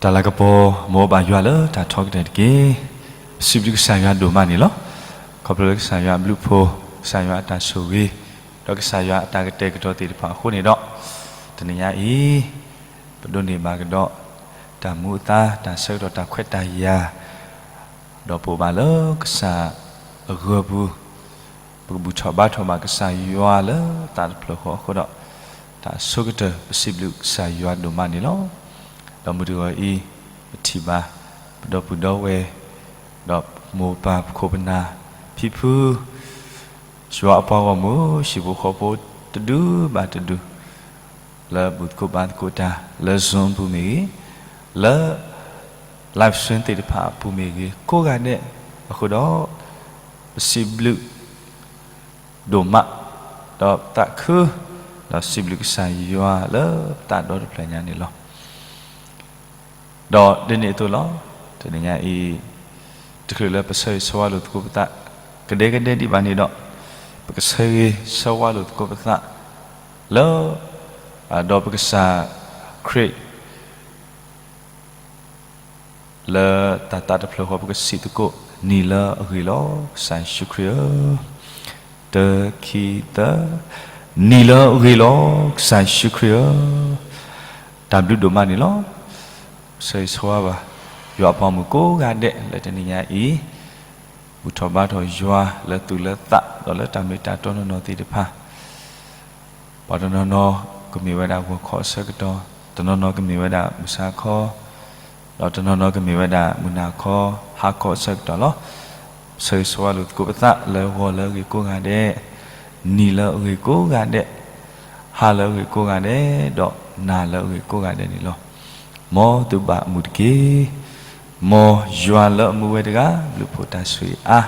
တၢ်လၤကပီၤ မ်အအိၣ်ဘၣ်ယွၤလၢတၢ်ထီကတၢၢ်တက့ၢ်. ပစံးဘျုးကစၢ်ယွၤဒိၣ်မးန့ၣ်လီၤ. ခီဖျိလၢကစၢ်ယွၤအဘျုးအဖှိၣ်, ကစၢ်ယွၤအတၢ်ဆိၣ်ဂ့ၤ, ဒီးကစၢ်ယွၤအတၢ်ကတဲာ်ကတီၤသ့ၣ်တဖၣ်အဃိန့ၣ်ဒီး, တနံၤညါအံၤ ပဒိးန့ၢ်ဘၣ်ကဒီး တၢ်မူအသါ, တၢ်ဆၢကတီၢ်, တၢ်ခွဲးတၢ်ယာ်, ဒီးပအိၣ်ဘၣ်လၢကစၢ်အဂၢၢ်ပူၤ, ပကဘူၣ်ထီၣ်ဘါထီၣ်ဘၣ်ကစၢ်ယွၤလၢသးတဖျၢၣ်ဃီအဃိဒီး, တၢ်အဆိကတၢၢ် ပစံးဘျုးကစၢ်ယွၤဒိၣ်မးန့ၣ်လီၤ. ဒီးမုၢ်တဂီၤအံၤ ပထံၣ်ဘၣ် ပဒီပုၢ်ဒီဝဲၢ်, ဒီးမိၢ်ပၢ်ပခိၣ်ပနၢ်ဖံဖု ယွၤအပှၤဂီၢ်မုၢ် ဟံၣ်ဖိဃီဖိတဒူၣ်ဘၣ်တဒူၣ်, လၢဘူၣ်သကိးဘါသကိးတၢ် လၢ Zoom ပူၤမ့ၢ်ဂ့ၤ, လၢ live stream သ့ၣ်တဖၣ်အပူၤမ့ၢ်ဂ့ၤ, ကိးဂၤဒဲးအဃိဒီး, ပစံးဘျုးဒိၣ်မး, ဒီးပသးခု, ဒီးစံးဘျုးကစၢ်ယွၤလၢပသးဒီတဖျၢၣ်ညါန့ၣ်လီၤ. ဒီးဒ်န့ၣ်အသိးလီၤ. တနံၤညါအံၤ တချုးလၢပဆၢဂ့ၤဆၢဝါလိာ်သကိးပသး ကဒဲကဒဲဒံးဘၣ်န့ၣ်ဒီး, ပကဆၢဂ့ၤဆၢဝါလိာ်သကိးပသး လၢ ဒီးပကစၢ်ခရံာ် လၢတၢ်သးတဖျၢၣ်ဃီ ပကစံးသကိး, နံၤလၢအဂ့ၤလီၤ ကစၢ်ယ့ၣ်ၡူးခရံာ်ဧၢ. တၢ ခံ သၢ, နံၤလၢအဂ့ၤလီၤ ကစၢ်ယ့ၣ်ၡူးခရံာ်ဧၢ. တၢ်ဘျုးဒိၣ်မးန့ၣ်လီၤ. ဆၢဂ့ၤဆၢဝါဘၣ် ယွၤအပှၤဂီၢ်မုၢ်ကိးဂၤဒဲးလၢတနံၤညါအံၤ, ဘူၣ်ထီၣ်ဘါထီၣ်ယွၤလၢသူၣ်လၢသး ဒီးလၢတၢ်မ့ၢ်တၢ်တီနီၢ်နီၢ်သ့ၣ်တဖၣ် ပှၤတနီၤနီၤကမ့ၢ်ဝဲဒၣ်ဂီၤခီအဆၢကတီၢ်, တနီၤနီၤကမ့ၢ်ဝဲဒၣ်မုၢ်ဆါခီ, ဒီးတနီၤနီၤကမ့ၢ်ဝဲဒၣ်မုၢ်နၤခီ, ဟါခီအဆၢကတီၢ်လီၤ. ဆၢဂ့ၤဆၢဝါလိာ်သကိးပသးလၢဂီၤလၢအဂ့ၤကိးဂၤဒဲး, နံၤလၢအဂ့ၤကိးဂၤဒဲး, ဟါလၢအဂ့ၤကိးဂၤဒဲး, ဒီးနၤလၢအဂ့ၤကိးဂၤဒဲးန့ၣ်လီၤ. မ်သုဘၣ်အမုာ်တက့ၢ်. မ်ယွၤလၢအမူဝဲတဂၤ ဘျုးဖှိၣ်တၢ်ဆိၣ်ဂ့ၤ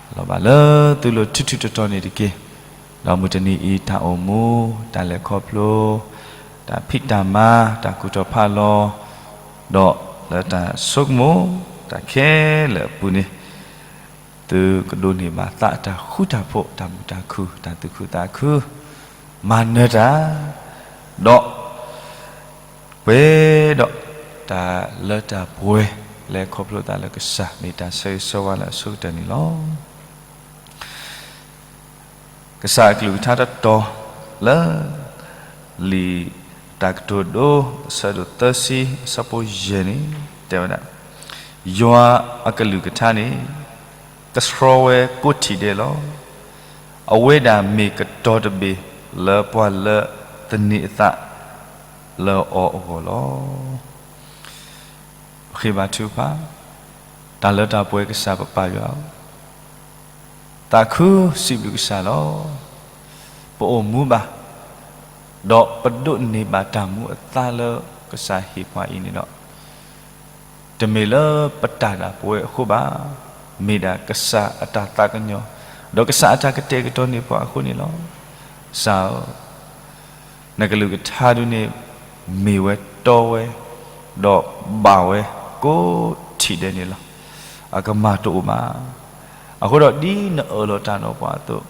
အါ လီၤဘၣ်လၢသုလိၤထူထူတီတီန့ၣ်တက့ၢ်. ဒီးမုၢ်တနံၤအံၤ တၢ်အိၣ်မူ, တၢ်လဲၤခီဖျိ, တၢ်ဖံးတၢ်မၤ, တၢ်ကူၣ်ထီၣ်ဖးလီၤ, ဒီးလၢတၢ်ဆိကမိၣ်တၢ်ခဲလၢာ်အပူၤန့ၣ်, သုကဒိးန့ၢ်ဘၣ်သးအတၢ်ဃူတၢ်ဖိး, တၢ်မုာ်တၢ်ခုၣ်, တၢ်သူၣ်ခုသးခု, မၤနၢၤတၢ်, ဒီး ပှဲၤဒီးတၢ်လၢတၢ်ပှဲၤ လဲၤခီဖျိသးလၢကစၢ် မ့ၢ်တၢ်ဆၢဂ့ၤဆၢဝါလၢအဆိကတၢၢ်န့ၣ်လီၤ. ကစၢ်အကလုၢ်ကထါတတီၤလၢ လံာ်တၢ်ကတိၤဒိ အဆၢဒိၣ်သၢဆံ အဆၢဖိယဲၢ်န့ၣ် တဲဝဲဒၣ်, ယွၤအကလုၢ်ကထါန့ၣ် ကဆှီဝဲကိးထံၣ်ဒဲးလီၤ. အဝဲဒၣ်မ့ၢ်ကတီၤတဘ့ၣ်လၢပှၤလၢသန့ၤအသးလၢအီၤအဂီၢ်လီၤ. ပဃ့ဘါထုကဖၣ်, တၢ်လၢတၢ်ပှဲၤကစၢ်ပပၢ်ယွၤဧၢ, သးခုစံးဘျုးကစၢ်လီၤ. ပအိၣ်မူဘၣ်, ဒီးပဒိးန့ၢ်ဘၣ်တၢ်မူအသါလၢကစၢ်ဟ့ၣ်ပှၤအံၤန့ၣ်ဒီး, တမ့ၢ်လၢပတၢ်ဒၣ်ပဝဲအဃိဘၣ်, မ့ၢ်ဒၣ်ကစၢ်အတၢ်သးကညီၤ, ဒီးကစၢ်အတၢ်ကတဲာ်ကတီၤန့ၢ်ပှၤအဃိန့ၣ်လီၤ. ကစၢ်ဧၢ, နကလုၢ်ကထါဒုန့ၣ် မ့ၢ်ဝဲတီဝဲ, ဒီးဘၣ်ဝဲကိးထံၣ်ဒဲးန့ၣ်လီၤ. အကမၢ်တအိၣ်ဘၣ်. အဃိဒီးဒ်နအၢၣ်လီၤတၢ်ဒီးပှၤအသိး,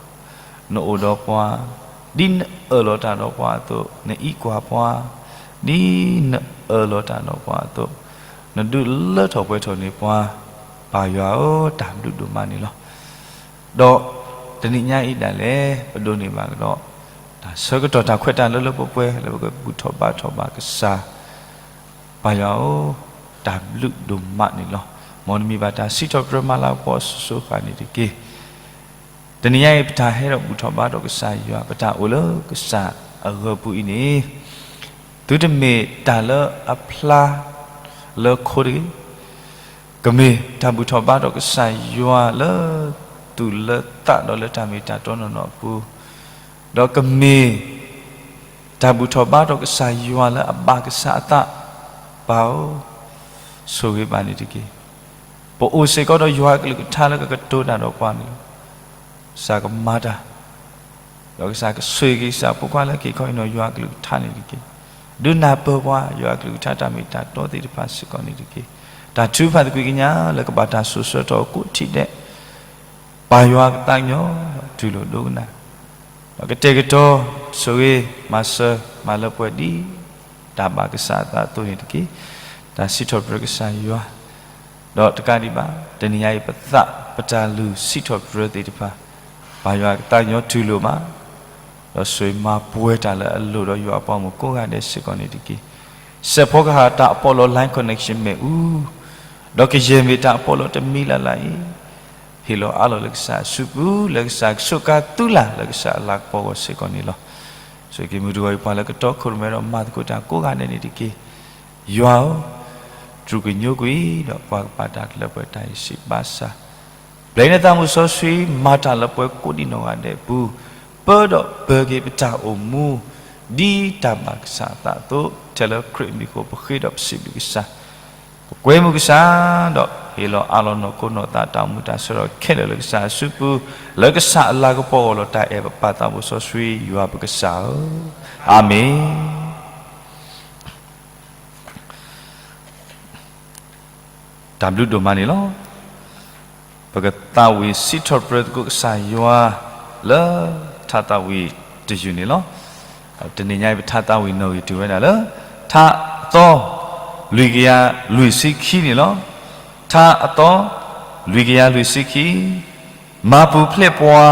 နအိၣ်ဒီးပှၤ, ဒ်နအၢၣ်လီၤတၢ်ဒီးပှၤအသိး, နအံးကွၢ်ပှၤ, ဒ်နအၢၣ်လီၤတၢ်ဒီးပှၤအသိး, နဒုးလၢထီၣ်ပှဲၤထီၣ်န့ၢ်ပှၤ, ပၢ်ယွၤဧၢ, တၢ်ဘျုးဒိၣ်မးန့ၣ်လီၤ. ဒီးတနံၤညါအံၤဒၣ်လဲာ် ပဒိးန့ၢ်ဘၣ်ကဒီး တၢ်ဆၢကတီၢ်တၢ်ခွဲးတၢ်ယာ်လၢလၢပှဲၤပှဲၤ လၢပကဘူၣ်ထီၣ်ဘါထီၣ်ဘၣ်ကစၢ်, ပၢ်ယွၤဧၢ, တၢ်ဘျုးဒိၣ်မးန့ၣ်လီၤ. မ်နမံၤဘၣ်တၢ်စံးထီၣ်ပတြၢၤမၤလၤကပီၤအစိၤစိၤအဃၣ်န့ၣ်တက့ၢ်. တနံၤညါအံၤ ပတၢ်ဟဲဒီးဘူၣ်ထီၣ်ဘါထီၣ်ကစၢ်ယွၤ, ပတၢ်အိၣ်လၢကစၢ်အဂၢၢ်ပူၤအံၤန့ၣ်, သုတမ့ၢ်တၢ်လၢအဖျါလၢခိတဂ့ၤ, ကမ့ၢ်တၢ်ဘူၣ်ထီၣ်ဘါထီၣ်ကစၢ်ယွၤလၢသူၣ်လၢသးဒီးလၢတၢ်မ့ၢ်တၢ်တီနီၢ်နီၢ်အပူၤ, ဒီးကမ့ၢ် တၢ်ဘူၣ်ထီၣ်ဘါထီၣ်ကစၢ်ယွၤလၢအဘၣ်ကစၢ်အသး, ပၢ်ဧၢ, ဆိၣ်ဂ့ၤဘၣ်န့ၣ်တက့ၢ်. ပအိၣ်စ့ၢ်ကီးဒီးယွၤအကလုၢ်ကထါလၢကကတိၤတၢ်ဒီးပှၤန့ၣ်လီၤ. ကစၢ်ကမၤတၢ်, ဒီးကစၢ်ကဆိၣ်ဂ့ၤက့ၤကစၢ်ဖိခွါလၢက့ၤခီအံၤနီၤ ယွၤအကလုၢ်ကထါန့ၣ်တက့ၢ်. ဒုးနၢ်ပၢၢ်ပှၤ ယွၤအကလုၢ်ကထါတၢ်မ့ၢ်တၢ်တီသ့ၣ်တဖၣ်စ့ၢ်ကီးန့ၣ်တက့ၢ်. တၢ်ထုကဖၣ်သကွံာ်ကညးလၢကဘၣ်တၢ်စိၤဆၢကတီၢ်ကိးထံၣ်ဒဲး ပၢ်ယွၤကသးကညီၤ တူၢ်လိာ်ဒိကနၣ်, ဒီးကတဲာ်ကတီၤဆိၣ်ဂ့ၤ မၤစၢၤမၤလၢပှဲၤဒ်တၢ်ဘၣ်ကစၢ်အသးအသိးန့ၣ်တက့ၢ်. တၢ်စံးထီၣ်ပတြၢၤကစၢ်ယွၤ, ဒီးတကးဒံးဘၣ် တနံၤညါအံၤ ပသးပတၢ်လုၢ်စံးထီၣ်ပတြၢၤသ့ၣ်တဖၣ် ဘၣ်ယွၤကသးကညီၤတူၢ်လိာ်မး, ဒီးဆိၣ်ဂ့ၤမၤပှဲၤတၢ်လၢအလိၣ်ဒီးယွၤအပှၤဂီၢ်မုၢ်ကိးဂၤဒဲးစ့ၢ်ကီးန့ၣ်တက့ၢ်. စဲးဖီကဟၣ်တၢ်အပီးလီၤ line connection မ့ၣ်အူ, ဒီးကယဲၢ်မ့ၢ်တၢ်အပီးလီၤတမံၤလၢ်လၢ်အံၤ, ဟ့ၣ်လီၤအးလီၤလၢကစၢ်အစုပူၤ လၢကစၢ်ကဆိးကါသုလၢ်လၢကစၢ်အလၤကပီၤအဂီၢ်စ့ၢ်ကီးန့ၣ်လီၤ. ဆိၣ်ဂ့ၤမုၢ်တဂီၤအံၤပှၤလၢကတီခိၣ်ရိၣ်မဲဒီးမၤသကိးတၢ်ကိးဂၤဒဲးန့ၣ်တက့ၢ်. ယွၤဧၢ, တြူာ်ကညိကွံာ်ဒီးပှၤကပာ်တၢ်လၢပှဲၤတၢ်အံၤစံးဘၣ်ဆၣ်, ဘျဲးနသးမုၢ်စီဆှံ မၤတၢ်လၢပှဲၤကိးဒံးနီၢ်ဂၤဒဲးပူၤ, ပၢဒီးပၢၤက့ၤပတၢ်အိၣ်မူ ဒ်တၢ်ဘၣ်ကစၢ်အသးအသိး, ထဲလၢခရံာ်အမံၤအဃိ ပဃ့ဒီးပစံးဘျုးကစၢ်, ပကွဲမုာ်ကစၢ်, ဒီးဟ့ၣ်လီၤအးလီၤနီၢ်ခိနီၢ်သးတၢ်အိၣ်မူတၢ်ဆၢဒီးခဲလၢာ်လၢကစၢ်အစုပူၤ, လၢကစၢ်အလၤကပီၤအဂီၢ်လီၤ. တၢ်အဲၣ်ပပၢ်သးဘိစီဆှံယွၤပကစၢ်ဧၢ, အၤမ့ၣ်. တၢ်ဘျုးဒိၣ်မးန့ၣ်လီၤ. ပကသးဝံၣ်စံးထီၣ်ပတြၢၤသကိးကစၢ်ယွၤ လၢထါသးဝံၣ်တယုၢ်န့ၣ်လီၤ. တနံၤညါအံၤ ပထါသးဝံၣ်နီၣ်ဂံၢ်တုၤဝဲဒၣ်လၢ ထါအသီ လွံၢ်ကယၤလွံၢ်ဆံခံန့ၣ်လီၤ. ထါအသီ လွံၢ်ကယၤလွံၢ်ဆံခံ, မၤပူၤဖျဲးပှၤ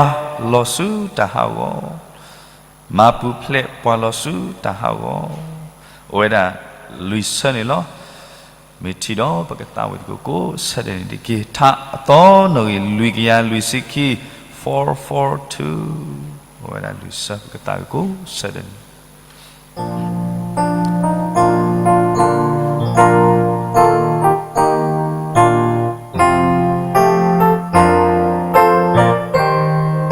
လီၤဆူတၢ်ဟးဂီၤ မၤပူၤဖျဲးပှၤလီၤဆူတၢ်ဟးဂီၤ, အိၣ်ဝဲဒၣ်လွံၢ်ဆၢန့ၣ်လီၤ. မ့ၢ်ထံၣ်ဒီးပကသးဝံၣ်သကိးကိးဆၢဒဲးန့ၣ်တက့ၢ်. ထါအသီနီၣ်ဂံၢ်လွံၢ်ကယၤလွံၢ်ဆံခံ, four four two, အိၣ်ဝဲဒၣ်လွံၢ်ဆၢ ပကသးဝံၣ်ကိးဆၢဒဲးန့ၣ် မၤပူၤ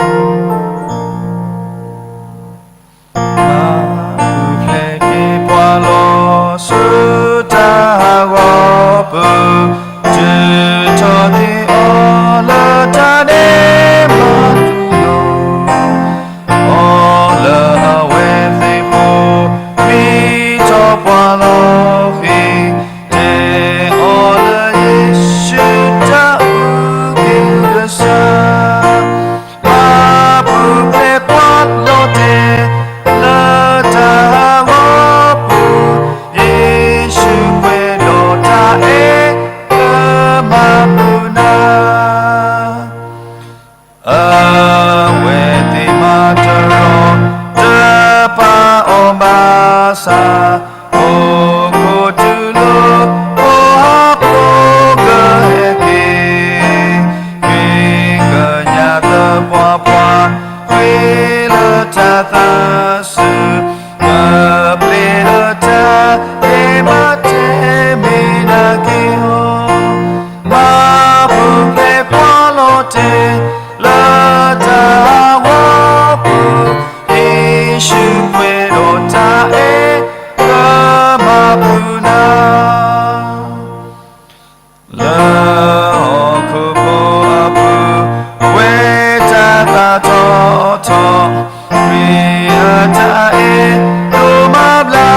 ဖျဲးက့ၤပှၤလီၤဆူတၢ်ဟးဂီၤပူၤ, တုၤထီၣ်က့ၤအီၤလၢတၢ်ဒဲးဘးတူၢ်လိာ်, အီၤလၢအဝဲသ့ၣ်ဖိ, မ့ၢ်ထီၣ်ပှၤလီၤဃံၤ, တဲအီၤလၢယ့ၣ်ၡူးတၢ်အုၣ်က့ၤကစၢ် မၤပူၤဖျဲးပှၤလီၤတဲာ် လၢတၢ်ဟးဂီၤပူၤ, ယ့ၣ်ၡူးပှဲၤဒီးတၢ်အဲၣ် ကမၤပူၤနၤ. အဝဲသ့ၣ်မၤတရီ တပာ်အီၤဘၣ်ဆၣ်, အိၣ်ခိးတုၤလၢပှၤဟီၣ်ခိၣ်ကဟဲက့ၤ, ဃ့ကညးသပှၢ်ပှၢ်, ကွံာ်လၢတၢ်သးစူၤ, ကပျ့ၤလၢတၢ်ကဲမၤတဲမ့ၢ်နာ်က့ၤအီၤ, မၤပူၤဖျဲးပှၤလီၤတဲာ် လၢတၢ်ဟးဂီၤပူၤ, ယ့ၣ်ၡူးပှဲၤဒီးတၢ်အဲၣ် ကမၤပူၤနၤ. လၢဟီၣ်ခိၣ်ဖိအပူၤ, ဝဲတၢ်သးထီၣ်ထီ, ခရံာ်အတၢ်အဲၣ်ဒိၣ်မးဘျါ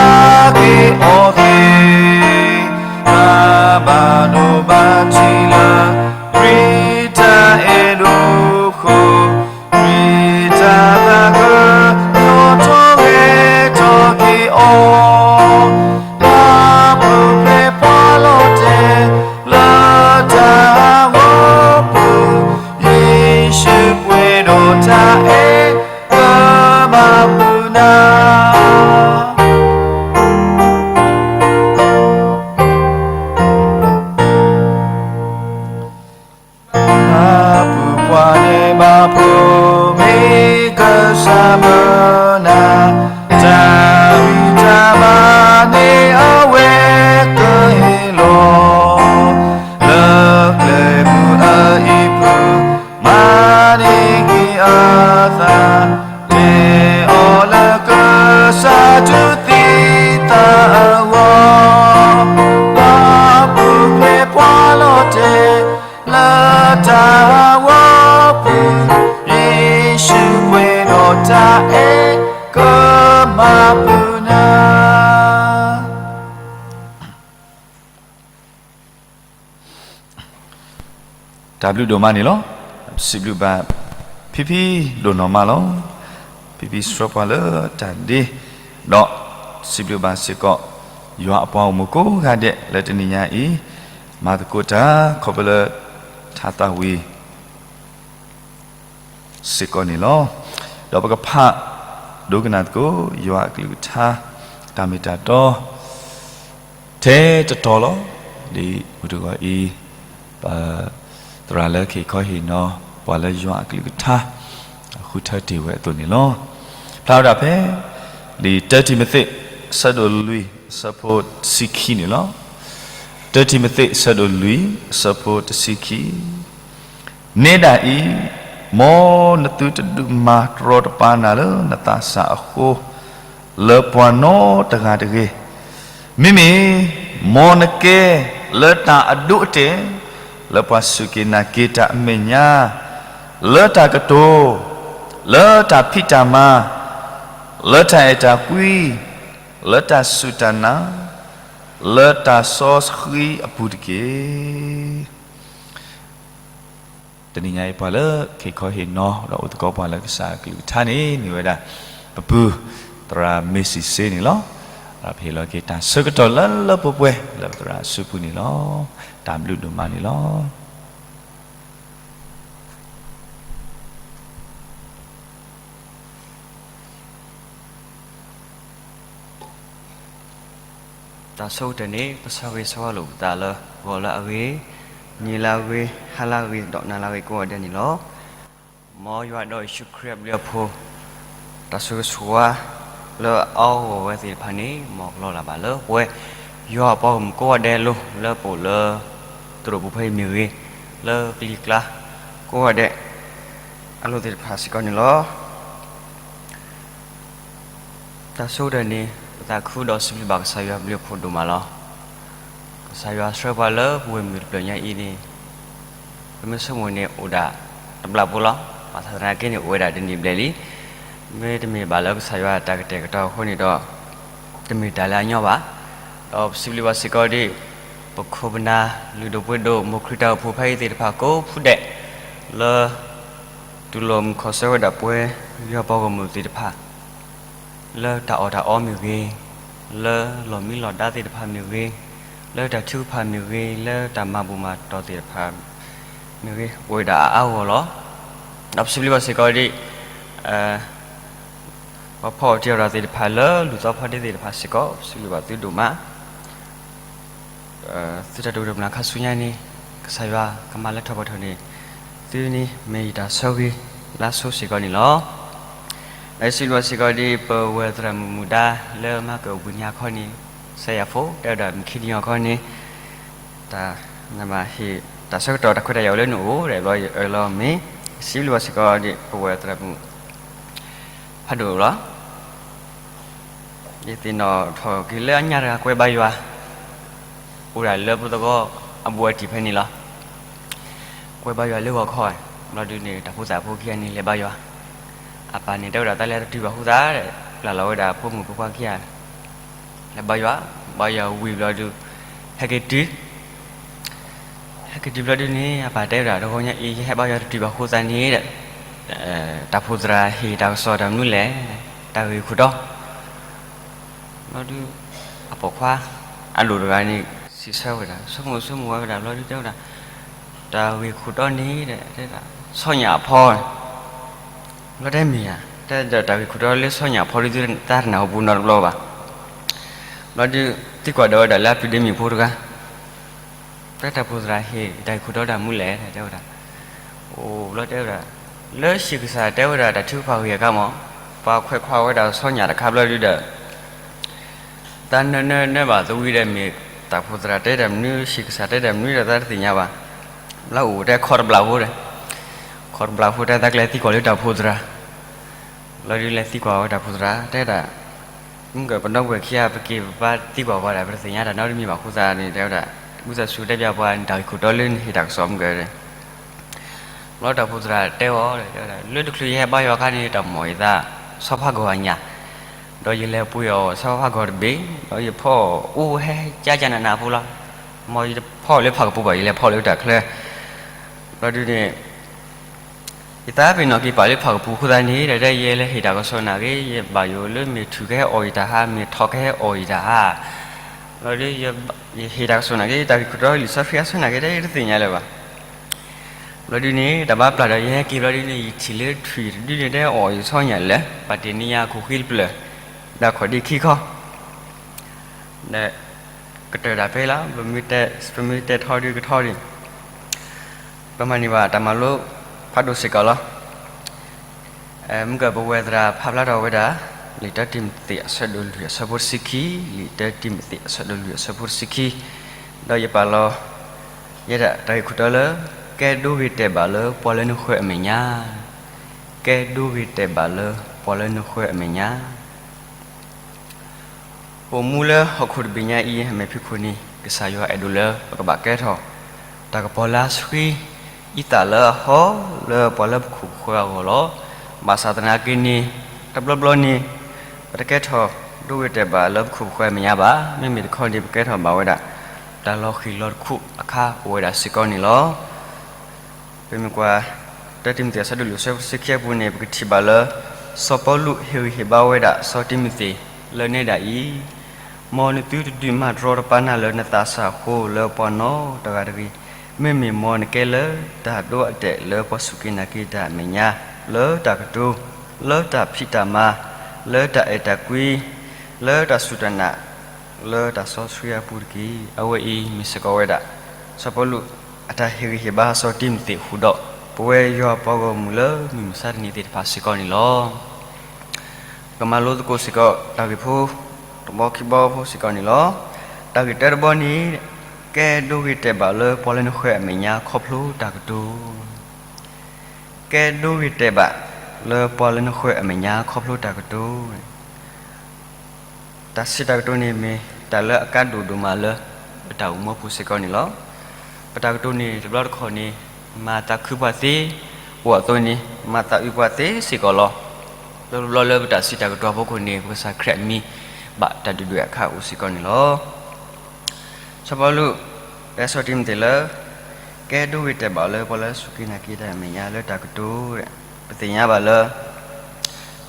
က့ၤအီၤသ့, တၢ်ဘၣ်ဒိဘၣ်ထံးလၢ ခရံာ်တၢ်အဲၣ်ဒိၣ်အဃိ, ခရံာ်တၢ်သးကညီၤထီၣ်ဂဲၤထီၣ်က့ၤအီၤ, မၤပူၤဖျဲးပှၤလီၤတဲာ် လၢတၢ်ဟးဂီၤပူၤ, ယ့ၣ်ၡူးပှဲၤဒီးတၢ်အဲၣ် ကမၤပူၤနၤ. မၤပူၤပှၤဒဲးဘးဖိ, မ့ၢ်ကစၢ်မၢနၤ, တၢ်ဂံၢ်တၢ်ဘါန့ၣ်အဝဲကဟ့ၣ်လီၤ, လၢကျဲပူၤအအံၤပူၤ, မၤန့ၢ်က့ၤအသး, တဲအီၤလၢကစၢ်ဒုးသံသးအဂီၢ်, ပာ်ပူၤဖျဲးပှၤလီၤတဲာ် လၢတၢ်ဟးဂီၤပူၤ, ယ့ၣ်ၡူးပှဲၤဒီးတၢ်အဲၣ် ကမၤပူၤနၤ. တၢ်ဘျုးဒိၣ်မးန့ၣ်လီၤ. စံးဘျုးဘၣ်ဖံဖံဒိၣ်နီၢ်မးလီၤ. ဖံဖံဆှၢပှၤလၢတၢ်ဒ့, ဒီးစံးဘျုးဘၣ်စ့ၢ်ကီး ယွၤအပှၤဂီၢ်မုၢ်ကိးဂၤဒဲးလၢတနံၤညါအံၤ, မၤသကိးတၢ်ခီဖျိလၢ ထါသးဝံၤ စ့ၢ်ကီးန့ၣ်လီၤ. ဒီးပကဖးဒိကနၣ်သကိး ယွၤအကလုၢ်ကထါ တၢ်မ့ၢ်တၢ်တီ ထဲတတီၤလီၤ. ဒ်မုၢ်တဂီၤအံၤ ပသရၣ်လၢကဟ့ၣ်ခီဟ့ၣ်နီၤ ပှၤလၢယွၤအကလုၢ်ကထါ ဃုထၢတ့ၢ်ဝဲအသိးန့ၣ်လီၤ. ဖျါဝဲဒၣ်ဖဲ လံာ်တၢတံၤမသ့း အဆၢဒိၣ်လွံၢ် အဆၢဖိတဆံခံန့ၣ်လီၤ. တၢတံၤမသ့း အဆၢဒိၣ်လွံၢ် အဆၢဖိတဆံခံ န့ၣ်ဒၣ်အံၤ, မ်နသုတဒုးမၤတရီတပါနၤလၢနသးစၢ်အဃိ, လၢပှၤနီတဂၤတဂ့ၤ. မ့မ့ၢ် မ်နကဲလၢတၢ်အဒိအတဲာ်, လၢပှၤစူၢ်က့ၤနာ်က့ၤတၢ်အမဲာ်ညါ, လၢတၢ်ကတိၤ, လၢတၢ်ဖံးတၢ်မၤ, လၢတၢ်အဲၣ်တၢ်ကွံ, လၢတၢ်စူၢ်တၢ်နာ်, လၢတၢ်စီဆှံအပူၤတက့ၢ်. တနံၤညါအံၤ ပှၤလၢကဟ့ၣ်ခီဟ့ၣ်နီၤ ဒီးအိၣ်သကိးပှၤလၢကစၢ်အကလုၢ်ကထါန့ၣ် မ့ၢ်ဝဲဒၣ် ပပုၢ်သရၣ်မ့ၢ်စံးစ့န့ၣ်လီၤ. ဒီးပဟ့ၣ်လီၤက့ၤတၢ်ဆၢကတီၢ်လၢလၢပှဲၤပှဲၤ လၢပသရၣ်အစုပူၤန့ၣ်လီၤ. တၢ်ဘျုးဒိၣ်မးန့ၣ်လီၤ. တၢ်ဆိကတၢၢ်န့ၣ် ပဆၢဂ့ၤဆၢဝါလိာ်ပသးလၢ ဂီၤလၢအဂ့ၤ, နံၤလၢအဂ့ၤ, ဟါလၢအဂ့ၤ, ဒီးနၤလၢအဂ့ၤကိးဂၤဒဲးန့ၣ်လီၤ. မ်ယွၤဒီးယ့ၣ်ၡူးခရံာ်အဘျုးအဖှိၣ်, တၢ်ဆိၣ်ဂ့ၤဆိၣ်ဝါလၢအအီၣ်ဂီၢ်ဝဲသ့ၣ်တဖၣ်န့ၣ် မ်ကလီၤလၢ်ဘၣ်လၢပဝဲ ယွၤအပှၤဂီၢ်မုၢ်ကိးဂၤဒဲးလီၤ. လၢပအိၣ်လၢ တရူးပူၤဖဲအံၤမ့ၢ်ဂ့ၤ, လၢကလံၤကျါ ကိးဂၤဒဲး အလိၤသ့ၣ်တဖၣ်စ့ၢ်ကီးန့ၣ်လီၤ. တၢ်ဆိကတၢၢ်န့ၣ် ပသးခုဒီးစံးဘျုးဘၣ်ကစၢ်ယွၤအဘျုးအဖှိၣ်ဒိၣ်မးလီၤ. ကစၢ်ယွၤဆှၢပှၤလၢပဝဲၢ်မုၢ်တဖျၢၣ်ညါအံၤန့ၣ် ပမ့ၢ်ဆိကမိၣ်န့ၣ်အိၣ်ဒၣ်တဘျီဖိလီၤ. ဘၣ်ဆၣ်သနာ်က့န့ၣ် အိၣ်ဝဲဒၣ်တနံၣ်ဘျဲၣ်လံ. မ့တမ့ၢ်ဘၣ်လၢကစၢ်ယွၤတၢ်ကတဲာ်ကတီၤအဃိန့ၣ်ဒီး တမ့ၢ်တၢ်လၢအညီဘၣ်. ဒီးပစံးဘျုးဘၣ်စ့ၢ်ကီးဒ် ပခိၣ်ပနၢ်လုၢ်ဒိၣ်ပှ့ၤဒိၣ် မိၢ်ခရံာ်တၢ်အိၣ်ဖှိၣ်ဖဲအံၤသ့ၣ်တဖၣ်ကိးဖုဒဲး လၢ တူၢ်လိာ်မုာ်ခီၣ်ဆၢဝဲဒၣ်ပဝဲ ယွၤပှၤဂီၢ်မုၢ်သ့ၣ်တဖၣ် လၢတၢ်အီၣ်တၢ်အီမ့ၢ်ဂ့ၤ, လၢလီၢ်မံလီၢ်ဒါသ့ၣ်တဖၣ်မ့ၢ်ဂ့ၤ, လၢတၢ်ထုကဖၣ်မ့ၢ်ဂ့ၤ, လၢတၢ်မၤဘူၣ်မၤတီၢ်သ့ၣ်တဖၣ်မ့ၢ်ဂ့ၤ, အိၣ်ဝဲဒၣ်အါအါဂီၢ်ဂီၢ်လီၤ. ဒီးပစံးဘျုးဘၣ်စ့ၢ်ကီးဒ် ပှၤဖီၣ်အီၣ်တ့ၢ်အီၣ်တၢ်သ့ၣ်တဖၣ်လၢလူၢ်သီဖီဒ့သ့ၣ်တဖၣ်စ့ၢ်ကီး ပစံးဘျုးဘၣ်သုဒိၣ်မး. သုတၢ်ဒိၣ်ကတၢၢ်မနုၤခါဆူညါန့ၣ် ကစၢ်ယွၤကမၤလၢထီၣ်ပှဲၤထီၣ်န့ၣ် သုန့ၣ်မ့ၢ်ယတၢ်ဆိၣ်ဂ့ၤလၢအဆိစ့ၢ်ကီးန့ၣ်လီၤ. ဒီးယစံးဘျုးဘၣ်စ့ၢ်ကီးဒ်ပဝဲၢ်သရၣ်မုၣ်မုၢ်ဒါလၢမၤကၢၣ်ပူၤညါခီန့ၣ် စဲယၤဖိ တဲဝဲဒၣ်မုၢ်ခံနံၤအီၤခီန့ၣ် တၢ်နဘၣ်ဟ့ၣ်တၢ်ဆၢကတီၢ်တၢ်ခွဲးတၢ်ယာ်ဝဲလၢနအိၣ်ဒီးဘျီယအၢၣ်လီၤမ့ၢ် ယစံးဘျုးဘၣ်စ့ၢ်ကီးဒ်ပဝဲၢ်သရၣ်မုၣ် ဖးဒိၣ်လီၤ. ယသ့ၣ်နီၣ်ထီၣ်က့ၤလၢအညါတဂၤကွဲးဘါယွၤ အိၣ်ဒၣ်လၢပသဝီအဘူးအတံၢ်ဖဲန့ၣ်လီၤ. ကွဲးဘါယွၤလၢဂီၤခီ ဘျီဒုးန့ၣ် တၢ်ဖိသၣ်ဖိခံဂၤန့ၣ် လဲၤဘါယွၤ, အပၢ်န့ၣ်တဲဝဲဒၣ် တၢ်လဲၤတတုၤဘၣ်ဃိသး, ပျၢ်လီၤဝဲဒၣ်ဖိမုၣ်ဖိခွါခံဂၤ လဲၤဘါယွၤ, ဘါယွၤဝံၤဘျီဒုး ဟဲက့ၤတုၤ ဟဲက့ၤတုၤဘျီဒုးန့ၣ် အပၢ်တဲဝဲဒၣ် တဂီၤညါအံၤ ယဟဲဘါယွၤတတုၤဘၣ်ဃိသးန့ၣ်ဒီး တၢ်ဖိသရၣ်ဟ့ၣ်တၢ်ကစီၣ်တၢ်မနုၤလဲၣ်, တၢ်ဂ့ၢ်ခိၣ်တီ ဘျီဒုး အပိာ်ခွါ အဒိၣ်တဂၤန့ၣ် စံးဆၢဝဲဒၣ် ဆိကမိၣ်ဆိကမိၣ်ဝဲဒၣ်ဘျီဒုးတဲဝဲဒၣ် တၢ်ဂ့ၢ်ခိၣ်တီန့ၣ်ဒီး တဲဒၣ် ဆီညၣ်အဖီ ဘျီတဲမ့ၢ်ဧါ, တဲဒီးတၢ်ဂ့ၢ်ခိၣ်တီလၢဆီညၣ်အဖီဒုး တၢ်တနၢ်ဟူပူၤနီတဘျီဘၣ်. ဘျီဒုး သံကွၢ်ဒီးဝဲဒၣ်လၢအပျုၤဒ့မုၣ်ဖိတဂၤ တဲတၢ်ဖိသရၣ်ဟ့ၣ်တၢ်ဂ့ၢ်ခိၣ်တီတၢ်မနုၤလဲၣ် တဲဝဲဒၣ်, အိၣ်ဘျီတဲဝဲဒၣ် လၢဟံၣ်ကစၢ်တဲဝဲဒၣ်တၢ်ထုကဖၣ်ဂ့ၢ်အခါမး, ပှၤခွဲးခွါဝဲဒၣ်ဆီညၣ်တခါဘျီဒုးဒီး တၢ်နၢနၢနၢဘၣ်သဝံဒီးမ့ၢ်တၢ်ဖိသရၣ်တဲတၢ်မနုၤ ဟံၣ်ကစၢ်တဲတၢ်မနုၤဒီးတၢ်တသ့ၣ်ညါဘၣ်. ဘျီအိၣ်တဲခီတဘျီဖိဒီး ခီတဘျီဖိတဲတၢ်ကလဲၤသံကွၢ်လၢတၢ်ဖိသရၣ် ဘျီဒုးလဲၤသံကွၢ်ဝဲတၢ်ဖိသရၣ် တဲဒၣ် မုၢ်ကပဒီပုၢ်ဝဲၢ်ခံဂၤ ပက့ၤပဘါသံကွၢ်ပှၤဒီး ပတသ့ၣ်ညါတၢ်နီတမံၤဘၣ်ဃိသတးန့ၣ် တဲဝဲဒၣ် ဝံသးစူၤတဲပၠးပှၤန့ၣ် တၢ်ဂ့ၢ်ခိၣ်တီလၢနဟ့ၣ်တၢ်ကစီၣ်မုၢ်ကဒီး ဘျီတၢ်ဖိသရၣ်တဲအီၤ တဲဝဲဒၣ် လၢတချုးယဟဲဘါယွၤအခါန့ၣ် တၢ်မိၣ်ယသး ဆီဖါဂီၤအညၣ် ဒီးယလဲၤပှ့ၤအီၣ်ဆီဖါဂီၤတဘ့ၣ် ဒီးယဖီအီၣ်အိၣ်ဟဲကၠါကၠါနးနးဖိလီၤ. မ်ယတဖီအီၣ်လၢဖးကပူၤဘၣ် ယလဲၤဖီအီၣ်လၢတၢ်ချၢ ဘျီဒုးန့ၣ် ယသးပ့ၤနီၣ်က့ၤပာ်လၢဖးကပူၤအဃိသတးန့ၣ် ဒီးတဲယဲလဲၤဟ့ၣ်တၢ်ကစီၣ်နာ်က့ ယဘၣ်ယိၣ်လၢမ့ၢ်ထုးကဟဲအီၣ်ယတၢ်ဟါ မ့ၢ်ထီၣ်ကဟဲအီၣ်ယတၢ်ဟါ ဘျီဒုး ယဟ့ၣ်တၢ်ကစီၣ်နာ်က့ တၢ်ဂ့ၢ်ခိၣ်တီလံာ်စီဆှံအဆၢနာ်က့ တၢ်တသ့ၣ်ညါလၢၤဘၣ်. ဘျီဒုးန့ၣ် တၢ်ဘါပျၢ်ဒီးယဟဲက့ၤဘျီဒုးန့ၣ် ယထံၣ်လၢထွံၣ်တဒုန့ၣ် တဲအီၣ်ယဆီညၣ်လဲၣ် ပာ်တ့ၢ်န့ၢ်ယၤအခိၣ်ဃံတဖျၢၣ် ဒီးခီၣ်ဒ့ခံခီ ဒီးကတၢၢ်တၢ်ဖဲလီၤ. ပမ့ၢ်တဲထီဒုးကထီဒံး ပမၤန့ၢ်ဘၣ်တၢ်မၤလိဖးဒိၣ်စ့ၢ်ကီးလီၤ. မုၢ်ကၢ်ပဝဲၢ်သရၣ်ဖးဖျါထီၣ်ဝဲဒၣ် လံာ်တၢတံၤမသ့းအဆၢဒိၣ်လွံၢ်အဆၢဖိတဆံခံ, လံာ်တၢတံၤမသ့းအဆၢဒိၣ်လွံၢ်အဆၢဖိတဆံခံ, ဒီးယပာ်လီၤ ယဲဒၣ်တၢ်ဂ့ၢ်ခိၣ်တီလၢ ကဲဒိဂ့ၤတဲာ်ဘၣ်လၢပှၤလၢနဃၢၤအမဲာ်ညါ, ကဲဒိဂ့ၤတဲာ်ဘၣ်လၢပှၤလၢနဃၢၤအမဲာ်ညါ. ပအိၣ်မူလၢဟီၣ်ခိၣ်တဘ့ၣ်ညါအံၤ အမဲာ်ဖံးခိၣ်န့ၣ် ကစၢ်ယွၤအဲၣ်ဒိးလၢပကဘၣ်ကဲထီၣ် တၢ်ကပီၤလၢအဆှံ အံသၣ်လၢအဟီ လၢပှၤလၢပခိၣ်ပဃၢၤအဂီၢ်လီၤ. ဘၣ်ဆၣ်သနာ်က့န့ၣ် တဘျီဘျီန့ၣ် ပတကဲထီၣ်ဒိဂ့ၤတဲာ်ဘၣ်လၢပခိၣ်ပဃၢၤအမဲာ်ညါဘၣ်. မ့မ့ၢ်တခီန့ၣ် ပကဲထီၣ်ဘၣ်ဝဲဒၣ် တၢ်လီၤဃံၤလီၤတခူးအခါအိၣ်ဝဲဒၣ်စ့ၢ်ကီးန့ၣ်လီၤ. ပမ့ၢ်ကွၢ် တၢတံၤမသ့းအဆၢဒိၣ်လွံၢ်အဆၢဖိတဆံခံအပူၤန့ၣ် ပကထံၣ်ဘၣ်လၢ စီၤပီလူးဟ့ၣ်ဂံၢ်ဟ့ၣ်ဘါဝဲဒၣ်စီၤတံၤမသ့းလၢနဲဒၣ်အံၤ, မ်နသုတဒုးမၤတရီတပါနၤလၢနသးစၢ်အဃိလၢပှၤနီတဂၤတဂ့ၤ, မ့မ့ၢ်မ်နကဲလၢတၢ်ဒိအတဲာ်လၢပှၤစူၢ်က့ၤနာ်က့ၤတၢ်အမဲာ်ညါ, လၢတၢ်ကတိၤ, လၢတၢ်ဖံးတၢ်မၤ, လၢတၢ်အဲၣ်တၢ်ကွံ, လၢတၢ်စူၢ်တၢ်နာ်, လၢတၢ်စီဆှံအပူၤတက့ၢ်. အဝဲအံၤမ့ၢ်စ့ၢ်ကီးဝဲဒၣ် စီၤပီလူး အတၢ်ဟ့ၣ်ဂံၢ်ဟ့ၣ်ဘါစီၤတံၤမသ့းဃုာ်ဒီး ပဝဲယွၤပှၤဂီၢ်မုၢ်လၢမုၢ်မဆါတနံၤသ့ၣ်တဖၣ်စ့ၢ်ကီးန့ၣ်လီၤ. ပကမၤလိသကိးစ့ၢ်ကီးတၢ်ဂ့ၢ်ဖိ တဘီခံဘီဖိစ့ၢ်ကီးန့ၣ်လီၤ. တၢ်ဂ့ၢ်တၢတဘီန့ၣ် ကဲဒိဂ့ၤတဲာ်ဘၣ်လၢပှၤလၢနဃၢၤအမဲာ်ညါခီဖျိတၢ်ကတိၤ, ကဲဒိဂ့ၤတဲာ်ဘၣ်လၢပှၤလၢနဃၢၤအမဲာ်ညါခီဖျိတၢ်ကတိၤ တၢ်စံးတၢ်ကတိၤန့ၣ် မ့ၢ်တၢ်လၢအကါဒိၣ်ဒိၣ်မးလၢ ပတၢ်အိၣ်မူအပူၤစ့ၢ်ကီးန့ၣ်လီၤ. ပတၢ်ကတိၤန့ၣ် တဘျီတခီၣ်န့ၣ် မၤသးခုပှၤသ့, အိၣ်အသိးန့ၣ် မၤသးအုးပှၤသ့စ့ၢ်ကီးလီၤ. လၢတဘျီလၢပတၢ်စံးတၢ်ကတိၤအဖီခိၣ်န့ၣ် ပကစၢ်ခရံာ်အမံၤ ဘၣ်တၢ်ဒုၣ်ဒွဲၣ်အခါအိၣ်စ့ၢ်ကီးန့ၣ်လီၤ. စီၤပီလူး တဲစီၤတံၤမသ့းလၢ ကဲဒိဂ့ၤတဲာ်ဘၣ်လၢပှၤလၢစူၢ်က့ၤနာ်က့ၤတၢ်မဲာ်ညါလၢတၢ်ကတိၤ, ပသ့ၣ်ညါဘၣ်လၢ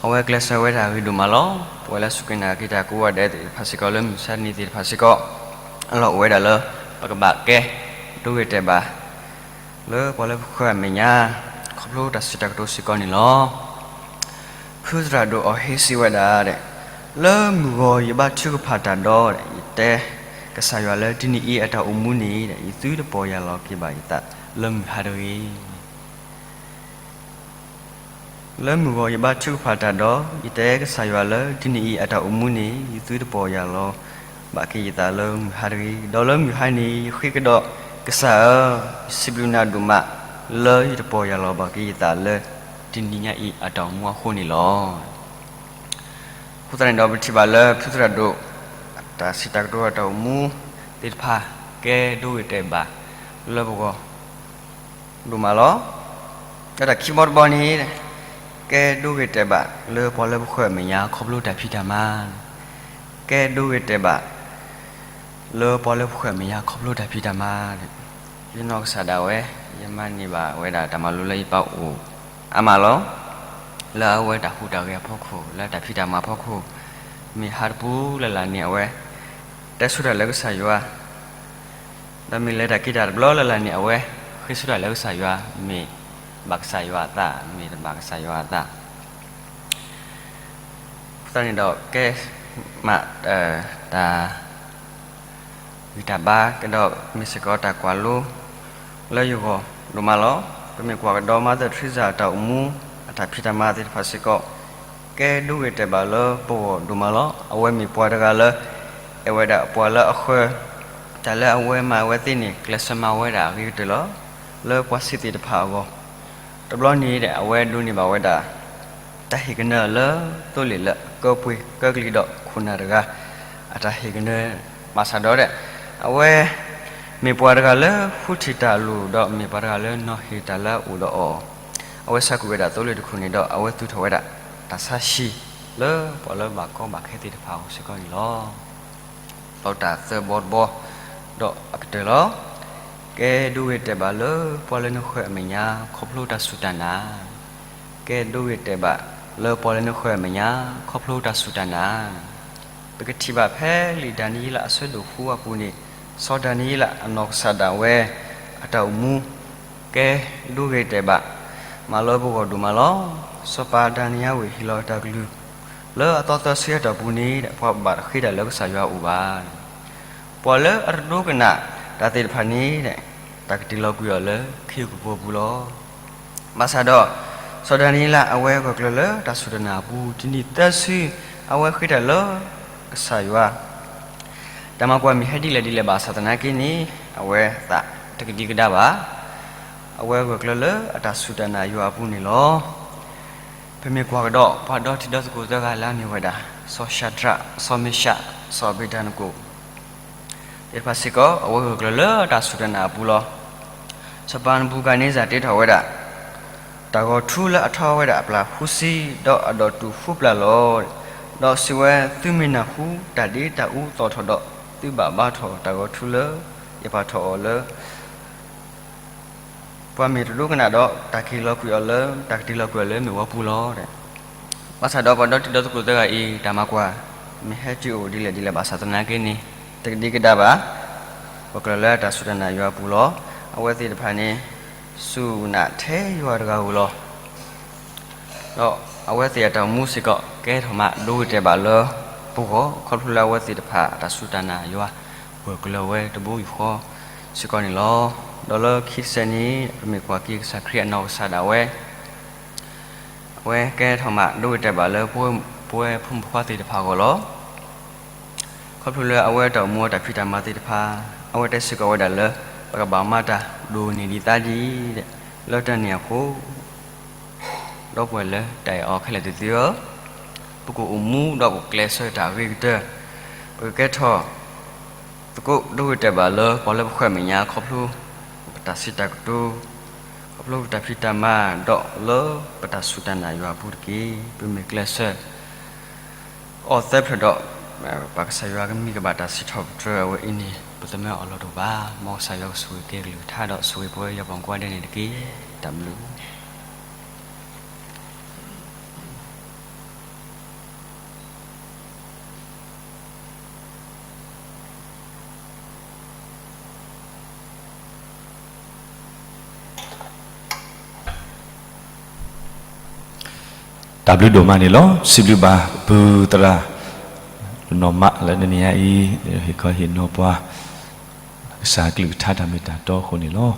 အဝဲကျဲးစၢးဝဲဒၣ်ဂ့ၤဒိၣ်မးလီၤ. ပဝဲလၢစူၢ်က့ၤနာ်က့ၤတၢ်ကိးဂၤဒဲးသ့ၣ်တဖၣ်စ့ၢ်ကီး လၢမုၢ်မဆါတနံၤသ့ၣ်တဖၣ်စ့ၢ်ကီး အလီၢ်အိၣ်ဝဲဒၣ်လၢ ပကဘၣ်ကဲ ဒိဂ့ၤတဲာ်ဘၣ် လၢပှၤလၢပဃၢၤအမဲာ်ညါ ခီဖျိတၢ်စံးတၢ်ကတိၤစ့ၢ်ကီးန့ၣ်လီၤ. ဖုသရၣ်ဒိၣ်အီၤဟ့စံးဝဲဒၣ်, လၢမုၢ်ဂီၤယဘါထုကဖၣ်တၢ်ဒီး ယတဲကစၢ်ယွၤလၢတနံၤအံၤအတၢ်အိၣ်မူန့ၣ် ယသုတပီၢ်ယၢ်လီၤက့ၤဘၣ်ယသးလၢမုၢ်ဟါတဂ့ၤ. လၢမုၢ်ဂီၤယဘါထုကဖၣ်တၢ်ဒီး ယတဲကစၢ်ယွၤလၢတနံၤအံၤအတၢ်အိၣ်မူန့ၣ် ယသုတပီၢ်ယၢ်လီၤဘၣ်က့ၤယသးလၢမုၢ်ဟါတဂ့ၤ. ဒီးလၢမုၢ်ဟါန့ၣ် ယဃ့ကဒီးကစၢ်ဧၢ, ယစံးဘျုးနၤဒိၣ်မး လၢယတပီၢ်ယၢ်လီၤဘၣ်က့ၤယသးလၢတနံၤညါအံၤအတၢ်အိၣ်မူအဃိန့ၣ်လီၤ. အဃိသတးန့ၣ်ဒီး ပထံၣ်ဘၣ်လၢဖုသရၣ်ဒိၣ် တၢ်စံးတၢ်ကတိၤအတၢ်အိၣ်မူသ့ၣ်တဖၣ် ကဲဒိဂ့ၤတဲာ်ဘၣ်လၢပဂီၢ် ဒိၣ်မးလီၤ. ဒီးတၢ်ခံဘီတဘီန့ၣ် ကဲဒိဂ့ၤတဲာ်ဘၣ်လၢပှၤလၢပဃၢၤအမဲာ်ညါခီဖျိတၢ်ဖံးတၢ်မၤ, ကဲဒိဂ့ၤတဲာ်ဘၣ် လၢပှၤလၢပဃၢၤအမဲာ်ညါခီဖျိတၢ်ဖံးတၢ်မၤ, ယနီၢ်ကစၢ်ဒၣ်ဝဲ ယမၤန့ၢ်ဘၣ်ဝဲဒၣ်တၢ်မၤလိလၢယပၢ်အိၣ်အါမးလီၤ. လၢအဝဲတၢ်ဟူးတၢ်ဂဲၤအဖီခိၣ် လၢတၢ်ဖံးတၢ်မၤအဖီခိၣ်, မ့ၢ်ဟါတပူၤလၢ်လၢ်န့ၣ် အဝဲတဲဆိတၢ်လၢကစၢ်ယွၤ ဒီးမ့ၢ်လဲၤတၢ်က့ၤတၢ်တဘျီလၢ်လၢ်န့ၣ် အဝဲဃ့ဆိတၢ်လၢကစၢ်ယွၤ မ့ၢ်ဘၣ်ကစၢ်ယွၤအသး မ့ၢ်တဘၣ်ကစၢ်ယွၤအသး အဃိသတးန့ၣ်ဒီး ကဲမး တၢ် ဂံၢ်တၢ်ဘါကဒီး မ့ၢ်စ့ၢ်ကီးတၢ်ကွၢ်လိ လၢယဂီၢ်ဒိၣ်မးလီၤ. ပမ့ၢ်ကွၢ်ကဒီး Mother Teresa အတၢ်အိၣ်မူ အတၢ်ဖံးတၢ်မၤသ့ၣ်တဖၣ်စ့ၢ်ကီး ကဲဒိဂ့ၤတဲာ်ဘၣ်လၢပဂီၢ်ဒိၣ်မးလီၤ. အဝဲမ့ၢ်ပှၤတဂၤလၢ အဲၣ်ဝဲဒၣ်ပှၤလၢအဃၢၤ, တၢ်လၢအဝဲမၤဝဲသ့ၣ်န့ၣ် ကျဲးစၢးမၤဝဲဒၣ်အဂ့ၤကတၢၢ်လီၤ. လၢပှၤစံးသ့ၣ်တဖၣ်အဂီၢ် တဘျီန့ၣ်ဒီး အဝဲဒိးန့ၢ်ဘၣ်ဝဲဒၣ် တၢ်ဟ့ၣ်ကနၢလၢသိလ့ၣ်လၢအကၢပှ့ၤကၢကလံၤဒီးခိၣ်နၢ်တဂၤ အတၢ်ဟ့ၣ်ကနၢ ဘၣ်ဆၣ်ဒီး အဝဲ မ့ၢ်ပှၤတဂၤလၢဃုထံၣ်တၢ်အလိၤ ဒီးမ့ၢ်ပှၤတဂၤလၢနီၤဟ့ၣ်တၢ်လၢအအိၣ်ဒီးအီၤ, အဝဲဆဲးကွံာ်ဝဲဒၣ်သိလ့ၣ်တခိၣ်န့ၣ်ဒီး အဝဲသူၣ်ထီၣ်ဝဲဒၣ်တၢ်ဆါဟံၣ်လၢပှၤလၢဘၣ်ကီဘၣ်ခဲသ့ၣ်တဖၣ်အဂီၢ်စ့ၢ်ကီးန့ၣ်လီၤ. ဒီးတၢ်သၢဘီတဘီ ဒီးအကတၢၢ်လီၤ. ကဲဒိဂ့ၤတဲာ်ဘၣ်လၢပှၤလၢနဃၢၤအမဲာ်ညါ ခီဖျိတၢ်စူၢ်တၢ်နာ်, ကဲဒိဂ့ၤတဲာ်ဘၣ်လၢပှၤလၢနဃၢၤအမဲာ်ညါ ခီဖျိတၢ်စူၢ်တၢ်နာ်. ပကထံၣ်ဘၣ်ဖဲလံာ်ဒၤနံးယ့လးအဆၢဒိၣ်ဃုအပူၤန့ၣ်, စီၤဒၤနံးယ့လးအနီၢ်ကစၢ်ဒၣ်ဝဲ အတၢ်အိၣ်မူ ကဲဒိဂ့ၤတဲာ်ဘၣ်, မၤလၢပဂီၢ်ဒိၣ်မးလီၤ. စီၤပၤဒၤနံးယ့လးဝ့ၢ်ဟ့ၣ်လီၤတၢ်ကလုၢ် လၢအသီသၢဆံအတီၢ်ပူၤန့ၣ် ပှၤဘၣ်တဃ့တၢ်လၢကစၢ်ယွၤအအိၣ်ဘၣ်. ပှၤလၢအတဒိကနၣ်တၢ်သ့ၣ်တဖၣ်န့ၣ် တၢ်ကတ့ၢ်လီၤကွံာ်အီၤလၢခ့ယုၢ်ကပူၤအပူၤလီၤ. ဘၣ်ဆၣ်ဒီး စီၤဒၤနံးယ့လးအဝဲဂၢၢ်ကျၢၤလၢတၢ်စူၢ်တၢ်နာ်အပူၤ တနံၣ်သၢဆံ အဝဲဃ့တၢ်လၢကစၢ်ယွၤ တၢ်မၤကွၢ်မ့ၢ်ဟဲဒ်လဲၣ်ဒ်လဲၣ်ဘၣ်ဆၣ်သနာ်က့န့ၣ် အဝဲသးတကဒံကဒါဘၣ်. အဝဲဂၢၢ်ကျၢၤလၢအတၢ်စူၢ်တၢ်နာ်ယွၤအပူၤန့ၣ်လီၤ. ပမ့ၢ်ကွၢ်ကဒီးပှၤဒီတံၤဒီသကိးသၢဂၤလၢအမ့ၢ်ဝဲဒၣ် စီၤၡၤဒြး, စီၤမ့ၡး, စီၤအဘ့းနကိၤ သ့ၣ်တဖၣ်စ့ၢ်ကီး အဝဲဂၢၢ်ကျၢၤလၢတၢ်စူၢ်တၢ်နာ်အပူၤလီၤ. စီၤပၤနဘူၤခၣ်န့စၢ်တ့ထီၣ်ဝဲဒၣ် တၢ်ဂီၤထူလၢအထီဝဲဒၣ်အပျၢ်ဃုဆံ ဒီးအဒိၣ်တုာ်ဃုပျၢ်လီၤ. ဒီးစံးဝဲ, သုမ့ၢ်နၢ်ဟူတၢ်ဒ့တၢ်အူသီၣ်ထီၣ်ဒီး သုဘၣ်ဘါထီၣ်တၢ်ဂီၤထူလၢယပာ်ထီၣ်အီၤလၢ ပှၤမ့ၢ်တဒိကနၣ်ဒီး တၢ်က့ၤလီၤကွံာ်အီၤလၢ, တၢ်ကတ့ၤလီၤကွံာ်အီၤလၢမ့ၣ်ဝီပူၤလီၤ. ဘၣ်ဆၣ်ဒီးပှၤဒီတံၤဒီသကိးသၢဂၤအံၤ တၢ်မၤကွၢ် မ့ၢ်ဟဲတုၤအိၣ်ဒ်လဲၣ်ဒ်လဲၣ်ဘၣ်ဆၣ်သနာ်က့န့ၣ် တကဒံကဒါဘၣ်. ဂၢၢ်ကျၢၤလၢတၢ်စူၢ်တၢ်နာ်ယွၤအပူၤလီၤ. အဝဲသ့ၣ်တဖၣ်န့ၣ် စူၢ်နာ်ထဲယွၤတဂၤဧိၤလီၤ. ဒီးအဝဲသ့ၣ်အတၢ်အိၣ်မူစ့ၢ်ကီး ကဲထီၣ်မးဒိဂ့ၤတဲာ်ဘၣ်လၢပဂီၢ် ခီဖျိလၢအဝဲသ့ၣ်တဖၣ်အတၢ်စူၢ်တၢ်နာ်ယွၤ ဂၢၢ်ကျၢၤဝဲတဘိယူၢ်ဃီစ့ၢ်ကီးန့ၣ်လီၤ. ဒီးလၢခံတစဲးန့ၣ် ပမ့ၢ်ကွၢ်က့ၤကစၢ်ခရံာ်အနီၢ်ကစၢ်ဒၣ်ဝဲ အဝဲကဲထီၣ်မးဒိဂ့ၤတဲာ်ဘၣ်လၢပဝဲဖိမုၣ်ဖိခွါသ့ၣ်တဖၣ်အဂီၢ်လီၤ. ခီဖျိလၢအဝဲတၢ်အိၣ်မူအတၢ်ဖံးတၢ်မၤသ့ၣ်တဖၣ် အဝဲတဲစ့ၢ်ကီးဝဲဒၣ်လၢ ပကဘၣ်မၤတၢ်ဒိၣ်န့ၢ်ဒံးသါဒံး, လၢတၢ်န့ၣ်အဃိ ဒီပုၢ်ဝဲၢ်လၢတၢ်အဲၣ်အီၤခဲလၢာ်သ့ၣ်ဧၢ, ပကအိၣ်မူဒီးပကကျဲးစၢးတၢ်အဂ့ၤကတၢၢ်, ပကကဲထီၣ်သကိးဒိဂ့ၤတဲာ်ဘၣ်လၢပှၤလၢပဃၢၤမဲာ်ညါခီဖျိ ပတၢ်စံးတၢ်ကတိၤ, ခီဖျိပတၢ်ဖံးတၢ်မၤ ဒီးလၢပတၢ်စူၢ်တၢ်နာ်ယွၤအပူၤတက့ၢ်. ပမ့ၢ်ကျဲးစၢး အီၣ်သၢဖျၢၣ်ဒီး ပၢ်ကစၢ်ယွၤကမံၤကဘၣ်တၢ်စံးထီၣ်ပတြၢၤအဝဲအံၤန့ၣ် ပသးမ့ၢ်အီၣ်လီၤတအိၣ်ဘၣ်. မ်ကစၢ်ယွၤကဆိၣ်ဂ့ၤက့ၤကလုၢ်ကထါဒီးဆိၣ်ဂ့ၤပဝဲယွၤပှၤကိးဂၤဒဲးန့ၣ်တက့ၢ်. တၢ်ဘျုး တၢ်ဘျုးဒိၣ်မးန့ၣ်လီၤ. စံးဘျုးဘၣ်ပုၢ်သရၣ် နီၢ်မးလၢတနံၤညါအံၤ ဟ့ၣ်ခီဟ့ၣ်နီၤပှၤ ကစၢ်ကလုၢ်ကထါတၢ်မ့ၢ်တၢ်တီအဃိန့ၣ်လီၤ.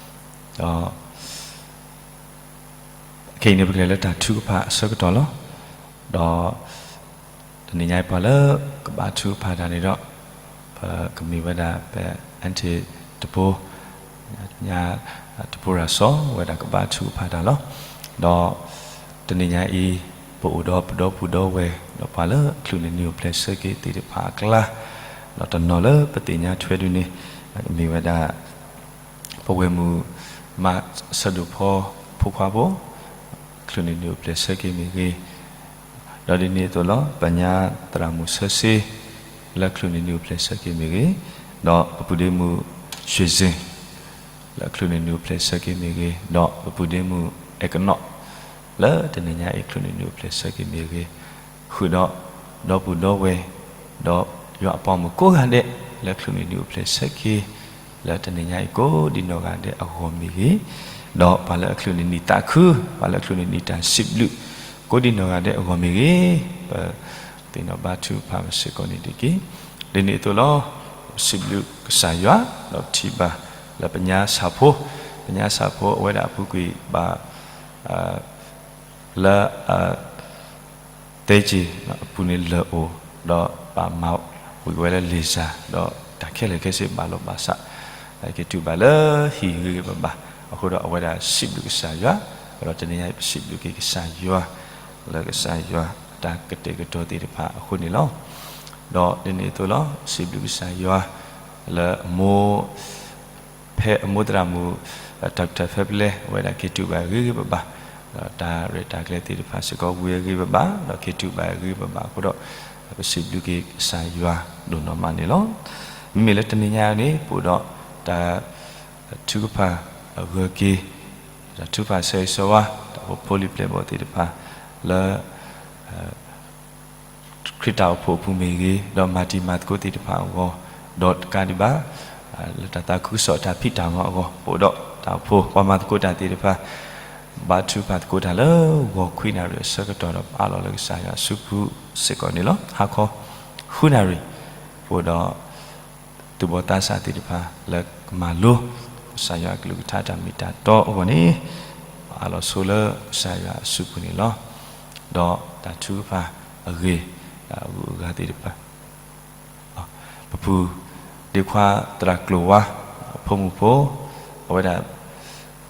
ဒီး ခဲအံၤန့ၣ် ပကလဲၤလၢတၢ်ထုကဖၣ်အဆၢကတီၢ်လီၤ. ဒီး တနံၤညါအံၤပှၤလၢကဘါထုကဖၣ်တၢ်န့ၣ်ဒီး ပကမ့ၢ်ဝဲဒၣ် ပ aunty တဘိ ညါ တဘိရၤစီၤ ဝဲဒၣ်ကဘါထုကဖၣ်တၢ်လီၤ. ဒီး တနံၤညါအံၤ ပအိၣ်ဒီးပဒီပုၢ်ဒီဝဲၢ် ဒီးပှၤလၢအချုးန့ၢ်နံၤအိၣ်ဖျဲၣ်ဆၢက့ၤသ့ၣ်တဖၣ်အကျါ ဒီးတနီၤလၢပသ့ၣ်ညါထွဲဒုန့ၣ် မ့ၢ်ဝဲဒၣ် ပဝဲၢ်မုၣ်မး ဆၢဒိၣ်ဖီ ဖိခွါဖိ ချုးန့ၢ်နံၤအိၣ်ဖျဲၣ်ဆၢက့ၤမ့ၢ်ဂ့ၤ, ဒီးဒ်န့ၣ်အသိးလီၤ ပညါသရၣ်မုၣ်ဆၢစ့ လၢချုးန့ၢ်နံၤအိၣ်ဖျဲၣ်ဆၢက့ၤမ့ၢ်ဂ့ၤ, ဒီးပပုၢ်ဒ့မုၣ် ရွှေစင် လၢချုးန့ၢ်နံၤအိၣ်ဖျဲၣ်ဆၢက့ၤမ့ၢ်ဂ့ၤ, ဒီးပပုၢ်ဒ့မုၣ် အဲကနီး လၢတနံၤညါအံၤချုးန့ၢ်နံၤအိၣ်ဖျဲၣ်ဆၢက့ၤမ့ၢ်ဂ့ၤ, ဃုာ်ဒီး ဒီပုၢ်ဒီဝဲၢ် ဒီးယွၤအပှၤမုၣ်ကိးဂၤဒဲး လၢချုးန့ၢ်နံၤအိၣ်ဖျဲၣ်ဆၢက့ၤ လၢတနံၤညါအံၤကိးဒံနီၢ်ဂၤဒဲးအဂီၢ်မ့ၢ်ဂ့ၤ, ဒီးပှၤလၢအချုးန့ၢ်နံၤသးခု, ပှၤလၢအချုးန့ၢ်နံၤတၢ်စံးဘျုး ကိးဒံနီၢ်ဂၤဒဲးအဂီၢ်မ့ၢ်ဂ့ၤ, ပသ့ၣ်နီၣ်ဘါထုကဖၣ်ဘၣ်စ့ၢ်ကီးန့ၣ်တက့ၢ်. ဒ်န့ၣ်အသိးလီၤ ပစံးဘျုးကစၢ်ယွၤ ဒီးပထံၣ်ဘၣ် လၢပညါဆၣ်ဖိ, ပညါဆၣ်ဖိအဝဲဒၣ်အပူၤကွံာ်ဘၣ် လၢ သ့က့ၤအပူၤန့ၣ်လၢာ်အိၣ်, ဒီးဘၣ်မၤဝံၤဝဲလၢ laser ဒီးတၢ်ခဲလၢာ်ခဲဆ့ဘၣ်လိာ်ဘၣ်စး, က့ၤတုၤဘၣ်လၢဟံၣ်ဂ့ၤဂ့ၤဘၣ်ဘၣ်, အဃိဒီးအဝဲဒၣ်စံးဘျုးကစၢ်ယွၤ, ဒီးတနံၤညါအံၤပစံးဘျုးက့ၤကစၢ်ယွၤ လၢကစၢ်ယွၤတၢ်ကတဲာ်ကတီၤသ့ၣ်တဖၣ်အဃိန့ၣ်လီၤ. ဒီးဒ်န့ၣ်အသိးလီၤ စံးဘျုးကစၢ်ယွၤ လၢအမိၢ် ဖဲအမိၢ်သရၣ်မုၣ် doctor ဖဲပလဲ အဝဲဒၣ်က့ၤတုၤဘၣ်ဂ့ၤဂ့ၤဘၣ်ဘၣ်, ဒီးတၢ်ရဲၣ်တၢ်ကျဲၤသ့ၣ်တဖၣ်စ့ၢ်ကီးဝံၤအဂ့ၤဘၣ်ဘၣ်, ဒီးက့ၤတုၤဘၣ်ဂ့ၤဘၣ်ဘၣ်အဃိဒီး ပစံးဘျုးက့ၤကစၢ်ယွၤဒိၣ်နီၢ်မးန့ၣ်လီၤ. မ့မ့ၢ်လၢတနံၤညါအံၤန့ၣ် ပအိၣ်ဒီးတၢ် ထုကဖၣ်အဂၢၢ်က့ၤ, တၢ်ထုကဖၣ်ဆၢဂ့ၤဆၢဝါ တၢ်အိၣ်ဖှိၣ်ဖိလံၤပျဲၢ်ဘီၣ်သ့ၣ်တဖၣ်လၢ ခရံာ်တၢ်အိၣ်ဖှိၣ်အပူၤမ့ၢ်ဂ့ၤ, ဒီးမၤတံၤမၤသကိးသ့ၣ်တဖၣ်အဂီၢ်, ဒီးတကးဒံးဘၣ် လၢတၢ်သးခုကစီၣ်တၢ်ဖံးတၢ်မၤအဂီၢ် ပအိၣ်ဒီးတၢ်အိၣ်ဖှိၣ်ပှၤမၤသကိးတၢ်သ့ၣ်တဖၣ် ဘါထုကဖၣ်သကိးတၢ်လၢဂီၤခွံနၣ်ရံၣ်အဆၢကတီၢ်ဒီး ပအးလီၤလၢကစၢ်ယွၤအစုပူၤစ့ၢ်ကီးန့ၣ်လီၤ. ဟါခီ ဃုနၣ်ရံၣ် ပအိၣ်ဒီး သူၣ်ဘီၣ်သးစၢ်သ့ၣ်တဖၣ်လၢကမၤလိ ကစၢ်ယွၤအကလုၢ်ကထါတၢ်မ့ၢ်တၢ်တီအဂီၢ်န့ၣ် ပအးလီၤဆိလၢကစၢ်ယွၤအစုပူၤန့ၣ်လီၤ. ဒီးတၢ်ထုကဖၣ်အဂ့ၢ် တၢ်အဂုၤအဂၤသ့ၣ်တဖၣ် ပပုၢ်ဒ့ခွါသရၣ်ကျိၤဝါ အဖိမုၣ်ဖိ အဝဲဒၣ်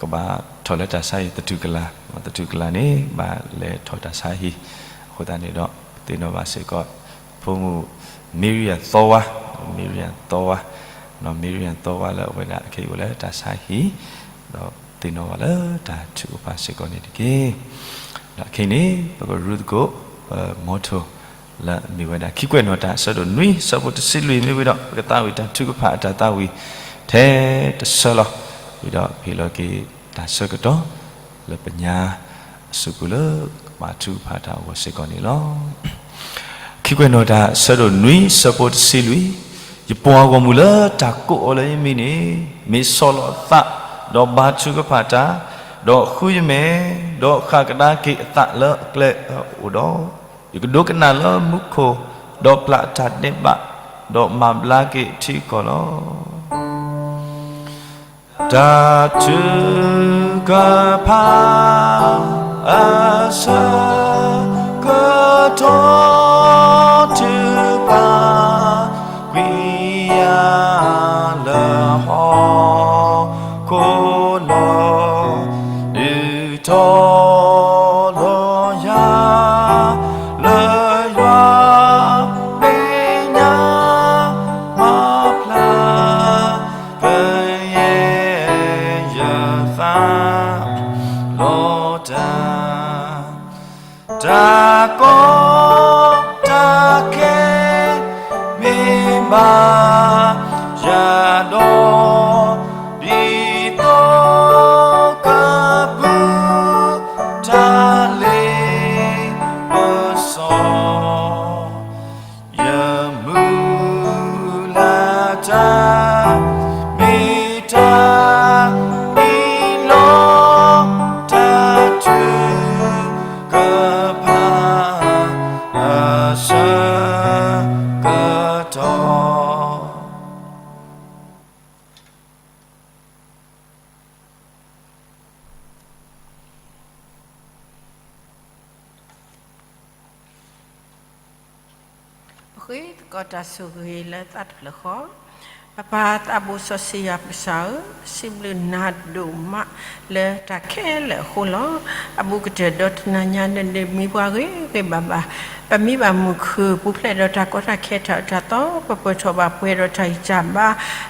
ကဘၣ်ထီၣ်လၢတၢ်ဆါဟံၣ်သတူၢ်ကလာ်, သတူၢ်ကလာ်န့ၣ် ဘၣ်လဲၤထီၣ်တၢ်ဆါဟံၣ်, အဃိသတးန့ၣ်ဒီး ပသ့ၣ်နီၣ်ဘၣ်စ့ၢ်ကီး ဖိမုၣ် မ့ရံယၤသီဝါ, မ့ရံယၤသီဝါ, မ့ရံယၤသီဝါလၢအဝဲဒၣ်ခဲအံၤအိၣ်လၢတၢ်ဆါဟံၣ်, ဒီးသ့ၣ်နီၣ်ဘၣ်လၢတၢ်ထုကဖၣ်စ့ၢ်ကီးန့ၣ်တက့ၢ်. ဒီးခဲအံၤန့ၣ် ပကရူသကိး ပ motto လၢအမ့ၢ်ဝဲဒၣ် ခံကွဲးနီၣ်တၢ်အဆၢဒိၣ်နွံ ဆၢဖိတဆံလွံၢ်မ့ၢ်ဝံၤဒီး ပကသးဝံၣ်တၢ်ထုကဖၣ်အတၢ်သးဝံၣ်ထဲတဆၢလီၤ. ဝံၤဒီးပဟ့ၣ်လီၤက့ၤတၢ်ဆၢကတီၢ် လၢပညါအစုပူၤလၢကဘၣ်ထုကဖၣ်တၢ်အဂီၢ်စ့ၢ်ကီးန့ၣ်လီၤ. ခံကွဲးနီၣ်တၢ်အဆၢဒိၣ်နွံ ဆၢဖိတဆံလွံၢ်, ယပှၤဂီၢ်မုၢ်လၢတၢ်ကိးအီၤလၢယမံၤန့ၣ် မ့ၢ်ဆီၣ်လီၤအသး, ဒီးဘါထုကဖၣ်တၢ်, ဒီးဃုယမဲာ်, ဒီးဃၣ်ကဒါက့ၤအသးလၢအကျဲအအိၣ်ဒီး, ယကဒိကနၣ်လၢမူခိၣ်, ဒီးပျၢ်အတၢ်ဒဲးဘး, ဒီးမၤဘျါက့ၤအထံအကီၢ်လီၤ. တၢ်ထုကဖၣ်အဆၢကတီၢ် ထုကဖၣ်ကွံာ်ယၤလၢဟီၣ်ခိၣ်လီၤ. ဒုးထီၣ်လီၤယၤ လၢယွၤမဲာ်ညါ မၤဖျါ ကယဲၢ်ယသးလီၤတၢ်, တၢ်ကီတၢ်ခဲ မ့ၢ်ဘၣ်ယၤဒီး ဒ်သိးကပူၤ တၢ်လ့ပစီ ယမုၢ်လၢ်တၢ် မ့ၢ်တၢ်အံၤလီၤ. တၢ်ထုကဖၣ်အဆၢကတီၢ် ပဃ့သကိးတၢ်ဆိၣ်ဂ့ၤလၢသးတဖျၢၣ်ဃီ, ပၢ်ပၢ်သးဘိစီဆှံယွၤပကစၢ်ဧၢ, ပစံးဘျုးနၤဒိၣ်မးလၢတၢ်ခဲလၢာ်အဃိလီၤ. အဘူးကတၢၢ်ဒီးတနၤညါ နဒုးမံပှၤဂ့ၤဂ့ၤဘၣ်ဘၣ်, ပမံဘၣ်မုၢ်ခုၣ်ပူၤဖျဲးဒီးတၢ်ကီတၢ်ခဲတၢ်အၢတၢ်သီ, ပပၢၢ်ထီၣ်ဘၣ်ပှဲၤဒီးတၢ်ဂံၢ်တၢ်ဘါ,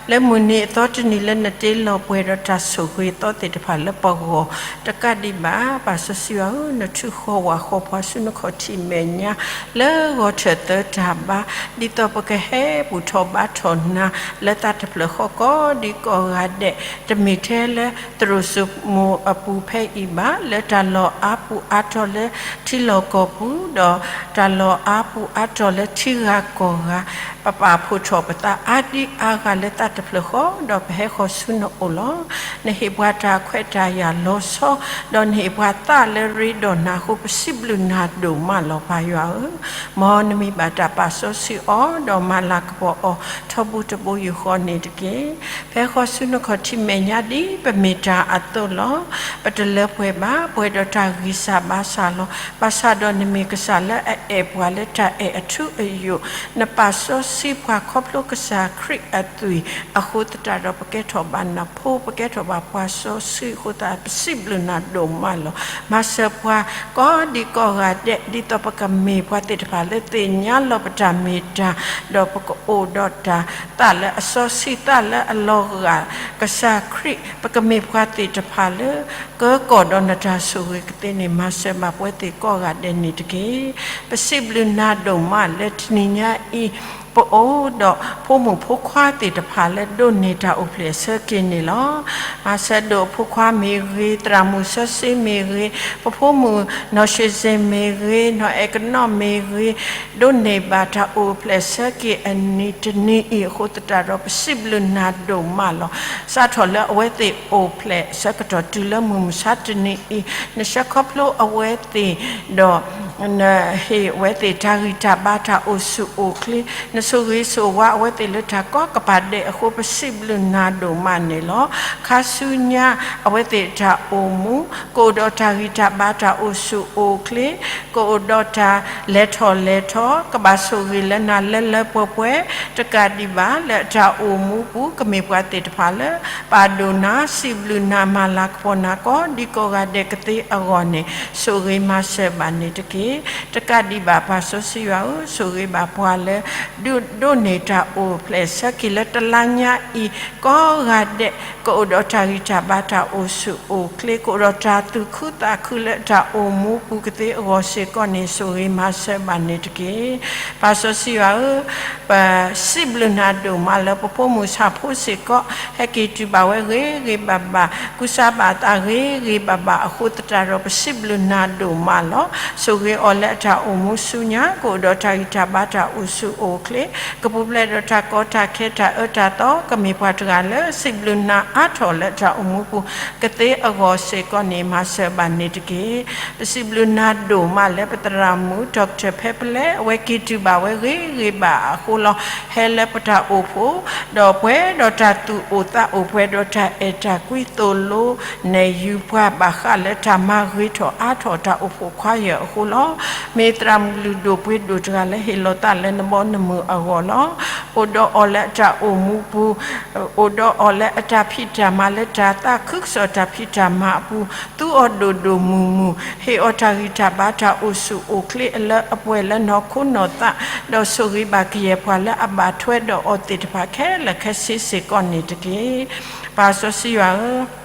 လၢမုၢ်နံၤအသီတနံၤလၢနတ့လီၤပှဲၤဒီးတၢ်ဆိၣ်ဂ့ၤအသီသ့ၣ်တဖၣ်လၢပဂီၢ်, တကးဒံးဘၣ် ပၢ်စီဆှံယွၤဧၢ, နထုဃီၤဝါဃီၤပှၤဆူနခီၣ်ထံးမဲာ်ညါ လၢဂီၤထၢၣ်သၢတၢ်ဘါ, ဒ်သိးပကဟဲဘူၣ်ထီၣ်ဘါထီၣ်နၤ လၢသးတဖျၢၣ်ဃီကိးဒံးကိးဂၤဒဲး, တမ့ၢ်ထဲလၢသရိာ်စိမိၤအပူၤဖဲအံၤဘၣ်, လၢတၢ်လီၢ်အါပူၤအါတီၤလၢထံလီၢ်ကီၢ်ပူၤ, ဒီးတၢ်လီၢ်အါပူၤအါတီၤလၢထံဂၤကီၢ်ဂၤ, ပပာ်ဖှိၣ်ထီၣ်ပသးအါဒံအါဂၤလၢသးတဖျၢၣ်ဃီ, ဒီးပဟဲဃီၤဆူနအိၣ်လီၤ. နဟ့ၣ်ပှၤတၢ်ခွဲးတၢ်ယာ်လီၤဆီ, ဒီးနဟ့ၣ်ပှၤသးလၢရ့ဒီးနၤအဃိ ပစံးဘျုးနၤဒိၣ်မးလီၤ ပၢ်ယွၤဧၢ. မ်နမံၤဘၣ်တၢ်ပာ်စီဆှံအီၤ, ဒီးမၤလၤကပီၤအီၤ ထီဘိတဘိယူၢ်ဃီန့ၣ်တက့ၢ်. ပဟဲဃီၤဆူနခီၣ်ထံးမဲာ်ညါဒ်ပမ့ၢ်တၢ်အသိးလီၤ. ပတလၢပှဲၤဘၣ်, ပှဲၤဒီးတၢ်ဂံၢ်စၢ်ဘါစၢ်လီၤ. ဘၣ်ဆၣ်ဒီးနမ့ၢ်ကစၢ်လၢအအဲၣ်ပှၤလၢတၢ်အဲၣ်အထူအယိာ်, နပာ်စီဆှံပှၤခီဖျိကစၢ်ခရံာ်အသွံၣ်အဃိသတးဒီး ပကဲထီၣ်ဘၣ်နဖိ, ပကဲထီၣ်ဘၣ်ပှၤစီဆှံအဃိသတး ပစံးဘျုးနၤဒိၣ်မးလီၤ. မၤစၢၤပှၤကိးဒံးကိးဂၤဒဲး ဒ်သိးပကမ့ၢ်ပှၤသ့ၣ်တဖၣ်လၢသ့ၣ်ညါလီၤပတၢ်မ့ၢ်တၢ်, ဒီးပကအိၣ်ဒီးတၢ်သးလၢအစီဆှံ သးလၢအလီၤဂာ် ကစၢ်ခရံာ်, ပကမ့ၢ်ပှၤသ့ၣ်တဖၣ်လၢ ကၢကီၢ်ဒီးနတၢ်ဆိၣ်ဂ့ၤကသ့န့ၣ် မၤစၢၤဘၣ်ပဝဲသ့ၣ်ကိးဂၤဒဲးန့ၣ်တက့ၢ်. ပစံးဘျုးနၤဒိၣ်မးလၢတနံၤညါအံၤ ပအိၣ်ဒီးဖိမုၣ်ဖိခွါသ့ၣ်တဖၣ်လၢဒိးန့ၢ်တၢ်အိၣ်ဖျဲၣ်အဆၢက့ၤန့ၣ်လီၤ. မၤစၢၤဒိၣ်အဖိခွါမ့ၢ်ဂ့ၤ, သရၣ်မုၣ်စီဆှံမ့ၢ်ဂ့ၤ, ပဖိမုၣ်နီၢ်ၡ့စ့ၣ်မ့ၢ်ဂ့ၤ, နီၢ်အဲၣ်ကနီၣ်မ့ၢ်ဂ့ၤ, ဒိးန့ၢ်ဘၣ်တၢ်အိၣ်ဖျဲၣ်အဆၢက့ၤအနံၤတနံၤအံၤအဃိသတးဒီး ပစံးဘျုးနၤဒိၣ်မးလီၤ. စးထီၣ်လၢအဝဲသ့ၣ်အိၣ်ဖျဲၣ်အဆၢကတီၢ်တုၤလၢမုၢ်မဆါတနံၤအံၤ, နဆှၢခီဖျိအဝဲသ့ၣ်ဒီး နဟ့ၣ်အဝဲသ့ၣ်တၢ်ဂံၢ်တၢ်ဘါတၢ်အိၣ်ဆူၣ်အိၣ်ချ့, နဆိၣ်ဂ့ၤဆိၣ်ဝါအဝဲသ့ၣ်လၢတၢ်ကီကပၤဒဲးအဃိ ပစံးဘျုးနၤဒိၣ်မးန့ၣ်လီၤ. ခါဆူညါအဝဲသ့ၣ်တၢ်အိၣ်မူ ကအိၣ်ဒီးတၢ်ဂံၢ်တၢ်ဘါတၢ်အိၣ်ဆူၣ်အိၣ်ချ့, ကအိၣ်ဒီးတၢ်လဲၤထီၣ်လဲၤထီ, ကဘၣ်ဆိၣ်ဂ့ၤလၢနၤလၢလၢပှဲၤပှဲၤ, တကးဒံးဘၣ်လၢအတၢ်အိၣ်မူပူၤ ကမ့ၢ်ပှၤသ့ၣ်တဖၣ်လၢ ပာ်ဒိၣ်နၤ စံးဘျုးနၤ မၤလၤကပီၤနၤ ကိးဒံကိးဂၤဒဲးကသ့အဂီၢ်န့ၣ် ဆိၣ်ဂ့ၤမၤစၢၤဘၣ်န့ၣ်တက့ၢ်. တကးဒံးဘၣ် ပၢ်စီဆှံယွၤဧၢ, ဆိၣ်ဂ့ၤဘၣ်ပှၤလၢ ဒိးန့ၢ်တၢ်အိၣ်ဖျဲၣ်အဆၢက့ၤလၢတလါညါအံၤ ကိးဂၤဒဲး ကအိၣ်ဒီးတၢ်ဂံၢ်တၢ်ဘါတၢ်အိၣ်ဆူၣ်အိၣ်ချ့, ကအိၣ်ဒီးတၢ်သူၣ်ခုသးခုလၢတၢ်အိၣ်မူပူၤကသ့အဂီၢ်စ့ၢ်ကီးန့ၣ် ဆိၣ်ဂ့ၤမၤစၢၤဘၣ်န့ၣ်တက့ၢ်. ပၢ်စီဆှံယွၤဧၢ, ပစံးဘျုးနၤဒိၣ်မးလၢပဖိမုၣ်ဆၣ်ဖိစ့ၢ်ကီး ဟဲက့ၤတုၤဘၣ်ဝဲဂ့ၤဂ့ၤဘၣ်ဘၣ်, ကူစါဘၣ်အသးဂ့ၤဂ့ၤဘၣ်ဘၣ်အဃိသတးဒီး ပစံးဘျုးနၤဒိၣ်မးလီၤ. ဆိၣ်ဂ့ၤအီၤလၢအတၢ်အိၣ်မူဆူညါ ကအိၣ်ဒီးတၢ်ဂံၢ်တၢ်ဘါတၢ်အိၣ်ဆူၣ်အိၣ်ချ့, ကပူၤဖျဲးဒီးတၢ်ကီတၢ်ခဲတၢ်အၢတၢ်သီ, ကမ့ၢ်ပှၤတဂၤလၢစံးဘျုးနၤအါထီၣ်လၢတၢ်အိၣ်မူပူၤ ကသ့အဂီၢ်စ့ၢ်ကီးန့ၣ် မၤစၢၤဘၣ်န့ၣ်တက့ၢ်. ပစံးဘျုးနၤဒိၣ်မးလၢပသရၣ်မုၣ် doctor ဖဲပလဲ အဝဲက့ၤတုၤဘၣ်ဝဲဂ့ၤဂ့ၤဘၣ်အဃိလီၤ. ဟဲလၢပတၢ်အိၣ်ဖှိၣ် ဒီးပှဲၤဒီးတၢ်သူၣ်အိၣ်သးအိၣ် ပှဲၤဒီးတၢ်အဲၣ်တၢ်ကွံသိၣ်လိနဲၣ်ယုၤပှၤဘၣ်ဃးလၢတၢ်မၤဂ့ၤထီၣ်အါထီၣ်တၢ်အိၣ်ဖှိၣ်ခွါယၢ်အဃိလီၤ. မ့ၢ်သရၣ်မုၣ်လုၢ်ဒိၣ်ပှ့ၤဒိၣ်တဂၤလၢဟ့ၣ်လီၤသးလၢနဘီနမုၢ်အဂီၢ်လီၤ. အိၣ်ဒီးအီၤလၢအတၢ်အိၣ်မူပူၤ အိၣ်ဒီးအီၤလၢအတၢ်ဖံးတၢ်မၤလၢတၢ်သးခုကစီၣ်တၢ်ဖံးတၢ်မၤအပူၤ, သူအီၤဒိၣ်ဒိၣ်မုၢ်မုၢ်, ဟ့ၣ်အီၤတၢ်ဂံၢ်တၢ်ဘါတၢ်အိၣ်ဆူၣ်အိၣ်ချ့အလၢအပှဲၤလၢနီၢ်ခိနီၢ်သး, ဒီးဆိၣ်ဂ့ၤဘၣ်ကယဲၢ်ပှၤလၢအဘၣ်ထွဲဒီးအီၤသ့ၣ်တဖၣ်ခဲလၢာ်ခဲဆ့စ့ၢ်ကီးန့ၣ်တက့ၢ်. ပၢ်စီဆှံယွၤဧၢ,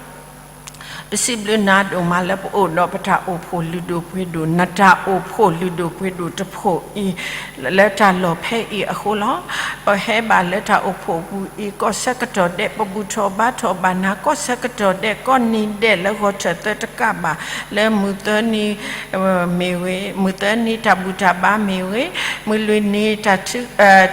ပစံးဘျုးနၤဒိၣ်မးလၢပအိၣ်ဒီးပတၢ်အိၣ်ဖှိၣ်လုၢ်ဒိၣ်ပှ့ၤဒိၣ်, နတၢ်အိၣ်ဖှိၣ်လုၢ်ဒိၣ်ပှ့ၤဒိၣ်တဖှိၣ်အံၤ လၢတၢ်လီၢ်ဖဲအံၤအဃိလီၤ. ပဟဲဘၣ်လၢတၢ်အိၣ်ဖှိၣ်ပူၤအံၤ ကီၢ်ဆၢကတီၢ်ဒဲး ပဘူၣ်ထီၣ်ဘါထီၣ်ဘၣ်နၤ ကီၢ်ဆၢကတီၢ်ဒဲး ကိးနံၤဒဲးလၢဂီၤထၢၣ်သၢတကးဘၣ် လၢမုၢ်သၢနံၤ မ့ၢ်ဂ့ၤ, မုၢ်သၢနံၤတၢ်ဘူၣ်တၢ်ဘါမ့ၢ်ဂ့ၤ, မုၢ်လွံၢ်နံၤ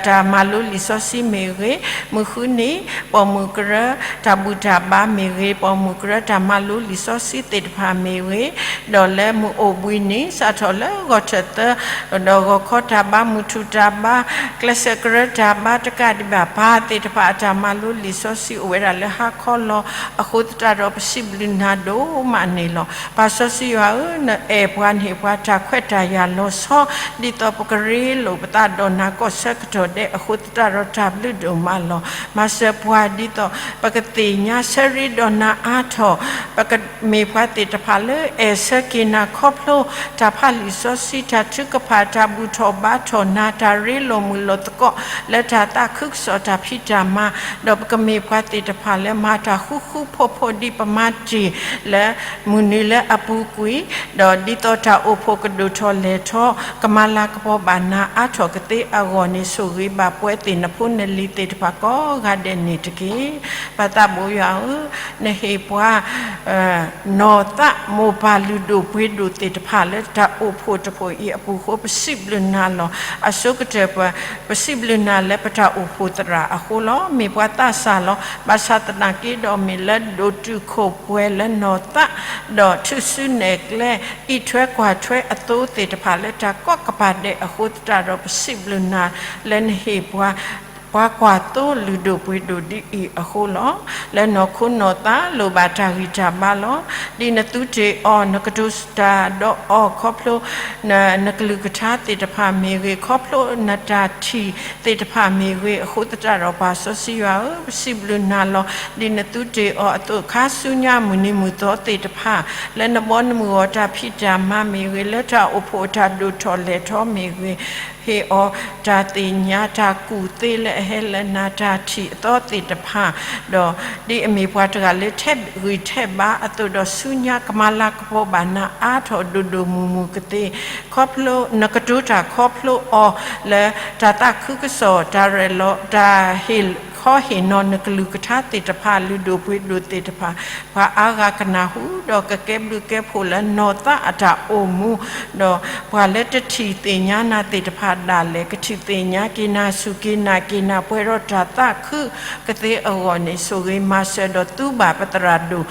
တၢ်မၤလိလံာ်စီဆှံမ့ၢ်ဂ့ၤ, မုၢ်ဃုနံၤ ပိာ်မုၣ်ကရၢ တၢ်ဘူၣ်တၢ်ဘါမ့ၢ်ဂ့ၤ, ပိာ်မုၣ်ကရၢတၢ်မၤလိလံာ်စီဆှံသ့ၣ်တဖၣ်မ့ၢ်ဂ့ၤ, ဒီးလၢမုၢ်အိၣ်ဘှံးနံၤ စးထီၣ်လၢဂီၤထၢၣ်သၢ ဒီးဂီၤခီတၢ်ဘါ မုၢ်ထူၣ်တၢ်ဘါ ကျဲးစၢးကရၢတၢ်ဘါတကးဒံးဘၣ် ပၢ်သ့ၣ်တဖၣ်အတၢ်မၤလိလံာ်စီဆှံအိၣ်ဝဲဒၣ်လၢဟါခီလီၤ. အဃိသတးဒီး ပစံးဘျုးနၤဒိၣ်မးန့ၣ်လီၤ. ပၢ်စီဆှံယွၤဧၢ, နအဲၣ်ပှၤန့ၢ်ပှၤတၢ်ခွဲးတၢ်ယာ်လီၤဆီ ဒ်သိးပကရ့လိာ်ပသးဒီးနၤ ကီၢ်ဆၢကတီၢ်ဒဲးအဃိသတးဒီး တၢ်ဘျုးဒိၣ်မးလီၤ. မၤစၢၤပှၤဒ်သိး ပကသ့ၣ်ညါဆၢရ့ဒီးနၤအါထီၣ်, ပကမ့ၢ်ပှၤသ့ၣ်တဖၣ်လၢအဲၣ်ဆၢက့ၤနၤခီဖျိ တၢ်ဖးလံာ်စီဆှံ တၢ်ထုကဖၣ် တၢ်ဘူၣ်ထီၣ်ဘါထီၣ်နၤ တၢ်ရ့လိာ်မုာ်လိာ်သကိး လၢတၢ်သးခုကစီၣ်တၢ်ဖံးတၢ်မၤ, ဒီးပကမ့ၢ်ပှၤသ့ၣ်တဖၣ်လၢမၤတၢ်ဃူဃူဖိးဖိးဒ်ပမၤတ့ၢ်လၢ မုၢ်နံၤလၢအပူၤကွံာ်, ဒီးဒ်သိးတၢ်အိၣ်ဖှိၣ်ကဒိၣ်ထီၣ်လဲၢ်ထီၣ် ကမၤလၤကပီၤဘၣ်နၤအါထီၣ်ကသ့အဂီၢ်န့ၣ် ဆိၣ်ဂ့ၤဘၣ်ပှၤသ့ၣ်နဖိနလံၤသ့ၣ်တဖၣ်ကိးဂၤဒဲးန့ၣ်တက့ၢ်. ပၢ်သးဘိယွၤဧၢ, နဟ့ၣ်ပှၤ နီၢ်သးမိၢ်ပၢ်လုၢ်ဒိၣ်ပှ့ၤဒိၣ်သ့ၣ်တဖၣ်လၢတၢ်အိၣ်ဖှိၣ်တဖှိၣ်အံၤအပူၤအဃိ ပစံးဘျုးနၤလီၤ. အဆိကတၢၢ်ပှၤ ပစံးဘျုးနၤလၢပတၢ်အိၣ်ဖှိၣ်သရၣ်အဃိလီၤ. မ့ၢ်ပှၤသးစၢ်လီၤ. ဘၣ်ဆၣ်သနာ်က့ဒီး မ့ၢ်လၢဒိၣ်တုာ်ခိၣ်ပှဲၤလၢနီၢ်သး ဒီးထူၣ်စုနဲၣ်ကျဲ အံးထွဲကွၢ်ထွဲအသိသ့ၣ်တဖၣ်လၢတၢ်ကီကပၤဒဲးအဃိသတးဒီး ပစံးဘျုးနၤလၢနဟ့ၣ်ပှၤ ပှၤကွၢ်သိလုၢ်ဒိၣ်ပှ့ၤဒိၣ်ဒ်အံၤအဃိလီၤ. လၢနီၢ်ခိနီၢ်သးလိၣ်ဘၣ်တၢ်ဂံၢ်တၢ်ဘါလီၤ. ဒ်နသူတ့ၢ်အီၤ နကတိၤတၢ်ဒီးအီၤခီဖျိ နကလုၢ်ကထါသ့ၣ်တဖၣ်မ့ၢ်ဂ့ၤ, ခီဖျိနတၢ်ထံၣ်သ့ၣ်တဖၣ်မ့ၢ်ဂ့ၤအဃိသတးဒီး ပၢ်စီဆှံယွၤဧၢ, ပစံးဘျုးနၤလီၤ. ဒ်နသူတ့ၢ်အီၤအသိး ခါဆူညါမုၢ်နံၤမုၢ်သီသ့ၣ်တဖၣ် လၢနဘီနမုၢ်ဂီၤတၢ်ဖံးတၢ်မၤမ့ၢ်ဂ့ၤ, လၢတၢ်အိၣ်ဖှိၣ်အတၢ်ဒိၣ်ထီၣ်လဲၢ်ထီၣ်မ့ၢ်ဂ့ၤ, ဟ့ၣ်အီၤတၢ်သ့ၣ်ညါတၢ်ကူၣ်သ့လၢအဟဲလၢနၤ တၢ်ထံၣ်အသီသ့ၣ်တဖၣ်, ဒီးဒ်အမ့ၢ်ပှၤတဂၤလၢထဲးဂံၢ်ထဲးဘါအသိးဒီး ဆူညါကမၤလၤကပီၤဘၣ်နၤအါထီၣ်ဒိၣ်ဒိၣ်မုၢ်မုၢ်ကသ့, ခီဖျိနကတိၤတၢ်ခီဖျိအီၤလၢတၢ်သးခုကစီၣ် တၢ်ရဲၣ်လီၤ တၢ်ဟ့ၣ်ခီဟ့ၣ်နီၤနကလုၢ်ကထါသ့ၣ်တဖၣ် လုၢ်ဒိၣ်ပှ့ၤဒိၣ်သ့ၣ်တဖၣ်, ပှၤအါဂၤကနၢ်ဟူ ဒီးကကဲဘျုးကဲဖှိၣ်လၢနီၢ်သးအတၢ်အိၣ်မူ, ဒီးပှၤလၢတထံၣ်သ့ၣ်ညါနၤသ့ၣ်တဖၣ်ဒၣ်လဲာ် ကထံၣ်သ့ၣ်ညါက့ၤနၤ စူၢ်က့ၤနာ်က့ၤနၤ ပှဲၤဒီးတၢ်သးခုကသ့အဂီၢ်န့ၣ် ဆိၣ်ဂ့ၤမၤစၢၤဒီးသူဘၣ်ပသရၣ်ဒိၣ်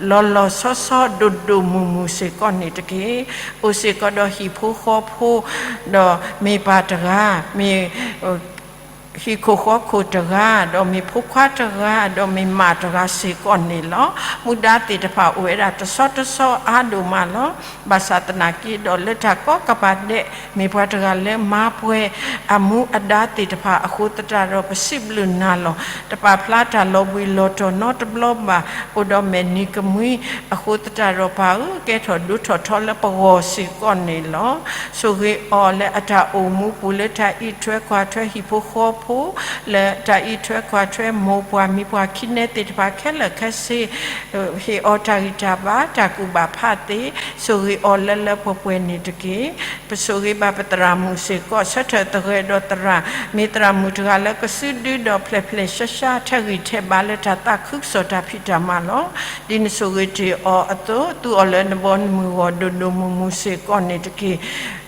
လီၤလီၤဆီဆီဒိၣ်ဒိၣ်မုၢ်မုၢ်စ့ၢ်ကီးန့ၣ်တက့ၢ်. အိၣ်စ့ၢ်ကီးဒီးဟံၣ်ဖိဃီဖိ ဒီးမ့ၢ်ပၢ်တဂၤ, မ့ၢ် ဟံၣ်ခိၣ်ဃီခိၣ်တဂၤ, ဒီးမ့ၢ်ဖိခွါတဂၤ, ဒီးမ့ၢ်မါတဂၤစ့ၢ်ကီးန့ၣ်လီၤ. မူဒါသ့ၣ်တဖၣ်အိၣ်ဝဲဒၣ်တဆီတဆီအါဒိၣ်မးလီၤ. ဘၣ်ဆၣ်သနာ်က့ဒီး လၢတၢ်ကိးကပၤဒဲး မ့ၢ်ပှၤတဂၤလၢမၤပှဲၤအမူအဒါသ့ၣ်တဖၣ်အဃိသတးဒီး ပစံးဘျုးနၤလီၤ. တပာ်ဖျါတၢ်လီၤဘှံးလီၤတီၤနီတဘျီဘၣ် အိၣ်ဒီးမဲာ်နံၤကမှံအဃိသတးဒီး ပၢ်ဧၢ ကဲထီၣ်ဒိၣ်ထီၣ်ထီလၢပဂီၢ်စ့ၢ်ကီးန့ၣ်လီၤ. ဆိၣ်ဂ့ၤအီၤလၢအတၢ်အိၣ်မူပူၤ လၢတၢ်အံးထွဲကွၢ်ထွဲဟံၣ်ဖိဃီဖိ, လၢတၢ်အံးထွဲကွၢ်ထွဲမိၢ်ပှၢ်မံၤပှၢ်ခံနဲသ့ၣ်တဖၣ်ခဲလၢာ်ခဲဆ့ ဟ့ၣ်အီၤတၢ်ဂံၢ်တၢ်ဘါ တၢ်ကူၣ်ဘၣ်ဖးသ့, ဆိၣ်ဂ့ၤအီၤလၢလၢပှဲၤပှဲၤန့ၣ်တက့ၢ်. ပဆိၣ်ဂ့ၤဘၣ်ပသရၣ်မုၣ်စ့ၢ်ကီး ဆၢထၢၣ်သဂၢၢ်ဒီးသရၣ်, မ့ၢ်သရၣ်မုၣ်တဂၤလၢကစုဒုဒီးဖျဲၣ်ဖျဲၣ်ရှါရှါ ထဲးဂံၢ်ထဲးဘါလၢတၢ်သးခုကစီၣ်တၢ်ဖံးတၢ်မၤလီၤ. ဒ်နဆိၣ်ဂ့ၤတ့ၢ်အီၤအသိး သူအီၤလၢနဘီနမုၢ်ဂီၢ် ဒိၣ်ဒိၣ်မုၢ်မုၢ်စ့ၢ်ကီးန့ၣ်တက့ၢ်.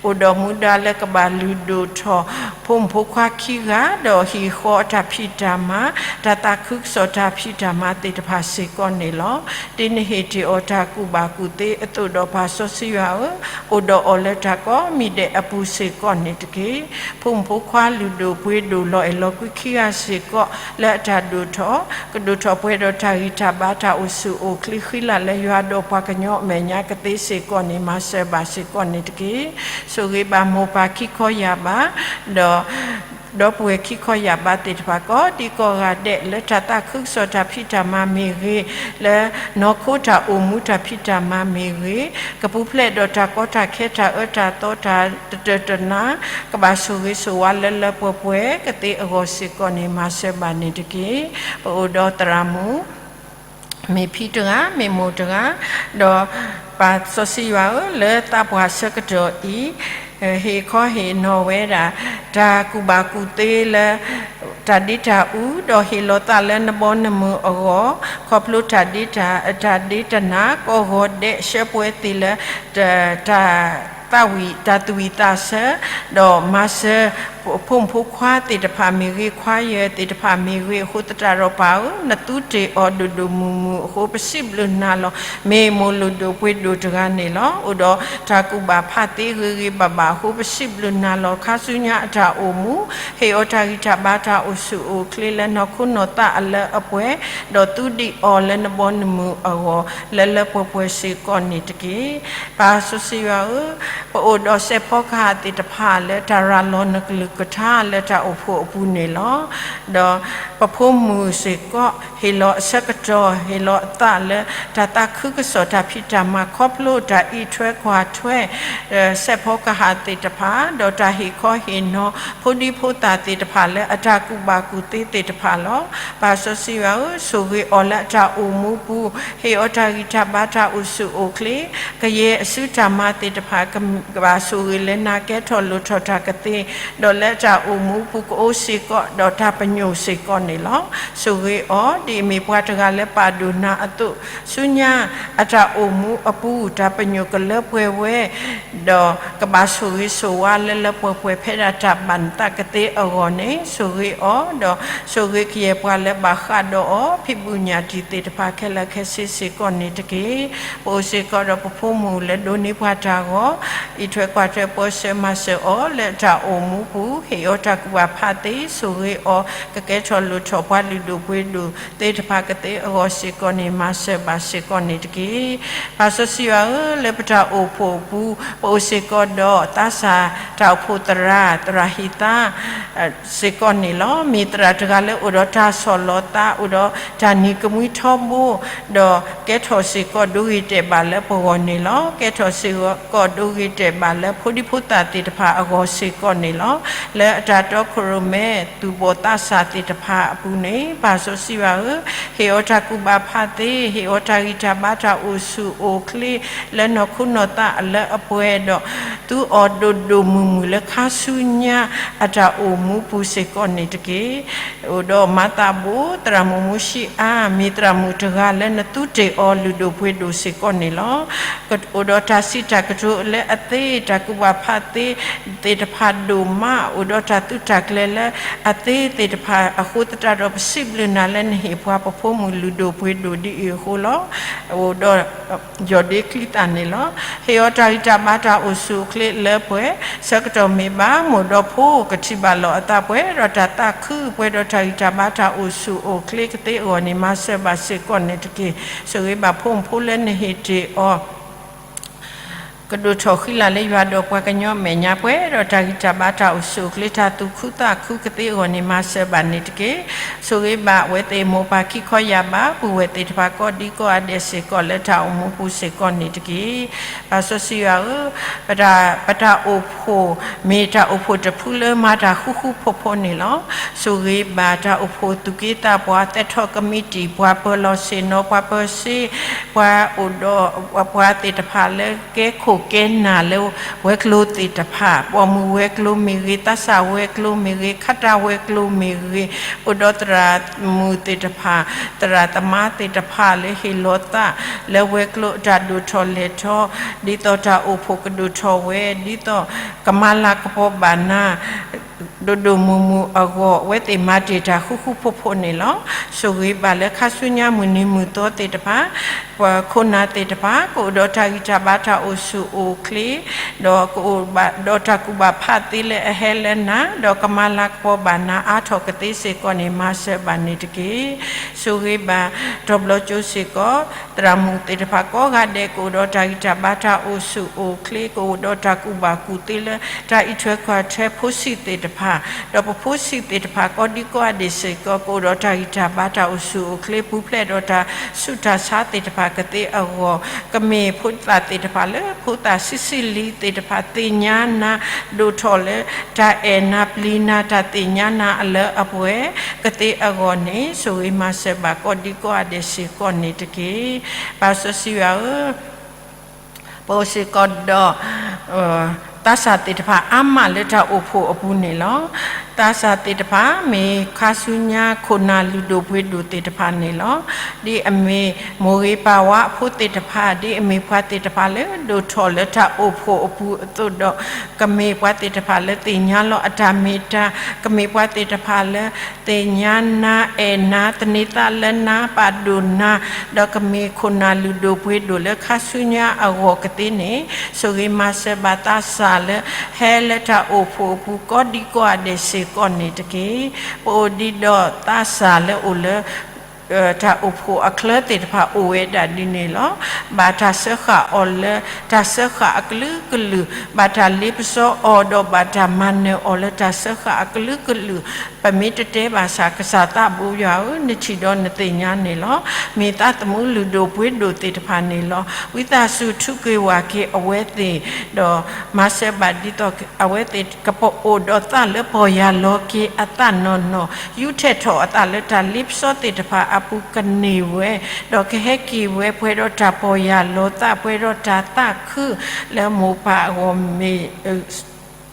အိၣ်ဒီးမူဒါလၢကဘၣ်လုၢ်ဒိၣ်ထီၣ် ဖိမုၣ်ဖိခွါခံဂၤ ဒီးဟံၣ်ဃီအတၢ်ဖံးတၢ်မၤ, တၢ်သးခုကစီၣ်တၢ်ဖံးတၢ်မၤသ့ၣ်တဖၣ်စ့ၢ်ကီးန့ၣ်လီၤ. ဒ်နဟ့ၣ်တ့ၢ်အီၤတၢ်ကူၣ်ဘၣ်ကူၣ်သ့အသိးဒီး ပၢ်စီဆှံယွၤဧၢ, အိၣ်ဒီးအီၤလၢတၢ်ကိးမံၤဒဲးအပူၤစ့ၢ်ကီးန့ၣ်တက့ၢ်. ဖိမုၣ်ဖိခွါလုၢ်ဒိၣ်ပှ့ၤဒိၣ်လီၤအဲၣ်လီၤကွံခံဂၤစ့ၢ်ကီး လၢအတၢ်ဒိၣ်ထီၣ် ကဒိၣ်ထီၣ်ပှဲၤဒီးတၢ်ဂံၢ်တၢ်ဘါ တၢ်အိၣ်ဆူၣ်အိၣ်ချ့ ဃံလၤလၢယွၤဒီးပှၤကညီအမဲာ်ညါကသ့စ့ၢ်ကီးန့ၣ် မၤစၢၤဘၣ်စ့ၢ်ကီးန့ၣ်တက့ၢ်. ဆိၣ်ဂ့ၤဘၣ်မိၢ်ပၢ်ခံခီယာ်ဘး ဒီး ဒီပုၢ်ဝဲၢ်ခံခီယာ်ဘးသ့ၣ်တဖၣ် ကိးဒံကိးဂၤဒဲး လၢတၢ်သးခုကစီၣ်တၢ်ဖံးတၢ်မၤမ့ၢ်ဂ့ၤ, လၢနီၢ်ခိတၢ်အိၣ်မူတၢ်ဖံးတၢ်မၤမ့ၢ်ဂ့ၤ, ကပူၤဖျဲးဒီးတၢ်ကီတၢ်ခဲ တၢ်အၢတၢ်သီ တၢ်တတၢာ်တနါ, ကဘၣ်ဆိၣ်ဂ့ၤဆိၣ်ဝါလၢလၢပှဲၤပှဲၤကသ့အဂီၢ်စ့ၢ်ကီးန့ၣ် မၤစၢၤဘၣ်န့ၣ်တက့ၢ်. ပအိၣ်ဒီးသရၣ်မုၣ် မ့ၢ်ဖံတဂၤ မ့ၢ်မိၢ်တဂၤ, ဒီးပၢ်စီဆှံယွၤဧၢ, လၢသးပှၢ်ဆၢကတီၢ်အံၤ ဟ့ၣ်ခီဟ့ၣ်နီၤဝဲဒၣ် တၢ်ကူၣ်ဘၣ်ကူၣ်သ့လၢ တၢ်ဒ့တၢ်အူ, ဒီးဟ့ၣ်လီၤသးလၢနဘီနမုၢ်အဂီၢ်, ခီဖျိတၢ်ဒ့တၢ် တၢ်ဒ့တၢ်နါ ကိးဂီၤဒဲး ဆှၢပှဲၤသ့ၣ်လၢ တၢ် တၢ်သးဝံၣ် တၢ်သူၣ်ဝံၣ်သးဆၢ, ဒီးမၤစၢၤ ဖိမုၣ်ဖိခွါသ့ၣ်တဖၣ်မ့ၢ်ဂ့ၤ, ခွါယၢၢ်သ့ၣ်တဖၣ်မ့ၢ်ဂ့ၤအဃိသတးဒီး ပၢ်ဧၢ, နသူတ့ၢ်အီၤဒိၣ်ဒိၣ်မုၢ်မုၢ်အဃိ ပစံးဘျုးနၤလီၤ. မ့ၢ်မိၢ်လုၢ်ဒိၣ်ပှ့ၤဒိၣ်တဂၤန့ၣ်လီၤ. အိၣ်ဒီးတၢ်ကူၣ်ဘၣ်ဖးသ့ဂ့ၤဂ့ၤဘၣ်ဘၣ်အဃိ ပစံးဘျုးနၤလီၤ. ခါဆူညါအတၢ်အိၣ်မူ ဟ့ၣ်အီၤတၢ်ဂံၢ်တၢ်ဘါ တၢ်အိၣ်ဆူၣ်အိၣ်ချ့ လၢနီၢ်ခိနီၢ်သးအလၢအပှဲၤ, ဒီးသူဒံးအီၤလၢနဘီနမုၢ်အဂီၢ် လၢလၢပှဲၤပှဲၤစ့ၢ်ကီးန့ၣ်တက့ၢ်. ပၢ်စီဆှံယွၤဧၢ, ပအိၣ်ဒီးစဲးဖီကဟၣ်သ့ၣ်တဖၣ် လၢတၢ်ရၤလီၤနကလုၢ်ကထါလၢတၢ်အိၣ်ဖှိၣ်အပူၤန့ၣ်လီၤ. ဒီးပဖိမုၣ်စ့ၢ်ကီး ဟ့ၣ်လီၤအဆၢကတီၢ် ဟ့ၣ်လီၤအသးလၢ တၢ်သးခုကစီၣ်တၢ်ဖံးတၢ်မၤ ခီဖျိတၢ်အံးထွဲကွၢ်ထွဲ စဲးဖီကဟၣ်သ့ၣ်တဖၣ်, ဒီးတၢ်ဟ့ၣ်ခီဟ့ၣ်နီၤ ဖိဒံဖိသၣ်သ့ၣ်တဖၣ်လၢအတၢ်ကူၣ်ဘၣ်ကူၣ်သ့သ့ၣ်တဖၣ်လီၤ. ပၢ်စီဆှံယွၤဧၢ, ဆိၣ်ဂ့ၤအီၤလၢအတၢ်အိၣ်မူပူၤ, ဟ့ၣ်အီၤတၢ်ဂံၢ်တၢ်ဘါ တၢ်အိၣ်ဆူၣ်အိၣ်ချ့, ကယဲၢ်အစုတၢ်မၤသ့ၣ်တဖၣ် ကဘၣ်ဆိၣ်ဂ့ၤလၢနၤ ကဲထီၣ်လိၣ်ထီၣ်တၢ်ကသ့, ဒီးလၢအတၢ်အိၣ်မူပူၤကအိၣ်စ့ၢ်ကီး ဒီးတၢ်ပညိၣ်စ့ၢ်ကီးန့ၣ်လီၤ. ဆိၣ်ဂ့ၤအီၤ ဒ်အမ့ၢ်ပှၤတဂၤလၢပာ်ဒိၣ်နၤအသိး ဆူညါအတၢ်အိၣ်မူအပူၤ တၢ်ပညိၣ်ကလၢပှဲၤဝဲ ဒီးကဘၣ်ဆိၣ်ဂ့ၤဆိၣ်ဝါလၢလၢပှဲၤပှဲၤ ဖဲဒၣ်တၢ်ဘၣ်နသးကသ့အဂီၢ်န့ၣ် ဆိၣ်ဂ့ၤအီၤ, ဒီးဆိၣ်ဂ့ၤကယဲၢ်ပှၤလၢဘၣ်ဃးဒီးအီၤ ဖံးဘူၣ်ညၣ်တံၢ်သ့ၣ်တဖၣ်ခဲလၢာ်ခဲဆ့စ့ၢ်ကီးန့ၣ်တက့ၢ်. ပအိၣ်စ့ၢ်ကီးဒီးပဖိမုၣ်လၢဒိးန့ၢ်ပှၤတၢ်ဂီၤ, အံးထွဲကွၢ်ထွဲပၢဆှၢမၤစၢၤအီၤ လၢအတၢ်အိၣ်မူပူၤ ဟ့ၣ်အီၤတၢ်ကူၣ်ဘၣ်ဖးသ့, ဆိၣ်ဂ့ၤအီၤ ကကဲထီၣ်လိၣ်ထီၣ်ပှၤလုၢ်ဒိၣ်ပှ့ၤဒိၣ်သ့ၣ်တဖၣ်ကသ့အဂီၢ်စ့ၢ်ကီးန့ၣ် မၤစၢၤဘၣ်စ့ၢ်ကီးန့ၣ်တက့ၢ်. ပၢ်စီဆှံယွၤဧၢ, လၢပတၢ်အိၣ်ဖှိၣ်အပူၤ ပအိၣ်စ့ၢ်ကီးဒီးသးစၢ်တၢ်အိၣ်ဖှိၣ်သရၣ်, သရၣ်ဟံးသါ စ့ၢ်ကီးန့ၣ်လီၤ. မ့ၢ်သရၣ်တဂၤလၢအိၣ်ဒီးတၢ်ဆီၣ်လီၤသး, အိၣ်ဒီးတၢ်နံၤကမှံထီဘိ, ဒီးကဲထီၣ်စ့ၢ်ကီးဒိဂ့ၤတဲာ်ဘၣ်လၢပဂီၢ်န့ၣ်လီၤ. ကဲထီၣ်စ့ၢ်ကီးဒိဂ့ၤတဲာ် ဘၣ်လၢဖိဒံဖိသၣ်သ့ၣ်တဖၣ်အဂီၢ်စ့ၢ်ကီးန့ၣ်လီၤ. လၢအတၢ်တီခိၣ်ရိၣ်မဲသူၣ်ဘီၣ်သးစၢ်သ့ၣ်တဖၣ်အပူၤန့ၣ် ပၢ်စီဆှံယွၤဧၢ, ဟ့ၣ်အီၤတၢ်ကူၣ်ဘၣ်ဖးသ့, ဟ့ၣ်အီၤတၢ်ဂံၢ်တၢ်ဘါတၢ်အိၣ်ဆူၣ်အိၣ်ချ့ လၢနီၢ်ခိနီၢ်သးအလၢအပှဲၤဒီး သူအီၤဒိၣ်ဒိၣ်မုၢ်မုၢ်လၢခါဆူညါအတၢ်အိၣ်မူပူၤစ့ၢ်ကီးန့ၣ်တက့ၢ်. အိၣ်ဒီးမၤသးဘိ သရၣ်မုၣ်မူၡံအါ မ့ၢ်သရၣ်မုၣ်တဂၤလၢနသူတ့ၢ်အီၤလုၢ်ဒိၣ်ပှ့ၤဒိၣ်စ့ၢ်ကီးန့ၣ်လီၤ. အိၣ်ဒီးတၢ်စံးတၢ်ကတိၤလၢအသ့ တၢ်ကူၣ်ဘၣ်ဖးသ့သ့ၣ်တဖၣ်ဒိၣ်မး အိၣ်ဒီးတၢ်သုးတၢ်ကျဲၤလၢအသ့သ့ၣ်တဖၣ်အဃိသတးဒီး ပစံးဘျုးနၤလၢနဟ့ၣ်ပှၤပဖိမုၣ်လုၢ်ဒိၣ်ပှ့ၤဒိၣ်ဒ်အံၤအဃိလီၤ. အိၣ်ဒီး ယီၢ်ဒ့ချံသၣ်န့ၣ်လီၤ. ဟ့ၣ်အီၤတၢ်ဂံၢ်တၢ်ဘါတၢ်အိၣ်ဆူၣ်အိၣ်ချ့လၢပှဲၤ ဆၢကတီၢ်မ့ၢ်ဘၣ် မိၢ်ဒီးဖိကထံၣ်ဘၣ်လီၤအသးပှဲၤ ဒီးတၢ်သးခုပှဲၤဒီးတၢ်ဂံၢ်တၢ်ဘါတၢ်အိၣ်ဆူၣ်အိၣ်ချ့ကသ့အဂီၢ်န့ၣ် မၤစၢၤဘၣ်စ့ၢ်ကီးန့ၣ်တက့ၢ်. ဆိၣ်ဂ့ၤဘၣ်ဖိမုၣ်ဖိလၢနဟ့ၣ်တ့ၢ်အီၤ ကဒိၣ်ထီၣ်ဃံလၤလၢယွၤဒီးပှၤကညီအမဲာ်ညါပှဲၤဒီးတၢ်ဂံၢ်တၢ်ဘါတၢ်အိၣ်ဆူၣ်အိၣ်ချ့ တၢ်သူၣ်ခုသးခုကသ့အဂီၢ်န့ၣ် မၤစၢၤဘၣ်န့ၣ်တက့ၢ်. ဆိၣ်ဂ့ၤဘၣ်အဝဲသ့ၣ်မိၢ်ပၢ်ခံခီယာ်ဘး ပုၢ်ဝဲၢ်သ့ၣ်တဖၣ်ကိးဒံကိးဂၤဒဲးစ့ၢ်ကီးလၢတၢ်အိၣ်မူပူၤစ့ၢ်ကီးန့ၣ်တက့ၢ်. ပၢ်စီဆှံယွၤဧၢ, ပတၢ်, ပတၢ်အိၣ်ဖှိၣ် မ့ၢ်တၢ်အိၣ်ဖှိၣ်တဖုလၢမၤတၢ်ဃူဃူဖိးဖိးန့ၣ်လီၤ. ဆိၣ်ဂ့ၤဘၣ်တၢ်အိၣ်ဖှိၣ်သူၣ်က့သးပှၢ် သဲထီၣ်ကမံးတံာ် ပှၤပၢၤလီၢ်ဆ့ၣ်နီၤ ပှၤပၢၤစ့ ပှၤအိၣ်ဒီး ပှၤသ့ၣ်တဖၣ်လၢကဲခိၣ်ကဲနၢ်လၢဝဲၤကျိၤသ့ၣ်တဖၣ် ပိာ်မုၣ်ဝဲၤကျိၤမ့ၢ်ဂ့ၤ သးစၢ်ဝဲၤကျိၤမ့ၢ်ဂ့ၤ ခးတၢ်ဝဲၤကျိၤမ့ၢ်ဂ့ၤ အိၣ်ဒီးသရၣ်မုၣ်သ့ၣ်တဖၣ် သရၣ်သမါသ့ၣ်တဖၣ်လၢဟ့ၣ်လီၤသး လၢဝဲၤကျိၤအတၢ်ဒိၣ်ထီၣ်လဲၢ်ထီၣ် ဒ်သိးတၢ်အိၣ်ဖှိၣ်ကဒိၣ်ထီၣ်ဝဲ ဒ်သိးကမၤလၤကပီၤဘၣ်နၤ ဒိၣ်ဒိၣ်မုၢ်မုၢ်အဂီၢ် အဝဲသ့ၣ်မၤတ့ၢ်တၢ်ဃူဃူဖိးဖိးန့ၣ်လီၤ. ဆိၣ်ဂ့ၤဘၣ်လၢခါဆူညါမုၢ်နံၤမုၢ်သီသ့ၣ်တဖၣ် ပှၤခိၣ်နၢ်သ့ၣ်တဖၣ် ကအိၣ်ဒီးတၢ်ဂံၢ်တၢ်ဘါတၢ်အိၣ်ဆူၣ်အိၣ်ချ့ ဒီးကအိၣ်ဘၣ်ဒီးတၢ်ကူၣ်ဘၣ်ဖးသ့လၢအဟဲလၢနၤ ဒီးကမၤလၤကပီၤဘၣ်နၤအါထီၣ်ကသ့စ့ၢ်ကီးန့ၣ် မၤစၢၤဘၣ်န့ၣ်တက့ၢ်. ဆိၣ်ဂ့ၤဘၣ်တီၤဘျီကၠိစ့ၢ်ကီး သရၣ်မုၣ်သ့ၣ်တဖၣ်ကိးဂၤဒဲး ကအိၣ်ဒီးတၢ်ဂံၢ်တၢ်ဘါတၢ်အိၣ်ဆူၣ်အိၣ်ချ့ ကအိၣ်ဒီးတၢ်ကူၣ်ဘၣ်ကူၣ်သ့လၢတၢ်အံးထွဲကွၢ်ထွဲဖိဆံးသ့ၣ်တဖၣ် ဒီးပဖိဆံးသ့ၣ်တဖၣ်ကိးဒံကိးဂၤဒဲးစ့ၢ်ကီး ကအိၣ်ဒီးတၢ်ဂံၢ်တၢ်ဘါတၢ်အိၣ်ဆူၣ်အိၣ်ချ့ ပူၤဖျဲးဒီးတၢ်ဆူးတၢ်ဆါသ့ၣ်တဖၣ်ကသ့အဂီၢ် ကမ့ၢ်ဖိသၣ်သ့ၣ်တဖၣ်လၢဖိသၣ်ဆံးဆံးလံသ့ၣ်တဖၣ်သ့ၣ်ညါနၤ ဒိၣ်ထီၣ်လၢတၢ်အဲၣ်နၤပျံၤနၤ တၢ်သ့ၣ်ညါနၤအလၢအပှဲၤကသ့အဂီၢ်န့ၣ် ဆိၣ်ဂ့ၤမၤစၢၤဘၣ်ကိးဒံကိးဂၤဒဲးစ့ၢ်ကီးန့ၣ်တက့ၢ်. ပၢ်စီဆှံယွၤဧၢ, ပအိၣ်စ့ၢ်ကီးဒီး သးစၢ်သ့ၣ်တဖၣ်အါမးလၢတၢ်အိၣ်ဖှိၣ်အပူၤန့ၣ်လီၤ. သးစၢ်သ့ၣ်တဖၣ် မ့ၢ်ခါဆူညါခိၣ်နၢ်လုၢ်ဒိၣ်ပှ့ၤဒိၣ်သ့ၣ်တဖၣ်န့ၣ်လီၤ. ဒ်အမ့ၢ်မိၢ်ဂ့ၤပၢ်ဝါအဖိသ့ၣ်တဖၣ် ဒ်အမ့ၢ်ပှၤသ့ၣ်တဖၣ်လၢဒိၣ်ထီၣ်လၢတၢ်အိၣ်ဖှိၣ်အပူၤအသိးဒီး ကမ့ၢ်ပှၤသ့ၣ်တဖၣ်လၢသ့ၣ်ညါလီၤအတၢ်မ့ၢ်တၢ်, ကမ့ၢ်ပှၤသ့ၣ်တဖၣ်လၢ သ့ၣ်ညါနၤ အဲၣ်နၤ သန့ၤသးလၢနၤ ပာ်ဒိၣ်နၤ, ဒီးကမ့ၢ်ခိၣ်နၢ်လုၢ်ဒိၣ်ပှ့ၤဒိၣ်လၢခါဆူညါအဂီၢ်ကသ့န့ၣ် ဆိၣ်ဂ့ၤမၤစၢၤဘၣ်သးစၢ်လၢ ဟဲလၢတၢ်အိၣ်ဖှိၣ်အပူၤကိးဒံကိးဂၤဒဲးစ့ၢ်ကီးန့ၣ်တက့ၢ်. ပအိၣ်ဒံးဒီးသးစၢ်လၢအိၣ်လၢ တၢ်အိၣ်ဖှိၣ်အချၢသ့ၣ်တဖၣ်အိၣ်ဝဲဒၣ်ဒ်န့ၣ်လီၤ. ဘၣ်တၢ်စၢဃာ်အီၤလၢ တၢ်စၢဃာ်အကလုာ်ကလုာ်, ဘၣ်တၢ်လ့ပစီအီၤ ဒီးဘၣ်တၢ်မၤနၢၤအီၤလၢတၢ်စၢဃာ်အကလုာ်ကလုာ်, ပမ့ၢ်တတဲဘၣ်ဆၣ် ကစၢ်သးဘိယွၤဧၢ, နထံၣ်ဒီးနသ့ၣ်ညါန့ၣ်လီၤ. မ့ၢ်သးသမူလုၢ်ဒိၣ်ပှ့ၤဒိၣ်သ့ၣ်တဖၣ်န့ၣ်လီၤ. ဝံသးစူၤထုးက့ၤဝးက့ၤအဝဲသ့ၣ်, ဒီးမၤစၢၤဘၣ်ဒ်သိး အဝဲသ့ၣ်ကပအိၣ်ဒီးသးလၢပီၢ်ယၢ်လီၤက့ၤအသးနီၢ်နီၢ်, ယူးထဲးထီၣ်အသးလၢတၢ်လ့ပစီသ့ၣ်တဖၣ်အပူၤကန့ၢ်ဝဲ, ဒီးကဟဲက့ၤဝဲပှဲၤဒီးတၢ်ပီၢ်ယၢ်လီၤသး ပှဲၤဒီးတၢ်သးခုလၢမိၢ်ပၢ်အဂီၢ်မ့ၢ်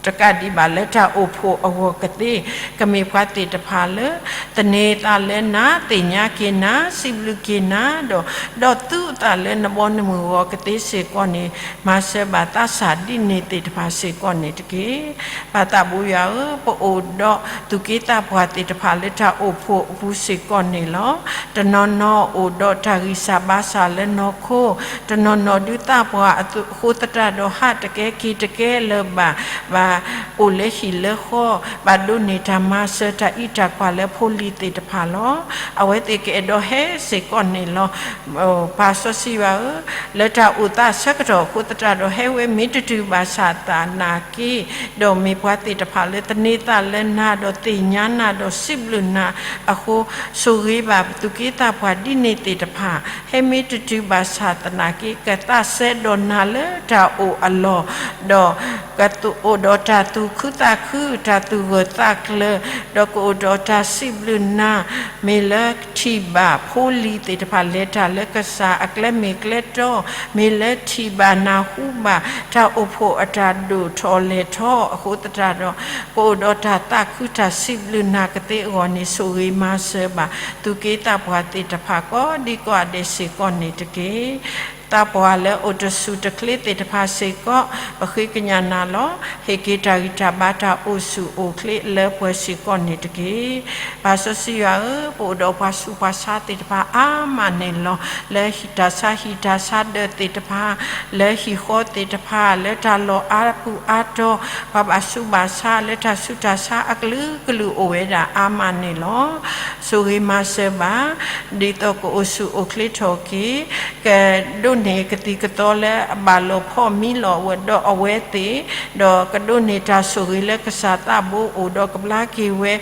တကးဒံးဘၣ်လၢတၢ်အိၣ်ဖှိၣ်အဂီၢ်ကသ့, ကမ့ၢ်ပှၤသ့ၣ်တဖၣ်လၢ သန့ၤသးလၢနၤ, သ့ၣ်ညါက့ၤနၤ, စံးဘျုးက့ၤနၤ, ဒီး ဒီးသူအသးလၢနဘီနမုၢ်အဂီၢ်ကသ့စ့ၢ်ကီးန့ၣ်, မၤစၢၤဘၣ်သးစၢ်ဒ်န့ၣ်သ့ၣ်တဖၣ်စ့ၢ်ကီးန့ၣ်တက့ၢ်. ပၢ်သးဘိယွၤဧၢ, ပအိၣ်ဒီးသူၣ်က့သးပှၢ်သ့ၣ်တဖၣ်လၢတၢ်အိၣ်ဖှိၣ်အပူၤစ့ၢ်ကီးန့ၣ်လီၤ. တနီၤနီၤအိၣ်ဒီးတၢ်ဂံၢ်စၢ်ဘါစၢ်လၢနီၢ်ခိ, တနီၤနီၤဒုးသးပှၢ်အဃိသတးဒီးဟးတကဲက့ၤတကဲလၢၤဘၣ်, ဘၣ် အိၣ်လၢဟံၣ်လၢဃီ, ဘၣ်ဒိးန့ၢ်တၢ်မၤစၢၤတၢ်အံးတၢ်ကွၢ်လၢဖိလံၤသ့ၣ်တဖၣ်လီၤ. အဝဲသ့ၣ်ကအဲၣ်ဒိးဟဲစ့ၢ်ကီးန့ၣ်လီၤ. ပၢ်စီဆှံယွၤဧၢ, လၢတၢ်အိၣ်သးအဆၢကတီၢ်အဃိသတးဒီး ဟဲဝဲမ့ၢ်တတုၤဘၣ်ဆၣ်သနာ်က့, ဒီးမ့ၢ်ပှၤသ့ၣ်တဖၣ်လၢသန့ၤသးလၢနၤ, ဒီးသ့ၣ်ညါနၤဒီးစံးဘျုးနၤအဃိ, ဆိၣ်ဂ့ၤဘၣ်ပသူၣ်က့သးပှၢ်ဒ်န့ၣ်သ့ၣ်တဖၣ်, ဟဲမ့ၢ်တတုၤဘၣ်ဆၣ်သနာ်က့ ကသးစဲဒီးနၤလၢတၢ်အိၣ်အလီၢ်, ဒီးကအိၣ်ဒီးတၢ်သူၣ်ခုသးခု, တၢ်သူၣ်ဂၢၢ်သးကျၢၤ, ဒီးကအိၣ်ဒီးတၢ်စံးဘျုးနၤ, မ့ၢ်လၢထံၣ်ဘၣ်ဖိလံၤသ့ၣ်တဖၣ် လဲၤတၢ်လၢကစၢ်အကျဲမ့ၢ်ကျဲတီ, မ့ၢ်လၢထံၣ်ဘၣ်နၢ်ဟူဘၣ် တၢ်အိၣ်ဖှိၣ်အတၢ်ဒိၣ်ထီၣ်လဲၢ်ထီၣ်အဃိသတးဒီး, ကအိၣ်ဒီးတၢ်သးခုတၢ်စံးဘျုးနၤကသ့အဂီၢ်န့ၣ် ဆိၣ်ဂ့ၤမၤစၢၤဘၣ် သူၣ်က့သးပှၢ်သ့ၣ်တဖၣ်ကိးဒံကိးဂၤဒဲးစ့ၢ်ကီးန့ၣ်တက့ၢ်. သးပှၢ်လၢအိၣ်တဆူၣ်တချ့သ့ၣ်တဖၣ်စ့ၢ်ကီး, ပဃ့ကညးနၤလီၤ. ဟ့ၣ်က့ၤတၢ်ဂံၢ်တၢ်ဘါတၢ်အိၣ်ဆူၣ်အိၣ်ချ့လၢပှဲၤစ့ၢ်ကီးန့ၣ်တက့ၢ်. ပၢ်စီဆှံယွၤဧၢ, ပအိၣ်ဒီးပှၤဆူးပှၤဆါသ့ၣ်တဖၣ်အါမးန့ၣ်လီၤ. လၢတၢ်ဆါဟံၣ်တၢ်ဆါဒၢးသ့ၣ်တဖၣ်, လၢဟံၣ်ဃီသ့ၣ်တဖၣ်, လၢတၢ်လီၢ်အါပူၤအါတီၤ, ပှၤဘၣ်ဆူးဘၣ်ဆါလၢတၢ်ဆူးတၢ်ဆါအကလုာ်ကလုာ်အိၣ်ဝဲဒၣ်အါမးန့ၣ်လီၤ. ဆိၣ်ဂ့ၤမၤစၢၤဘၣ် ဒ်သိးကအိၣ်ဆူၣ်အိၣ်ချ့ထီၣ်က့ၤ, ကဒိးန့ၢ်ကသံၣ်ကသီလၢအဘၣ်လိာ်ဖိးမံလီၤဝဲဒီးအဝဲသ့ၣ်, ဒီးကဒိးန့ၢ်တၢ်ဆိၣ်ဂ့ၤလၢကစၢ်သးဘိအိၣ်ဒီးကဘျါက့ၤဝဲ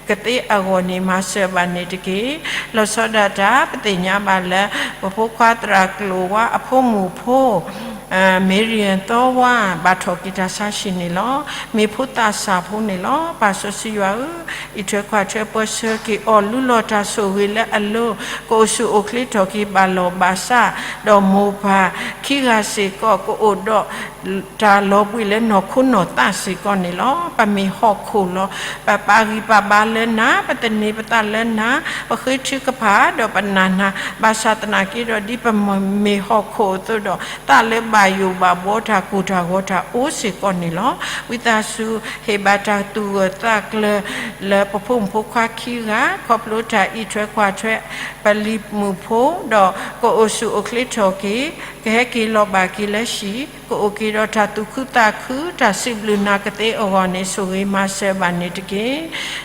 ကသ့အဂီၢ်န့ၣ် မၤစၢၤဘၣ်န့ၣ်တက့ၢ်. လီၤဆီဒၣ်တၢ် ပသ့ၣ်ညါဘၣ်လၢ ပဖိခွါသရၣ်ကျိၤဝါအဖိမုၣ်ဖိ မ့ၢ်ရံၣ်သီဝါ ဘၣ်ထီၣ်က့ၤတၢ်ဆါဟံၣ်န့ၣ်လီၤ. မ့ၢ်ဖိသၣ်စၢ်ဖိန့ၣ်လီၤ. ပၢ်စီဆှံယွၤဧၢ, အံးထွဲကွၢ်ထွဲပၢဆှၢက့ၤအီၤ လူလီၤတၢ်ဆိၣ်ဂ့ၤလၢအလိၤ, ကအိၣ်ဆူၣ်အိၣ်ချ့ထီၣ်က့ၤဘၣ်လီၢ်ဘၣ်စး, ဒီးမိၢ်ပၢ်ခံဂၤစ့ၢ်ကီး ကအိၣ်ဒီး တၢ်လီၤဘှံးလၢနီၢ်ခိနီၢ်သးစ့ၢ်ကီးန့ၣ်လီၤ. ပမ့ၢ်ဟီၣ်ခိၣ်လီၤ. ပပာ်ဂံၢ်ပာ်ဘါလၢနၤ, ပသန့ၤပသးလၢနၤ, ပဃ့ထုကဖၣ်ဒီးပနာ်နၤ, ဘၣ်ဆၣ်သနာ်က့ဒီး ဒ်ပမ့ၢ်ဟီၣ်ခိၣ်အသိးဒီး သးလၢဘၣ်ယိၣ်ဘၣ်ဘှီတၢ်ကိၢ်တၢ်ဂီၤတၢ်အိၣ်စ့ၢ်ကီးန့ၣ်လီၤ. ဝံသးစူၤ ဟ့ၣ်ဘၣ်တၢ်သူၣ်ဂၢၢ်သးကျၢၤ လၢပဖိမုၣ်ဖိခွါခံဂၤ, ခီဖျိတၢ်အံးထွဲကွၢ်ထွဲ ပလံၤမုၣ်ဖိ, ဒီးကအိၣ်ဆူၣ်အိၣ်ချ့ထီၣ်က့ၤ, ကဟဲက့ၤလီၤဘၣ်က့ၤလၢဟံၣ်, ကအိၣ်က့ၤဒီးတၢ်သူၣ်ခုသးခု, တၢ်စံးဘျုးနၤကသ့အဂီၢ်န့ၣ် ဆိၣ်ဂ့ၤမၤစၢၤဘၣ်န့ၣ်တက့ၢ်.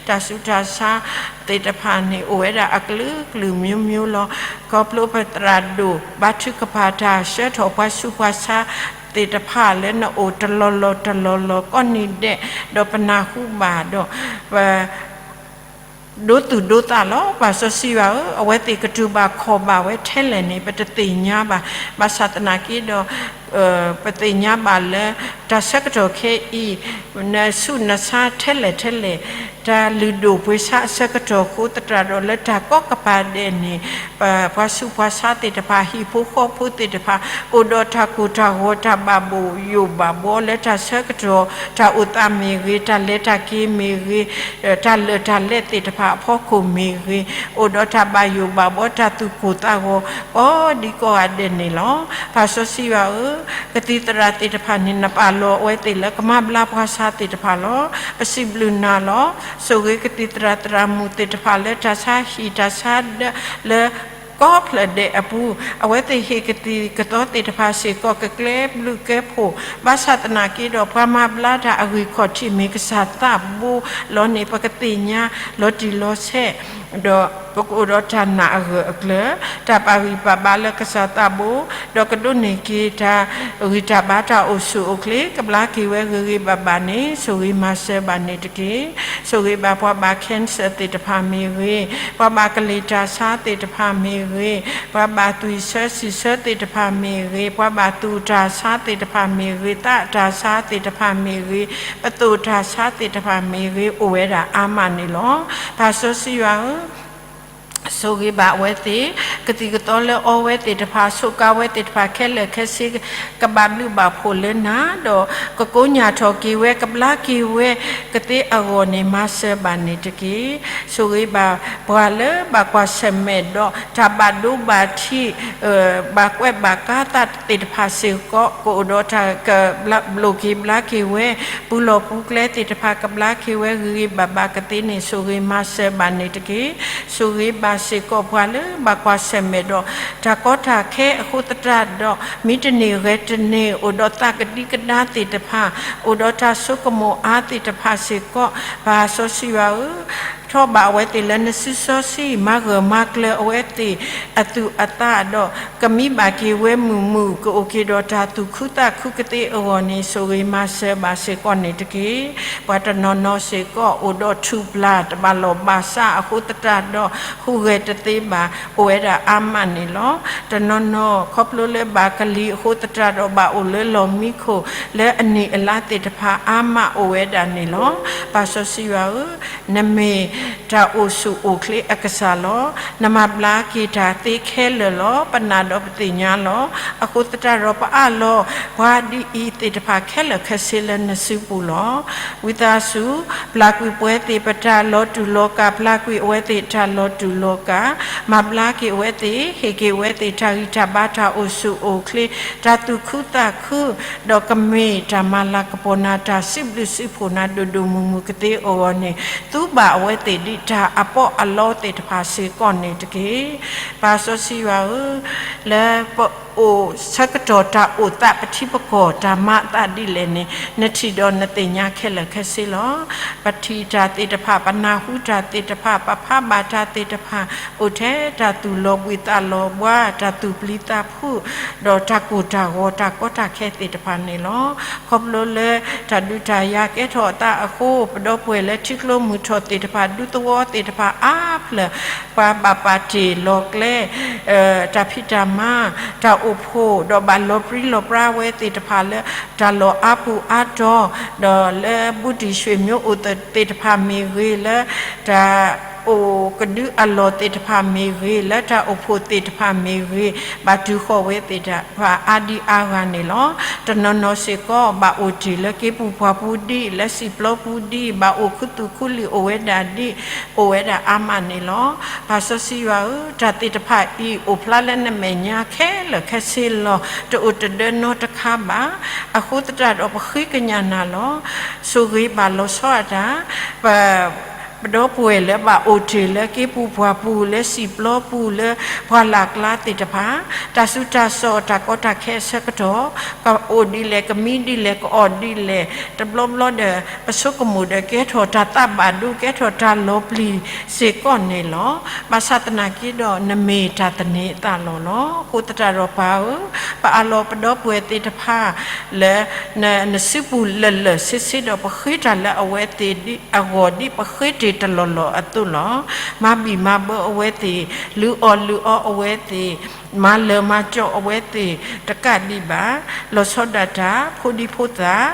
တၢ်ဆူးတၢ်ဆါသ့ၣ်တဖၣ်န့ၣ် အိၣ်ဝဲဒၣ်အကလုာ်ကလုာ်မျိုးမျိုးလီၤ. ခီဖျိပသရၣ်ဒိၣ် ဘါထုကဖၣ်တၢ်ဆှၢထီၣ်ပှၤဆူးပှၤဆါသ့ၣ်တဖၣ်လၢနအိၣ်တလီၢ်လီၢ်တလီၢ်လီၢ်ကိးနံၤဒဲး, ဒီးပနၢ်ဟူဘၣ်ဒီး ပ ဒိသူၣ်ဒိသးလီၤ. ပၢ်စီဆှံယွၤဧၢ, အဝဲသ့ၣ်ကတူၢ်ဘၣ်ခီၣ်ဘၣ်ဝဲထဲလဲၣ်န့ၣ် ပတသ့ၣ်ညါဘၣ်. ဘၣ်ဆၣ်သနာ်က့ဒီး ပသ့ၣ်ညါဘၣ်လၢ တၢ်ဆၢကတီၢ်ခဲအံၤ နဆူးနဆါထဲလဲၣ်ထဲလဲၣ်, တၢ်လုၢ်ဒိၣ်ပှ့ၤဆါအဆၢကတီၢ်အဃိသတးဒီး လၢတၢ်ကိးကပၤဒဲးန့ၣ် ပှၤဆူးပှၤဆါသ့ၣ်တဖၣ် ဟံၣ်ဖိဃီဖိသ့ၣ်တဖၣ် အိၣ်ဒီးတၢ်ကိၢ်တၢ်ဂီၤ တၢ်ဘၣ်ဘိၣ်ယိၣ်ဘၣ်ဘှီလၢတၢ်ဆၢကတီၢ် တၢ်အိၣ်သးမ့ၢ်ဂ့ၤ, တၢ်လဲၤတၢ်က့ၤမ့ၢ်ဂ့ၤ, တၢ်လၢာ်တၢ်လဲၢ်သ့ၣ်တဖၣ်အဖီခိၣ်မ့ၢ်ဂ့ၤ, အိၣ်ဒီးတၢ်ဘၣ်ယိၣ်ဘၣ်ဘှီ တၢ်သူၣ်ကိၢ်သးဂီၤ ကိးဒံကိးဂၤဒဲးန့ၣ်လီၤ. ပၢ်စီဆှံယွၤဧၢ, ကသံၣ်သရၣ်သ့ၣ်တဖၣ်န့ၣ် နပာ်လီၤအဝဲသ့ၣ်လၢကမၤဘျါပှၤဆါသ့ၣ်တဖၣ်လီၤ. ပစံးဘျုးနၤလီၤ. ဆိၣ်ဂ့ၤကသံၣ်သရၣ်သရၣ်မုၣ်သ့ၣ်တဖၣ်လၢတၢ်ဆါဟံၣ်တၢ်ဆါဒၢးလၢ ကိးဖျၢၣ်ဒဲးအပူၤ, အဝဲသ့ၣ်ဟ့ၣ်ကသံၣ်ကသီသ့ၣ်တဖၣ်စ့ၢ်ကီး ကကျဲဘျုးကဲဖှိၣ်, ဘၣ်ဆၣ်သနာ်က့ဒီး ပှၤမၤဘျါတၢ်အဂံၢ်ခီၣ်ထံးမ့ၢ်ကစၢ်သးဘိလီၤန့ၣ် ပကသ့ၣ်ညါလီၤတံၢ်လီၤဆဲး, ဒီးပကအိၣ်ဒီးတၢ်နာ်အဂၢၢ်အကျၢၤ, တၢ်ပာ်ဂံၢ်ပာ်ဘါလၢကစၢ်သးဘိ, ဒီးကဒိးန့ၢ်က့ၤတၢ်ဂံၢ်တၢ်ဘါတၢ်အိၣ်ဆူၣ်အိၣ်ချ့, ကဘျါက့ၤဝဲဂ့ၤဂ့ၤဘၣ်ဘၣ်န့ၣ် ဆိၣ်ဂ့ၤမၤစၢၤဘၣ်န့ၣ်တက့ၢ်. ဆိၣ်ဂ့ၤဘၣ်ပှၤဘၣ် cancer သ့ၣ်တဖၣ်မ့ၢ်ဂ့ၤ, ပှၤဘၣ်ကလံၤတၢ်ဆါသ့ၣ်တဖၣ်မ့ၢ်ဂ့ၤ, ပှၤဘၣ်သွံၣ်ဆၢစံၣ်ဆၢသ့ၣ်တဖၣ်မ့ၢ်ဂ့ၤ, ပှၤဘၣ်သူၣ်တၢ်ဆါသ့ၣ်တဖၣ်မ့ၢ်ဂ့ၤ, သးတၢ်ဆါသ့ၣ်တဖၣ်မ့ၢ်ဂ့ၤ, ပသိၣ်တၢ်ဆါသ့ၣ်တဖၣ်မ့ၢ်ဂ့ၤ, အိၣ်ဝဲဒၣ်အါမးန့ၣ်လီၤ. ပၢ်စီဆှံယွၤဧၢ, ဆိၣ်ဂ့ၤဘၣ်အဝဲသ့ၣ်, ကသံၣ်ကသီလၢအီဝဲသ့ၣ်တဖၣ်, စူးကါဝဲသ့ၣ်တဖၣ်ခဲလၢာ်ခဲဆ့, ကဘၣ်ဘျုးဘၣ်ဖှိၣ်လၢနၤ, ဒီးကကိးညၣ်ထီၣ်က့ၤဝဲ, ကဘျါက့ၤဝဲကသ့အဂီၢ်န့ၣ် မၤစၢၤဘၣ်န့ၣ်တက့ၢ်. ဆိၣ်ဂ့ၤဘၣ်ပှၤလၢဘၣ်ကွၢ်ဆၢၣ်မဲာ်ဒီး တၢ်ဘၣ်ဒိဘၣ်ထံး, ဘၣ်ကွဲးဘၣ်ကါသးသ့ၣ်တဖၣ်စ့ၢ်ကီး, ကအိၣ်ဒီးတၢ်ကဘျိၣ်က့ၤဘျါက့ၤဝဲ, ပူၤလီၢ်ပူၤကျဲသ့ၣ်တဖၣ် ကဘျါက့ၤဝဲဂ့ၤဂ့ၤဘၣ်ဘၣ်ကသ့န့ၣ် ဆိၣ်ဂ့ၤမၤစၢၤဘၣ်န့ၣ်တက့ၢ်. ဆိၣ်ဂ့ၤဘၣ် စ့ၢ်ကီးပှၤလၢဘၣ်ကွၢ်ဆၢၣ်မဲာ်ဒီးတၢ်ကီတၢ်ခဲအဃိသတးဒီး, မ့ၢ်တန့ၢ်ဂဲၤတန့ၢ် အိၣ်ဒီးသးကဒံကဒါသ့ၣ်တဖၣ်, အိၣ်ဒီးတၢ်ဆိကမိၣ်အါသ့ၣ်တဖၣ်စ့ၢ်ကီး, ပၢ်စီဆှံယွၤဧၢ, ထီၣ်ဘၣ်အဝဲသ့ၣ်လၢနစုစီဆှံ, မၤဂၢၢ်မၤကျၢၤအဝဲသ့ၣ်အသူၣ်အသးဒီး ကမံဘၣ်က့ၤဝဲမုာ်မုာ် ကအိၣ်က့ၤဒီးတၢ်သူၣ်ခုသးခုကသ့အဂီၢ်န့ၣ် ဆိၣ်ဂ့ၤမၤစၢၤဘၣ်စ့ၢ်ကီးန့ၣ်တက့ၢ်. ပှၤတနီၤနီၤစ့ၢ်ကီးအိၣ်ဒီးထူၣ်ပျၢ်တဘၣ်လီၢ်ဘၣ်စးအဃိသတးဒီး ဟူးဂဲၤတသ့ဘၣ် အိၣ်ဝဲဒၣ်အါမးန့ၣ်လီၤ. တနီၤနီၤခီဖျိလၢဘၣ်ကလံၤအဃိသတးဒီး ဘၣ်အိၣ်လၢလီၢ်မံခိၣ်လၢအနံၣ်အလါသ့ၣ်တဖၣ်အါမးအိၣ်ဝဲဒၣ်န့ၣ်လီၤ. ပၢ်စီဆှံယွၤဧၢ, နမ့ၢ်တၢ်အိၣ်ဆူၣ်အိၣ်ချ့အကစၢ်လီၤ. နမၤဘျါက့ၤတၢ်သ့ခဲလၢာ်လီၤ. ပနာ်ဒီးပသ့ၣ်ညါလီၤ. အဃိသတးဒီးပအၢၣ်လီၤ ပှၤဒ်အံၤသ့ၣ်တဖၣ်ခဲလၢာ်ခဲဆ့လၢနစုပူၤလီၤ. ဝံသးစူၤ ပျၢ်ကွံာ်ပဝဲသ့ၣ်ပတၢ်လီၤတူာ်လီၤကာ်, ပျၢ်ကွံာ်အဝဲသ့ၣ်တၢ်လီၤတူာ်လီၤကာ်, မၤဘျါက့ၤအဝဲသ့ၣ်, ဟ့ၣ်က့ၤအဝဲသ့ၣ်တၢ်ဂံၢ်တၢ်ဘါ, တၢ်အိၣ်ဆူၣ်အိၣ်ချ့, တၢ်သူၣ်ခုသးခု, ဒီးကမ့ၢ်တၢ်မၤလၤကပီၤနၤ, တၢ်စံးဘျုးစံးဖှိၣ်နၤဒိၣ်ဒိၣ်မုၢ်မုၢ်ကသ့အဂီၢ်န့ၣ်, သူဘၣ်အဝဲသ့ၣ်ဒ်တၢ်အပီးအလီသ့ၣ်တဖၣ်စ့ၢ်ကီးန့ၣ်တက့ၢ်. ပၢ်စီဆှံယွၤဧၢ, လၢပအိၣ်ဆၢကတီၢ်တၢ်အိၣ်သး ပထံပကီၢ်တၢ်မၤအသးဒ်လဲၣ်န့ၣ် နထံၣ်ဒီးနသ့ၣ်ညါခဲလၢာ်ခဲဆ့လီၤ. ပထံၣ်တၢ်သ့ၣ်တဖၣ်, ပနၢ်ဟူတၢ်သ့ၣ်တဖၣ်, ပဖးဘၣ်တၢ်သ့ၣ်တဖၣ်, အိၣ်ထဲတၢ်သူၣ်လီၤဘှံးသးလီၤဘှါ, တၢ်သူၣ်ပျံၤသးဖုး, ဒီးတၢ်ကိၢ်တၢ်ဂီၤ, တၢ်ကီတၢ်ခဲသ့ၣ်တဖၣ်န့ၣ်လီၤ. ခီဖျိလၢတၢ်ဒုးတၢ်ယၤကဲထီၣ်အသးအဃိ, ပဒီပုၢ်ဝဲၢ်လၢထံကျိမုၢ်ထီၣ်သ့ၣ်တဖၣ်, ဒူသဝီသ့ၣ်တဖၣ်အါဖျၢၣ်, ပှၤဘၣ်ပာ်တ့ၢ်လီၤကျဲ တၢ်ဖံးတၢ်မၤ, တၢ်အိၣ်ဖှိၣ်, ဒီးဘၣ်လီၤပြံလီၤပြါဝဲသ့ၣ်တဖၣ်လၢ တၢ်လီၢ်အါပူၤအါတီၤ, ဒီးလၢဘူးတံၢ်ဆွေမျိုးအိၣ်သ့ၣ်တဖၣ်မ့ၢ်ဂ့ၤ, လၢတၢ်အိၣ်ကဒုအလီၢ်သ့ၣ်တဖၣ်မ့ၢ်ဂ့ၤ, လၢတၢ်အိၣ်ဖှိၣ်သ့ၣ်တဖၣ်မ့ၢ်ဂ့ၤ, ဘၣ်တုၤဃီၤဝဲသ့ၣ်တဖၣ်အါဒံအါဂၤန့ၣ်လီၤ. တနီၤနီၤစ့ၢ်ကီး ဘၣ်အိၣ်တ့ၢ်လၢက့ပူၤပှၢ်ပူၤဒံး, လၢစံၣ်ပျီပူၤဒံး, ဘၣ်အိၣ်ခူသူၣ်ခူလံၤအိၣ်ဝဲဒၣ်ဒံး, အိၣ်ဝဲဒၣ်အါမးန့ၣ်လီၤ. ပၢ်စီဆှံယွၤဧၢ, တၢ်သ့ၣ်တဖၣ်အံၤ အိၣ်ဖျါလၢနမဲာ်ညါခဲလၢာ်ခဲဆ့လီၤ. တအိၣ်တဒၢနီတခါဘၣ်. အဃိသတးဒီးပဃ့ကညးနၤလီၤ. ဆိၣ်ဂ့ၤဘၣ်လီၤဆီဒၣ်တၢ် ပ ပဒီပုၢ်ဝဲၢ်လၢဘၣ်အိၣ်တ့ၢ်လၢက့ပူၤပှၢ်ပူၤ, လၢစံၣ်ပျီပူၤ, လၢပှၢ်လၢ်ကျါသ့ၣ်တဖၣ်, တၢ်စူၤတၢ်စီၣ်တၢ်ကီတၢ်ခဲအဆၢကတီၢ်, ကအိၣ်ဒ်လဲၣ်, ကမံဒ်လဲၣ်, ကအီၣ်ဒ်လဲၣ်, တဘျီဘျီဒီး ပဆိကမိၣ်ဒီးကဲထီၣ်တၢ်သးဘၣ်ဒိ, ကဲထီၣ်တၢ်လီၤပျံၤစ့ၢ်ကီးန့ၣ်လီၤ. ဘၣ်ဆၣ်သနာ်က့ဒီး နမ့ၢ်တၢ်သန့ၤအသးလီၤလီၤ. အဃိသတးဒီးပၢ်ဧၢ, ပအၢၣ်လီၤပဒီပုၢ်ဝဲၢ်သ့ၣ်တဖၣ် လၢ နစုပူၤလၢာ်လၢာ်ဆ့ဆ့ဒီး ပဃ့တၢ်လၢအဝဲသ့ၣ်အဂီၢ်ဒ်ပဃ့တ့ၢ်တလီၢ်လီၢ်အသိးလီၤ. မၤဘံၣ်မၤဘၢအဝဲသ့ၣ်, လုၢ်အီၣ်လုၢ်အီအဝဲသ့ၣ်, မၤလၢာ်မၤကၠီအဝဲသ့ၣ်တကးဒံးဘၣ်. လီၤဆီဒၣ်တၢ်, ဖိဒံဖိသၣ်,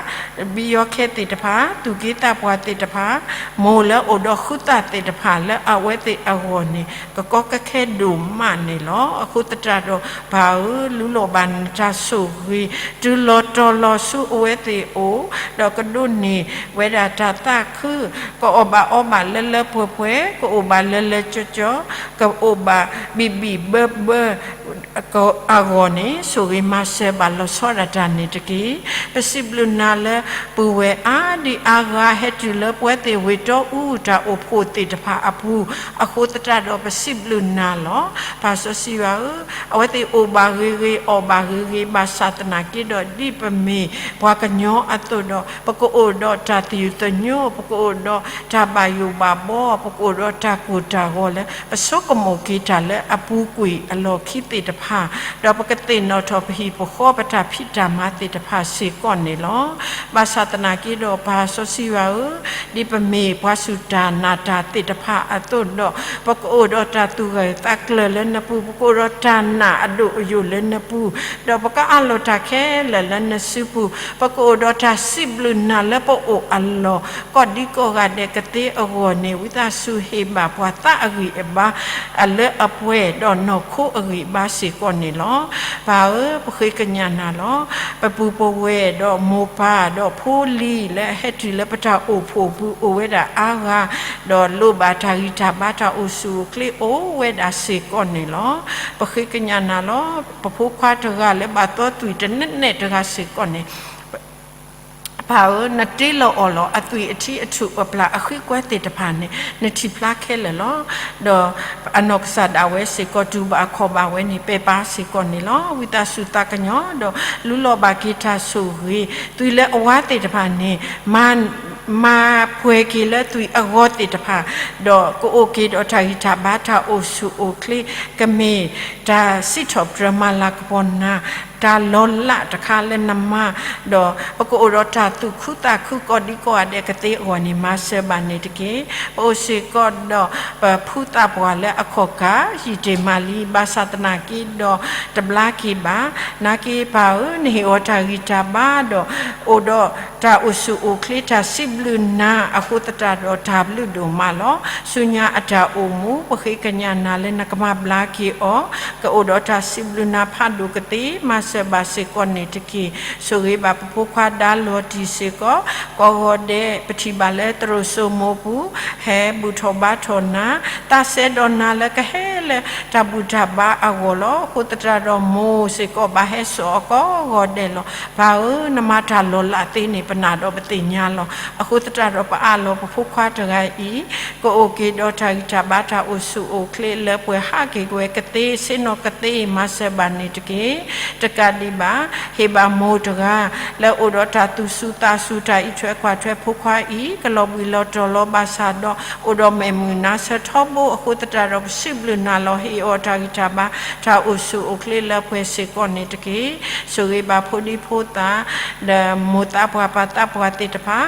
ဘံယီခဲသ့ၣ်တဖၣ်, သူၣ်က့သးပှၢ်သ့ၣ်တဖၣ်, မိၢ်လၢအိၣ်ဒီးဃုသးသ့ၣ်တဖၣ်လၢအဝဲသ့ၣ်အဂီၢ်န့ၣ် ကကီကခဲဒိၣ်မးန့ၣ်လီၤ. အဃိသတးဒီးပၢ်ဧၢ, လူလီၤဘၣ်နတၢ်ဆိၣ်ဂ့ၤ, တုၤလီၤတီၤလီၤဆူအဝဲသ့ၣ်အအိၣ်, ဒီးကဒိးန့ၢ်ဝဲဒၣ်တၢ်သးခု, ကအီၣ်ဘၣ်အီဘၣ်လၢလၢပှဲၤပှဲၤ, ကအိၣ်ဘၣ်လၢလၢကၠီကၠီ, ကအိၣ်ဘၣ်ဘံၣ်ဘံၣ်ဘၢဘၢ အဂီၢ်န့ၣ် ဆိၣ်ဂ့ၤမၤစၢၤဘၣ်လီၤဆီဒၣ်တၢ်န့ၣ်တက့ၢ်. ပစံးဘျုးနၤလၢ ပုၢ်ဝဲၢ်အါဒံအါဂၤဟဲတုၤလၢပဝဲသ့ၣ်ဝ့ၢ်တီအူတၢ်အိၣ်ဖှိၣ်သ့ၣ်တဖၣ်အပူၤ, အဃိသတးဒီးပစံးဘျုးနၤလီၤ. ပၢ်စီဆှံယွၤဧၢ, အဝဲသ့ၣ်အိၣ်ဘၣ်ဂ့ၤဂ့ၤ, အီၣ်ဘၣ်ဂ့ၤဂ့ၤ, ဘၣ်ဆၣ်သနာ်က့ဒီး ဒ်ပမ့ၢ်ပှၤကညီအသိးဒီး ပကအိၣ်ဒီးတၢ်သယုၢ်သညိ, ပကအိၣ်ဒီးတၢ်ဘၣ်ယိၣ်ဘၣ်ဘီ, ပကအိၣ်ဒီးတၢ်ကိၢ်တၢ်ဂီၤလၢ ပဆိကမိၣ်က့ၤတၢ်လၢအပူၤကွံာ်အလီၢ်ခံသ့ၣ်တဖၣ်, ဒီးပကသ့ၣ်နီၣ်ထီၣ်ပဟံၣ်ပဃီပတၢ်ဖံးတၢ်မၤသ့ၣ်တဖၣ်စ့ၢ်ကီးန့ၣ်လီၤ. ဘၣ်ဆၣ်သနာ်က့ဒီး ပၢ်စီဆှံယွၤဧၢ, ဒ်ပမ့ၢ်ပှၤစူၢ်တၢ်နာ်တၢ်သ့ၣ်တဖၣ်အသိးဒီး, ပကအိၣ်ဒီးတၢ်သူၣ်ဂၢၢ်သးကျၢၤလၢနပူၤ, ပကအိၣ်ဒီးတၢ်နာ်အဒိၣ်အယိာ်လၢနပူၤ, ဒီးပကအးလီၤတၢ်ခဲလၢာ်လၢနစုပူၤ, ပကအိၣ်ဒီးတၢ်စံးဘျုးနၤလၢပအိၣ်အလီၢ် ကိးဒံကိးဂၤဒဲးကသ့အဂီၢ်န့ၣ်, ဝံသးစူၤဟ့ၣ်ဘၣ်ပှၤသးအဂံၢ်အဘါ အလၢအပှဲၤဒီးနီၢ်ခိအဂံၢ်အဘါစ့ၢ်ကီးန့ၣ်လီၤ. ပၢ်ဧၢ, ပဃ့ကညးနၤလီၤ. ပပုၢ်ပဝဲၢ်ဒီးမိၢ်ပၢ်ဒီးဖိလံၤ လၢအဟဲတုၤလၢပတၢ်အိၣ်ဖှိၣ်ပူၤအိၣ်ဝဲဒၣ်အါဂၤ, ဒီးလိၣ်ဘၣ်တၢ်ဂံၢ်တၢ်ဘါတၢ်အိၣ်ဆူၣ်အိၣ်ချ့အိၣ်ဝဲဒၣ်စ့ၢ်ကီးန့ၣ်လီၤ. ပဃ့ကညးနၤလီၤ. ပဖိခွါတဂၤလၢဘၣ်သီသွံၣ်တနဲၣ်နဲၣ်တဂၤစ့ၢ်ကီးန့ၣ် ပၢ်ဧၢ, နတ့လီၤအီၤလီၤ. အသွံၣ်အထံအထူၣ်အပျၢ်အဃံကွဲသ့ၣ်တဖၣ်န့ၣ် နထံၣ်ဖျါခဲလၢာ်လီၤ. ဒီးအနီၢ်ကစၢ်ဒၣ်ဝဲစ့ၢ်ကီး တူၢ်ဘၣ်ခီၣ်ဘၣ်ဝဲန့ၣ် ပဲာ်ပၢ်စ့ၢ်ကီးန့ၣ်လီၤ. ဝံသးစူၤသးကညီၤ ဒီးလူလီၤဘၣ်က့ၤတၢ်ဆိၣ်ဂ့ၤ, သွံၣ်လၢအဝါသ့ၣ်တဖၣ်န့ၣ် မၤပှဲၤက့ၤလၢသွံၣ်အဂီၤသ့ၣ်တဖၣ်, ဒီးကအိၣ်က့ၤဒီးတၢ်ဂံၢ်တၢ်ဘါ တၢ်အိၣ်ဆူၣ်အိၣ်ချ့, ကမ့ၢ်တၢ်စံးထီၣ်ပတြၢၤမၤလၤကပီၤနၤ တၢ်လီၤလးတခါလၢနမါ, ဒီးပကအိၣ်ဒီးတၢ်သူၣ်ခုသးခု ကိးဒံကိးဂၤဒဲးကသ့အဂီၢ်န့ၣ် မၤစၢၤဘၣ်န့ၣ်တက့ၢ်. ပအိၣ်စ့ၢ်ကီးဒီးပဖုသးပှၢ်လၢအခီၣ်ကါ ယံာ်တ့ၢ်မးလံ, ဘၣ်ဆၣ်သနာ်က့ဒီး တဘျါက့ၤဘၣ်. နာ်က့ပၢ်ဧၢ, နဟ့ၣ်အီၤတၢ်ဂံၢ်တၢ်ဘါဒီး အိၣ်ဒီးတၢ်အိၣ်ဆူၣ်အိၣ်ချ့ တၢ်စံးဘျုးနၤအဃိသတးဒီး တၢ်ဘျုးဒိၣ်မးလီၤ. ဆူညါအတၢ်အိၣ်မူ ပဃ့ကညးနၤလၢနကမၤဘျါက့ၤအီၤ, ကအိၣ်ဒီးတၢ်စံးဘျုးနၤဖးဒိၣ်ကသ့, မၤစၢၤဘၣ်စ့ၢ်ကီးန့ၣ်တက့ၢ်. ဆိၣ်ဂ့ၤဘၣ်ပဖိခွါဒါလီၤတံၢ်စ့ၢ်ကီး, ကိးဂီၤဒဲး ပထံၣ်ဘၣ်လၢသရိာ်စိမိပူၤ ဟဲဘူၣ်ထီၣ်ဘါထီၣ်နၤ, သးစဲဒီးနၤလၢကဟဲလၢတၢ်ဘူၣ်တၢ်ဘါအဂီၢ်လီၤ. အဃိသတးဒီးမိၢ်စ့ၢ်ကီး ဘၣ်ဟဲစိာ်အီၤကိးဂီၤဒဲးလီၤ. ပၢ်ဧၢ, နမၤတၢ်လီၤလးသ့န့ၣ် ပနာ်ဒီးပသ့ၣ်ညါလီၤ. အဃိသတးဒီးပအးလီၤပဖိခွါတဂၤအံၤ ကအိၣ်က့ၤဒီးတၢ်ဂံၢ်တၢ်ဘါ တၢ်အိၣ်ဆူၣ်အိၣ်ချ့ လၢပှဲၤဟးက့ၤဝဲကသ့ ဆ့ၣ်နီၤကသ့ မၤစၢၤဘၣ်န့ၣ်တက့ၢ်. တကးဒံးဘၣ် ဟ့ၣ်ဘၣ်မိၢ်တဂၤ လၢအိၣ်ဒီးတၢ်သူၣ်စူၤသးစူၤ တၢ်အံးထွဲကွၢ်ထွဲဖိခွါအံၤ ကလီၤဘှံးလီၤတီၤလီၤ ဘၣ်ဆၣ်ဒီး အိၣ်ဒီးမဲာ်မုာ်နါဆၢထီဘိအဃိသတးဒီး ပစံးဘျုးနၤလီၤ. ဟ့ၣ်အီၤတၢ်ဂံၢ်တၢ်ဘါ တၢ်အိၣ်ဆူၣ်အိၣ်ချ့လၢပှဲၤစ့ၢ်ကီးန့ၣ်တက့ၢ်. ဆိၣ်ဂ့ၤဘၣ်ဖိဒံဖိသၣ် ဒီးမိၢ်သးပှၢ်ပၢ်သးပှၢ်သ့ၣ်တဖၣ်,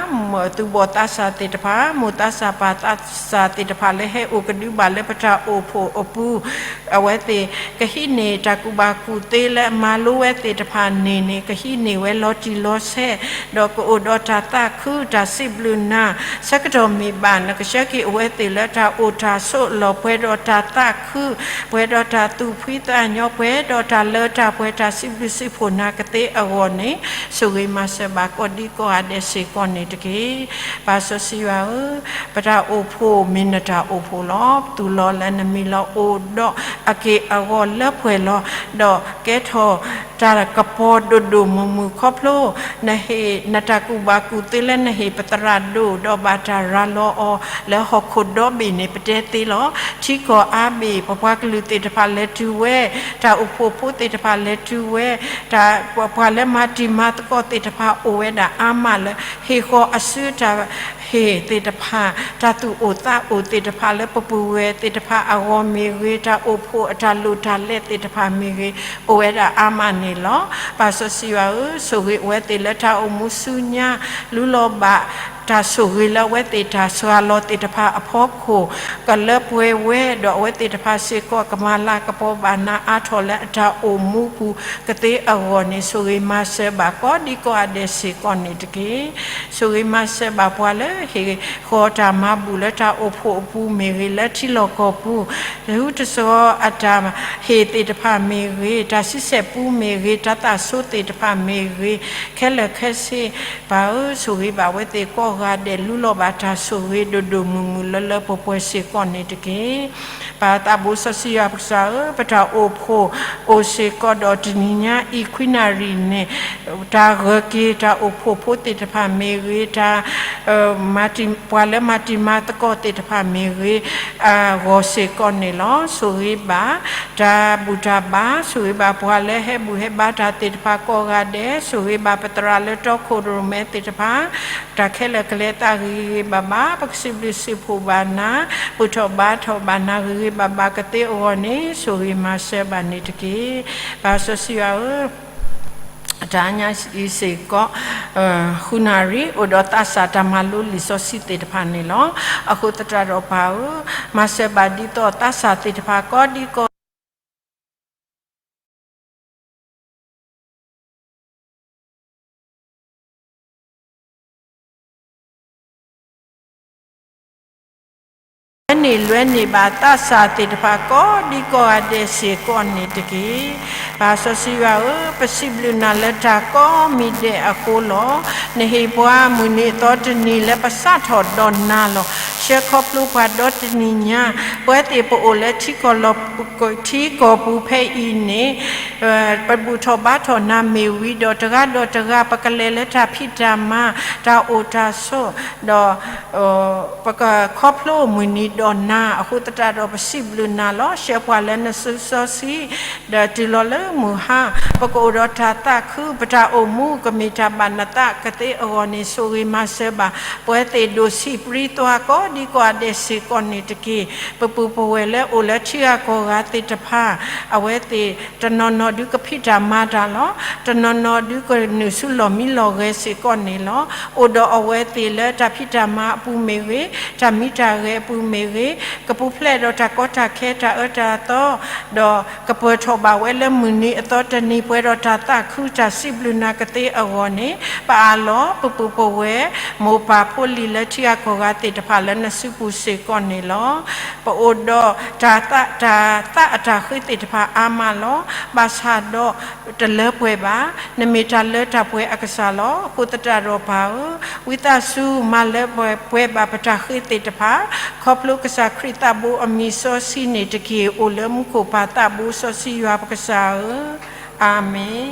သူၣ်ဘီၣ်သးစၢ်သ့ၣ်တဖၣ်, မိၢ်သးစၢ်ပၢ်သးစၢ်သ့ၣ်တဖၣ်လၢဟဲအိၣ်ကဒုဘၣ်လၢပတၢ်အိၣ်ဖှိၣ်အပူၤ, အဝဲသ့ၣ်ကဟံးန့ၢ်တၢ်ကူၣ်ဘၣ်ကူၣ်သ့လၢအမၤလိဝဲသ့ၣ်တဖၣ်န့ၣ်န့ၣ် ကဟံးန့ၢ်ဝဲလီၤတံၢ်လီၤဆဲး, ဒီးကအိၣ်ဒီးတၢ်သးခု တၢ်စံးဘျုးနၤ ဆၢကတီၢ်မ့ၢ်ဘၣ် နကဆှၢက့ၤအဝဲသ့ၣ်လၢတၢ်အိၣ်တၢ်ဆိးလီၢ် ပှဲၤဒီးတၢ်သးခု ပှဲၤဒီးတၢ်သူၣ်ဖှံသးညီ ပှဲၤဒီးတၢ်လၢတၢ်ပှဲၤ တၢ်စံးဘျုးစံးဖှိၣ်နၤကသ့အဂီၢ်န့ၣ် ဆိၣ်ဂ့ၤမၤစၢၤဘၣ်ကိးဒံကိးဂၤဒဲးစ့ၢ်ကီးန့ၣ်တက့ၢ်. ပၢ်စီဆှံယွၤဧၢ, ပတၢ်အိၣ်ဖှိၣ်မ့ၢ်နတၢ်အိၣ်ဖှိၣ်လီၤ. ပသူၣ်လီၤလၢနမံၤလီၤ အိၣ်ဒီးအက့ၢ်အဂီၤလၢပှဲၤလီၤ, ဒီးကဲထီၣ်တၢ်ကပီၤဒိၣ်ဒိၣ်မုၢ်မုၢ်ခီဖျိ နဟ့ၣ်နတၢ်ကူၣ်ဘၣ်ကူၣ်သ့လၢနဟ့ၣ်ပသရၣ်ဒိၣ် ဒီးဘၣ်တၢ်ရၤလီၤအီၤလၢဟီၣ်ခိၣ်ဒီဘ့ၣ်န့ၣ် ပတဲသ့လီၤ. ထံကီၢ်အါဘ့ၣ် ပပှၤကလုာ်သ့ၣ်တဖၣ်လဲၤတုၤဝဲ, တၢ်အိၣ်ဖှိၣ်ဖိသ့ၣ်တဖၣ်လဲၤတုၤဝဲ, တၢ်ပှၤလၢမၤတံၤမၤသကိးသ့ၣ်တဖၣ်အိၣ်ဝဲဒၣ်အါမးလၢ ဟ့ၣ်ဃီၤအစုတၢ် ဟ့ၣ်သ့ၣ်တဖၣ်, တၢ်သူၣ်အိၣ်သးအိၣ်သ့ၣ်တဖၣ်လၢပပုၢ်ဝဲၢ်သ့ၣ်တဖၣ်အဂီၢ်မ့ၢ်ဂ့ၤ, တၢ်အိၣ်ဖှိၣ်အတၢ်လိၣ်တၢ်လဲသ့ၣ်တဖၣ်မ့ၢ်ဂ့ၤ, အိၣ်ဝဲဒၣ်အါမးန့ၣ်လီၤ. ပၢ်စီဆှံယွၤဧၢ, ဆိၣ်ဂ့ၤအဝဲသ့ၣ်လၢတၢ်အိၣ်မူဆူညါ, လူလီၤဘၣ်တၢ်ဆိၣ်ဂ့ၤလၢအဝဲသ့ၣ်တၢ်စှၤလီၤသ့ၣ်တဖၣ်အဖီခိၣ်, ကလၢပှဲၤဝဲဒီးအဝဲသ့ၣ်တဖၣ်စ့ၢ်ကီး ကမၤလၤကပီၤဘၣ်နၤအါထီၣ်လၢအတၢ်အိၣ်မူပူၤကသ့အဂီၢ်န့ၣ် ဆိၣ်ဂ့ၤမၤစၢၤဘၣ်ကိးဒံကိးဂၤဒဲးစ့ၢ်ကီးန့ၣ်တက့ၢ်. ဆိၣ်ဂ့ၤမၤစၢၤဘၣ်ပှၤလၢဟ့ၣ်ဃီၤတၢ်မၤဘူၣ်လၢတၢ်အိၣ်ဖှိၣ်အပူၤမ့ၢ်ဂ့ၤ, လၢထံလီၢ်ကီၢ်ပူၤ, တၢ်ဟူတစိၤအတၢ်ဟ့ၣ်သ့ၣ်တဖၣ်မ့ၢ်ဂ့ၤ, တၢ်ဆံဆဲၣ်ပူမ့ၢ်ဂ့ၤ, တၢ်သးဆိသ့ၣ်တဖၣ်မ့ၢ်ဂ့ၤ, ခဲလၢာ်ခဲဆ့, ပၢ်ဧၢ, ဆိၣ်ဂ့ၤဘၣ်ဝဲသ့ၣ်ကိးဂၤဒဲး လူလီၤဘၣ်တၢ်ဆိၣ်ဂ့ၤဒိၣ်ဒိၣ်မုၢ်မုၢ်လၢလၢပှဲၤပှဲၤစ့ၢ်ကီးန့ၣ်တက့ၢ်. ပၢ်သးဘိစီဆှံယွၤပကစၢ်ဧၢ, ပတၢ်အိၣ်ဖှိၣ်အိၣ်စ့ၢ်ကီးဒီးတနံၤညါအံၤခွံနၣ်ရံၣ်န့ၣ်, တၢ်ဂၢၢ်က့ၤတၢ်အိၣ်ဖှိၣ်ဖိသ့ၣ်တဖၣ်မ့ၢ်ဂ့ၤ, တၢ် ပှၤလၢမၤတံၤမၤသကိးသ့ၣ်တဖၣ်မ့ၢ်ဂ့ၤ, အဂီၢ်စ့ၢ်ကီးန့ၣ်လီၤ. ဆိၣ်ဂ့ၤဘၣ်တၢ်ဘူၣ်တၢ်ဘါ, ဆိၣ်ဂ့ၤဘၣ်ပှၤလၢဟဲဘူၣ်ဟဲဘါတၢ်သ့ၣ်တဖၣ်ကိးဂၤဒဲး, ဆိၣ်ဂ့ၤဘၣ်ပသရၣ်လၢတီခိၣ်ရိၣ်မဲသ့ၣ်တဖၣ်, တၢ်ခဲလၢာ်ကလဲၤသးဂ့ၤဂ့ၤဘၣ်ဘၣ်, ပကစံးဘျုးစံးဖှိၣ်ဘၣ်နၤ, ဘူၣ်ထီၣ်ဘါထီၣ်ဘၣ်နၤဂ့ၤဂ့ၤဘၣ်ဘၣ်ကသ့အဂီၢ်န့ၣ် ဆိၣ်ဂ့ၤမၤစၢၤဘၣ်န့ၣ်တက့ၢ်. ပၢ်စီဆှံယွၤဧၢ, တနံၤညါအံၤစ့ၢ်ကီး ဃုနၣ်ရံၣ် အိၣ်ဒီးသးစၢ်တၢ်မၤလိလံာ်စီဆှံသ့ၣ်တဖၣ်န့ၣ်လီၤ. အဃိသတးဒီးပၢ်ဧၢ, မၤစၢၤဘၣ်ဒ်သိးသးစၢ်သ့ၣ်တဖၣ်ကိးဒံကိး လွဲန့ၢ်လွဲန့ၢ်ဘၣ်သးစၢ်သ့ၣ်တဖၣ်ကိးဒံကိးဂၤဒဲးစ့ၢ်ကီးန့ၣ်တက့ၢ်. ပၢ်စီဆှံယွၤဧၢ, ပစံးဘျုးနၤလၢတၢ်ကိးမံၤဒဲးအဃိလီၤ. နဟ့ၣ်ပှၤမုၢ်နံၤအသီတနံၤလၢပစးထီၣ်ဒီးနၤလီၤ. ဆှၢခီဖျိပှၤဒီတနံၤညါ, ပဝဲသ့ၣ်ပအိၣ်လၢထံကီၢ်လီၤ, ထံကီၢ်ပူၤဖဲအံၤန့ၣ် ပဘူၣ်ထီၣ်ဘါထီၣ်နၤမ့ၢ်ဝံၤဒီး တဂၤဒီးတဂၤ ပကလဲၤလၢတၢ်ဖံးတၢ်မၤ, တၢ်အိၣ်တၢ်ဆိး, ဒီး ပကခီဖျိမုၢ်နံၤဒီးနၤ, အဃိသတးဒီး ပစံးဘျုးနၤလီၤ. ရှဲပှၤလၢနစုစီဆှံ ဒီးတုၤလီၤလၢမုၢ်ဟါ, ပကအိၣ်ဒီးတၢ်သးခု, ပတၢ်အိၣ်မူကမ့ၢ်တၢ်ဘၣ်နသးကသ့အဂီၢ်န့ၣ် ဆိၣ်ဂ့ၤမၤစၢၤဘၣ် ပဝဲသ့ၣ်ဒိၣ်ဆံးပြံသွါကိးဒံကိးဂၤဒဲးစ့ၢ်ကီးန့ၣ်တက့ၢ်. ပပုၢ်ပဝဲၢ်လၢအိၣ်လၢထံဂၤကီၢ်ဂၤသ့ၣ်တဖၣ်, အဝဲသ့ၣ်တနီၤနီၤဒုးကဖံးတၢ်မၤတၢ်လီၤ. တနီၤနီၤဒုးကနုာ်ဆူလီၢ်မံလီၢ်ဂဲၤစ့ၢ်ကီးန့ၣ်လီၤ. အိၣ်ဒီးအဝဲသ့ၣ်လၢတၢ်ဖံးတၢ်မၤအပူၤမ့ၢ်ဂ့ၤ, တၢ်မံတၢ်ဂဲၤအပူၤမ့ၢ်ဂ့ၤ, ကပူၤဖျဲးဒီးတၢ်ကီတၢ်ခဲတၢ်အၢတၢ်သီ, ဒီးကပၢၢ်ထီၣ်ဘၣ်ဝဲလၢမုၢ်နံၤအသီတနံၤ ပှဲၤဒီးတၢ်သးခုတၢ်စံးဘျုးနၤကသ့အဂီၢ်န့ၣ်, ပအၢၣ်လီၤ ပပုၢ်ပဝဲၢ် မိၢ်ပၢ်ဖိလံၤလၢထံဂၤကီၢ်ဂၤသ့ၣ်တဖၣ်လၢနစုပူၤစ့ၢ်ကီးန့ၣ်လီၤ. ပအိၣ်ဒီးတၢ်သး တၢ်သးအတၢ်ဃ့သ့ၣ်တဖၣ်အါမးလီၤ. ဘၣ်ဆၣ်ဒီး တလၢပှဲၤဘၣ်. နမ့ၢ်တၢ်လၢတၢ်ပှဲၤအကစၢ်လီၤ. အဃိသတးဒီးပၢ်ဧၢ, ဝံသးစူၤ မၤလၢပှဲၤဘၣ်ပတၢ်ဃ့သ့ၣ်တဖၣ်, ခီဖျိကစၢ်ခရံာ်သးဘိအမံၤစီဆှံန့ၣ်တက့ၢ်. အိၣ်လၢမူခိၣ်ပၢ်သးဘိစီဆှံယွၤပကစၢ်ဧၢ, အၤမ့ၣ်.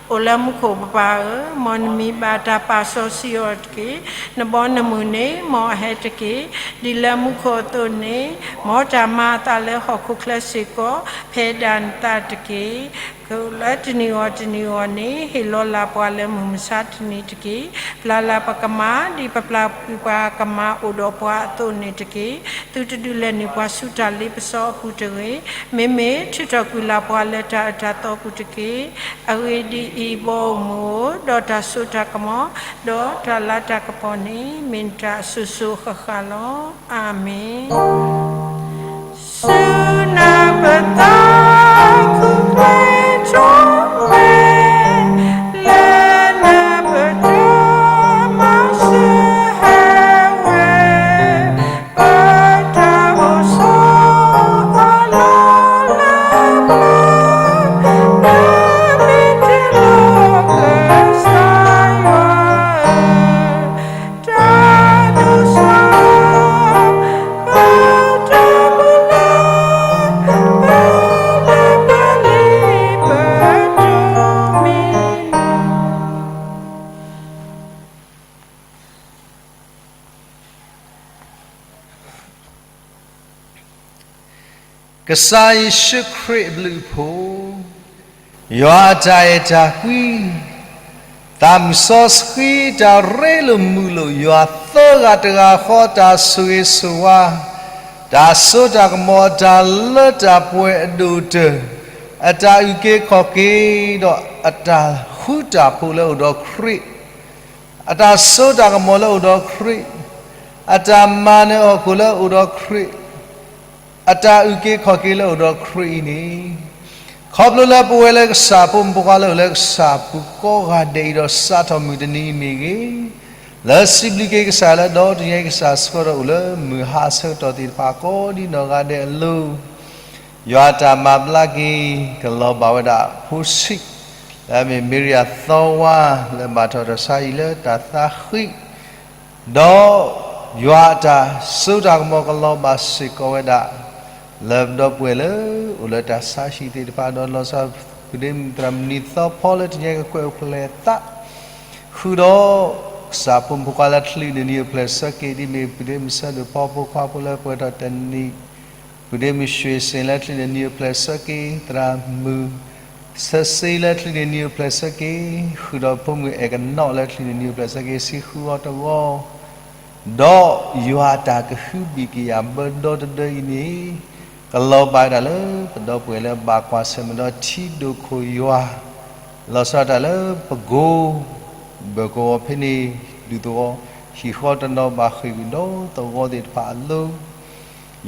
အိၣ်လၢမူခိၣ်ပၢ်ဧၢ, မ်နမံၤဘၣ်တၢ်ပာ်စီဆှံအီၤတက့ၢ်. နဘီနမုၢ်န့ၣ် မ်အဟဲတက့ၢ်. ဒ်လၢမူခိၣ်အသိးန့ၣ်, မ်တၢ်မၤအသးလၢဟီၣ်ခိၣ်ချၢစ့ၢ်ကီး, ဖဲဒၣ်နသးတက့ၢ်. လၢတနံၤဂီၤတနံၤဂီၤန့ၣ်, ဟ့ၣ်လီၤလၢ်ပှၤလၢမုၢ်မဆါတနံၤတက့ၢ်. ပျၢ်လၢ်ပကမၤ, ဒ်ပပျၢ်ကွံာ်ပှၤကမၤအိၣ်ဒီးပှၤအသိးန့ၣ်တက့ၢ်. သုတဒုးလဲၤနုာ်ပှၤဆူတၢ်လ့ပစီအပူၤတဂ့ၤ. မ့မ့ၢ်ထုးထီၣ်ကွံာ်လၢ်ပှၤလၢတၢ်အၢတၢ်သီပူၤတက့ၢ်. အဂ့ၢ်ဒ်အံၤ, ဘီမုၢ်ဧၢ, ဒီးတၢ်စိတၢ်ကမီၤ, ဒီးတၢ်လၤတၢ်ကပီၤန့ၣ် မ့ၢ်နတၢ်အစိၤစိၤအဃၣ်ဃၣ်လီၤ. အၤမ့ၣ်. ဆူနပသးခု ပှဲၤထီၣ်ဝဲ လၢနပတၢ်မၤစၢၤဟဲဝဲ, ပတၢ်အိၣ်ဆိးအလီၢ်လၢပျၢၤ, နမ့ၢ်တ့လီၤကစၢ်ယွၤဧၢ, တၢ်ဒိၣ်စၢ် ပတၢ်မုၢ်လၢ်, ပလၢပလံၤပဒိၣ်မံၤ ကစၢ်ယ့ၣ်ၡူးခရံာ်အဘျုးအဖှိၣ်, ယွၤအတၢ်အဲၣ်တၢ်ကွံ, သးမုၢ်စီဆှံ တၢ်ရ့လိာ်မုာ်လိာ်ယွၤသၢဂၤတဂၤဃီ တၢ်ဆိၣ်ဂ့ၤဆိၣ်ဝါ, တၢ်စိတၢ်ကမီၤ တၢ်လၢတၢ်ပှဲၤအဒိၣ်ကတၢၢ်, အတၢ်အုၣ်က့ၤခီၣ်က့ၤ ဒီးအတၢ်ဃူတၢ်ဖိးလၢအိၣ်ဒီးခရံာ် အတၢ်စိတၢ်ကမီၤလၢအိၣ်ဒီးခရံာ်, အတၢ်မၤနၢၤဟီၣ်ခိၣ်လၢအိၣ်ဒီးခရံာ်, အတၢ်အုၣ်က့ၤခီၣ်က့ၤလၢအိၣ်ဒီးခရံာ်အံၤန့ၣ်, ခီဖျိလၢပဝဲလၢကစၢ်ဖိမုၣ်ဖိခွါလၢအိၣ်လၢကစၢ်ပူၤကိးဂၤဒဲးအံၤဒီး စးထီၣ်မုၢ်တနံၤအံၤမ့ၢ်ဂ့ၤ, လၢစံးဘျုးက့ၤကစၢ်လၢဒီတနံၤအံၤ ကစၢ်ဆှၢဒီးအိၣ်လၢမုၢ်ဟါအဆၢကတီၢ်သ့ၣ်တဖၣ်ကိးဒ်နီၢ်ဂၤဒဲးအလိၤ ယွၤအတၢ်မၤဘျါက့ၤ ကလီၤဘၣ်ဝဲဒၣ်ဖိဆံး လၢအမ့ၢ်မ့ရံယၤသီဝါ လၢဘၣ်ထီၣ်တၢ်ဆါဟံၣ်လၢတၢ်သးဃံး, ဒီးယွၤအတၢ်စိတၢ်ကမီၤကလီၤဘၣ်စ့ၢ်ကီးဝဲဒၣ် လၢပဒီပုၢ်ဝဲၢ်လၢအိၣ်လၢတၢ်ဆါဟံၣ်သ့ၣ်တဖၣ် ဒီးလီၤဆီဒၣ်တၢ် ပုၢ်ဒ့မုၣ်သရၣ်မုၣ်နံၤသီဖီလၢတနံၤအံၤကကွဲးအိၣ်ဖျဲၣ်အသး ဃုာ်ဒီး ကစၢ်ဖိမုၣ်ဖိခွါလၢချံးန့ၢ်နံၤအိၣ်ဖျဲၣ်ဆၢက့ၤ ဒ်မ့ၢ်ပုၢ်ဒ့မုၣ်ဆၢဒိၣ်ဖီဖိခွါဖိလၢပှဲၤထီၣ်တနံၣ်, ပုၢ်ဒ့မုၣ်ရွှ့ၣ်စ့ၣ်လၢချံးန့ၢ်နံၤအိၣ်ဖျဲၣ်ဆၢက့ၤ, သရၣ်မုၣ်ဆၢစ့လၢချံးန့ၢ်နံၤအိၣ်ဖျဲၣ်ဆၢက့ၤ, ဃုာ်ဒီးဖိမုၣ်အဲၣ်ကနီးလၢချံးန့ၢ်နံၤအိၣ်ဖျဲၣ်ဆၢက့ၤ ဆံဃုအီၤတဂီၢ် ဒီးယွၤအတၢ်ကဟုဘံၣ်ကယာ်ဘၢဒီတဒၢအံၤန့ၣ်, ကလီၤဘၣ်ဝဲဒၣ်လၢပဒီပုၢ်ဝဲၢ်လၢဘၣ်ကွၢ်ဆၢၣ်မဲာ်ဒီးထံဒိၣ်ခိၣ်ယွၤ, လီၤဆီဒၣ်တၢ်လၢပကိး ဘၢၣ်ကဝီၤဖဲန့ၣ် ဒူသဝီ ဟံၣ်ဃီတနီၤဘၣ်ဃ့ၢ်ကွံာ်ဒီသဝီသ့ၣ်တဖၣ်အလိၤ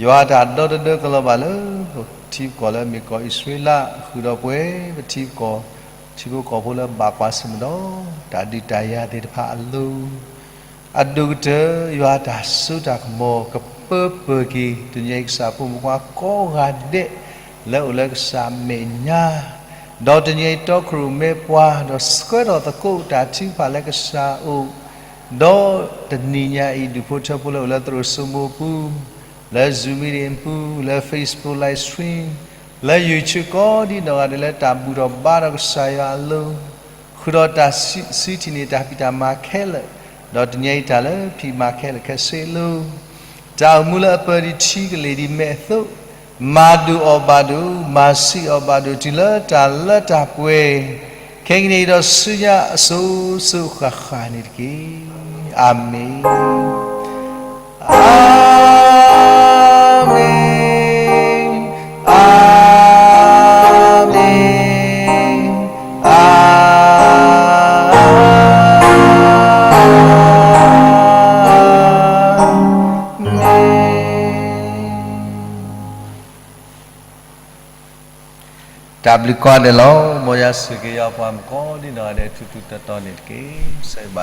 ယွၤအတၢ်ဒီတဒၢကလီၤဘၣ်လၢ ပထံပကီၢ်လၢအမ့ၢ်ကီၢ်အံၣ်စရ့လး ဃုာ်ဒီးပဝဲပထံပကီၢ် ထံဖိကီၢ်ဖိလၢဘၣ်ကွၢ်ဆၢၣ်မဲာ်ဒီး တၢ်ဒုးတၢ်ယၤသ့ၣ်တဖၣ်အလိၤ အဒိၣ်ကတၢၢ် ယွၤအတၢ်စိတၢ်ကမီၤကပၢပၢၢ်က့ၤ တနံၤအံၤကစၢ်ဖိမုၣ်ဖိခွါကိးဂၤဒဲး လၢအိၣ်လၢကစၢ်အမဲာ်ညါ, ဒီးတနံၤအံၤတီခိၣ်ရိၣ်မဲပှၤ ဒီးဆှၢထီၣ်သကိးတၢ်ထုကဖၣ်လၢကစၢ်အအိၣ်, ဒီးတနံၤညါအံၤ ဒူၣ်ဖိထၢဖိလၢအိၣ်လၢသရိာ်စိမိၤပူၤ, လၢ Zoom meeting ပူၤ, လၢ Facebook live stream, လၢယွၤဆိၣ်ကိးဒံနီၢ်ဂၤဒဲးလၢတၢ်ဘူၣ်ထီၣ်ဘါထီၣ်ကစၢ်ယွၤအလိၤ, ဃုာ်ဒီးတၢ်စုထံၣ်န့ၢ်တၢ်ဖံးတၢ်မၤခဲလၢာ်, ဒီးတနံၤအံၤတၢ်လၢဖံးမၤခဲလၢာ်ခဲဆ့လီၤ. တၢ်အိၣ်မူလၢအပၢၤဒံးထံကလ့ၢ်ဒံးမဲာ်အသိး, မၤဒိၣ်အီၣ်ဘၣ်ဒိၣ်, မၤဆံးအီၣ်ဘၣ်ဒိၣ် တုၤလၢတၢ်လၢတၢ်ပှဲၤ, ခဲကနံၣ်အံၤဒီးဆူညါအစိၤစိၤဃၣ်ဃၣ်န့ၣ်တက့ၢ်. အၤမ့ၣ်. အၤမ့ၣ်, အၤမ့ၣ်, အၤမ့ၣ်. တၢ်ဘျုးကိးဂၤဒဲးလီၤ. မ်ယွၤဆိၣ်ဂ့ၤယွၤပှၤမုၣ်ကိးဒံနီၢ်ဂၤဒဲးထူထူတီတီန့ၣ်တက့ၢ်.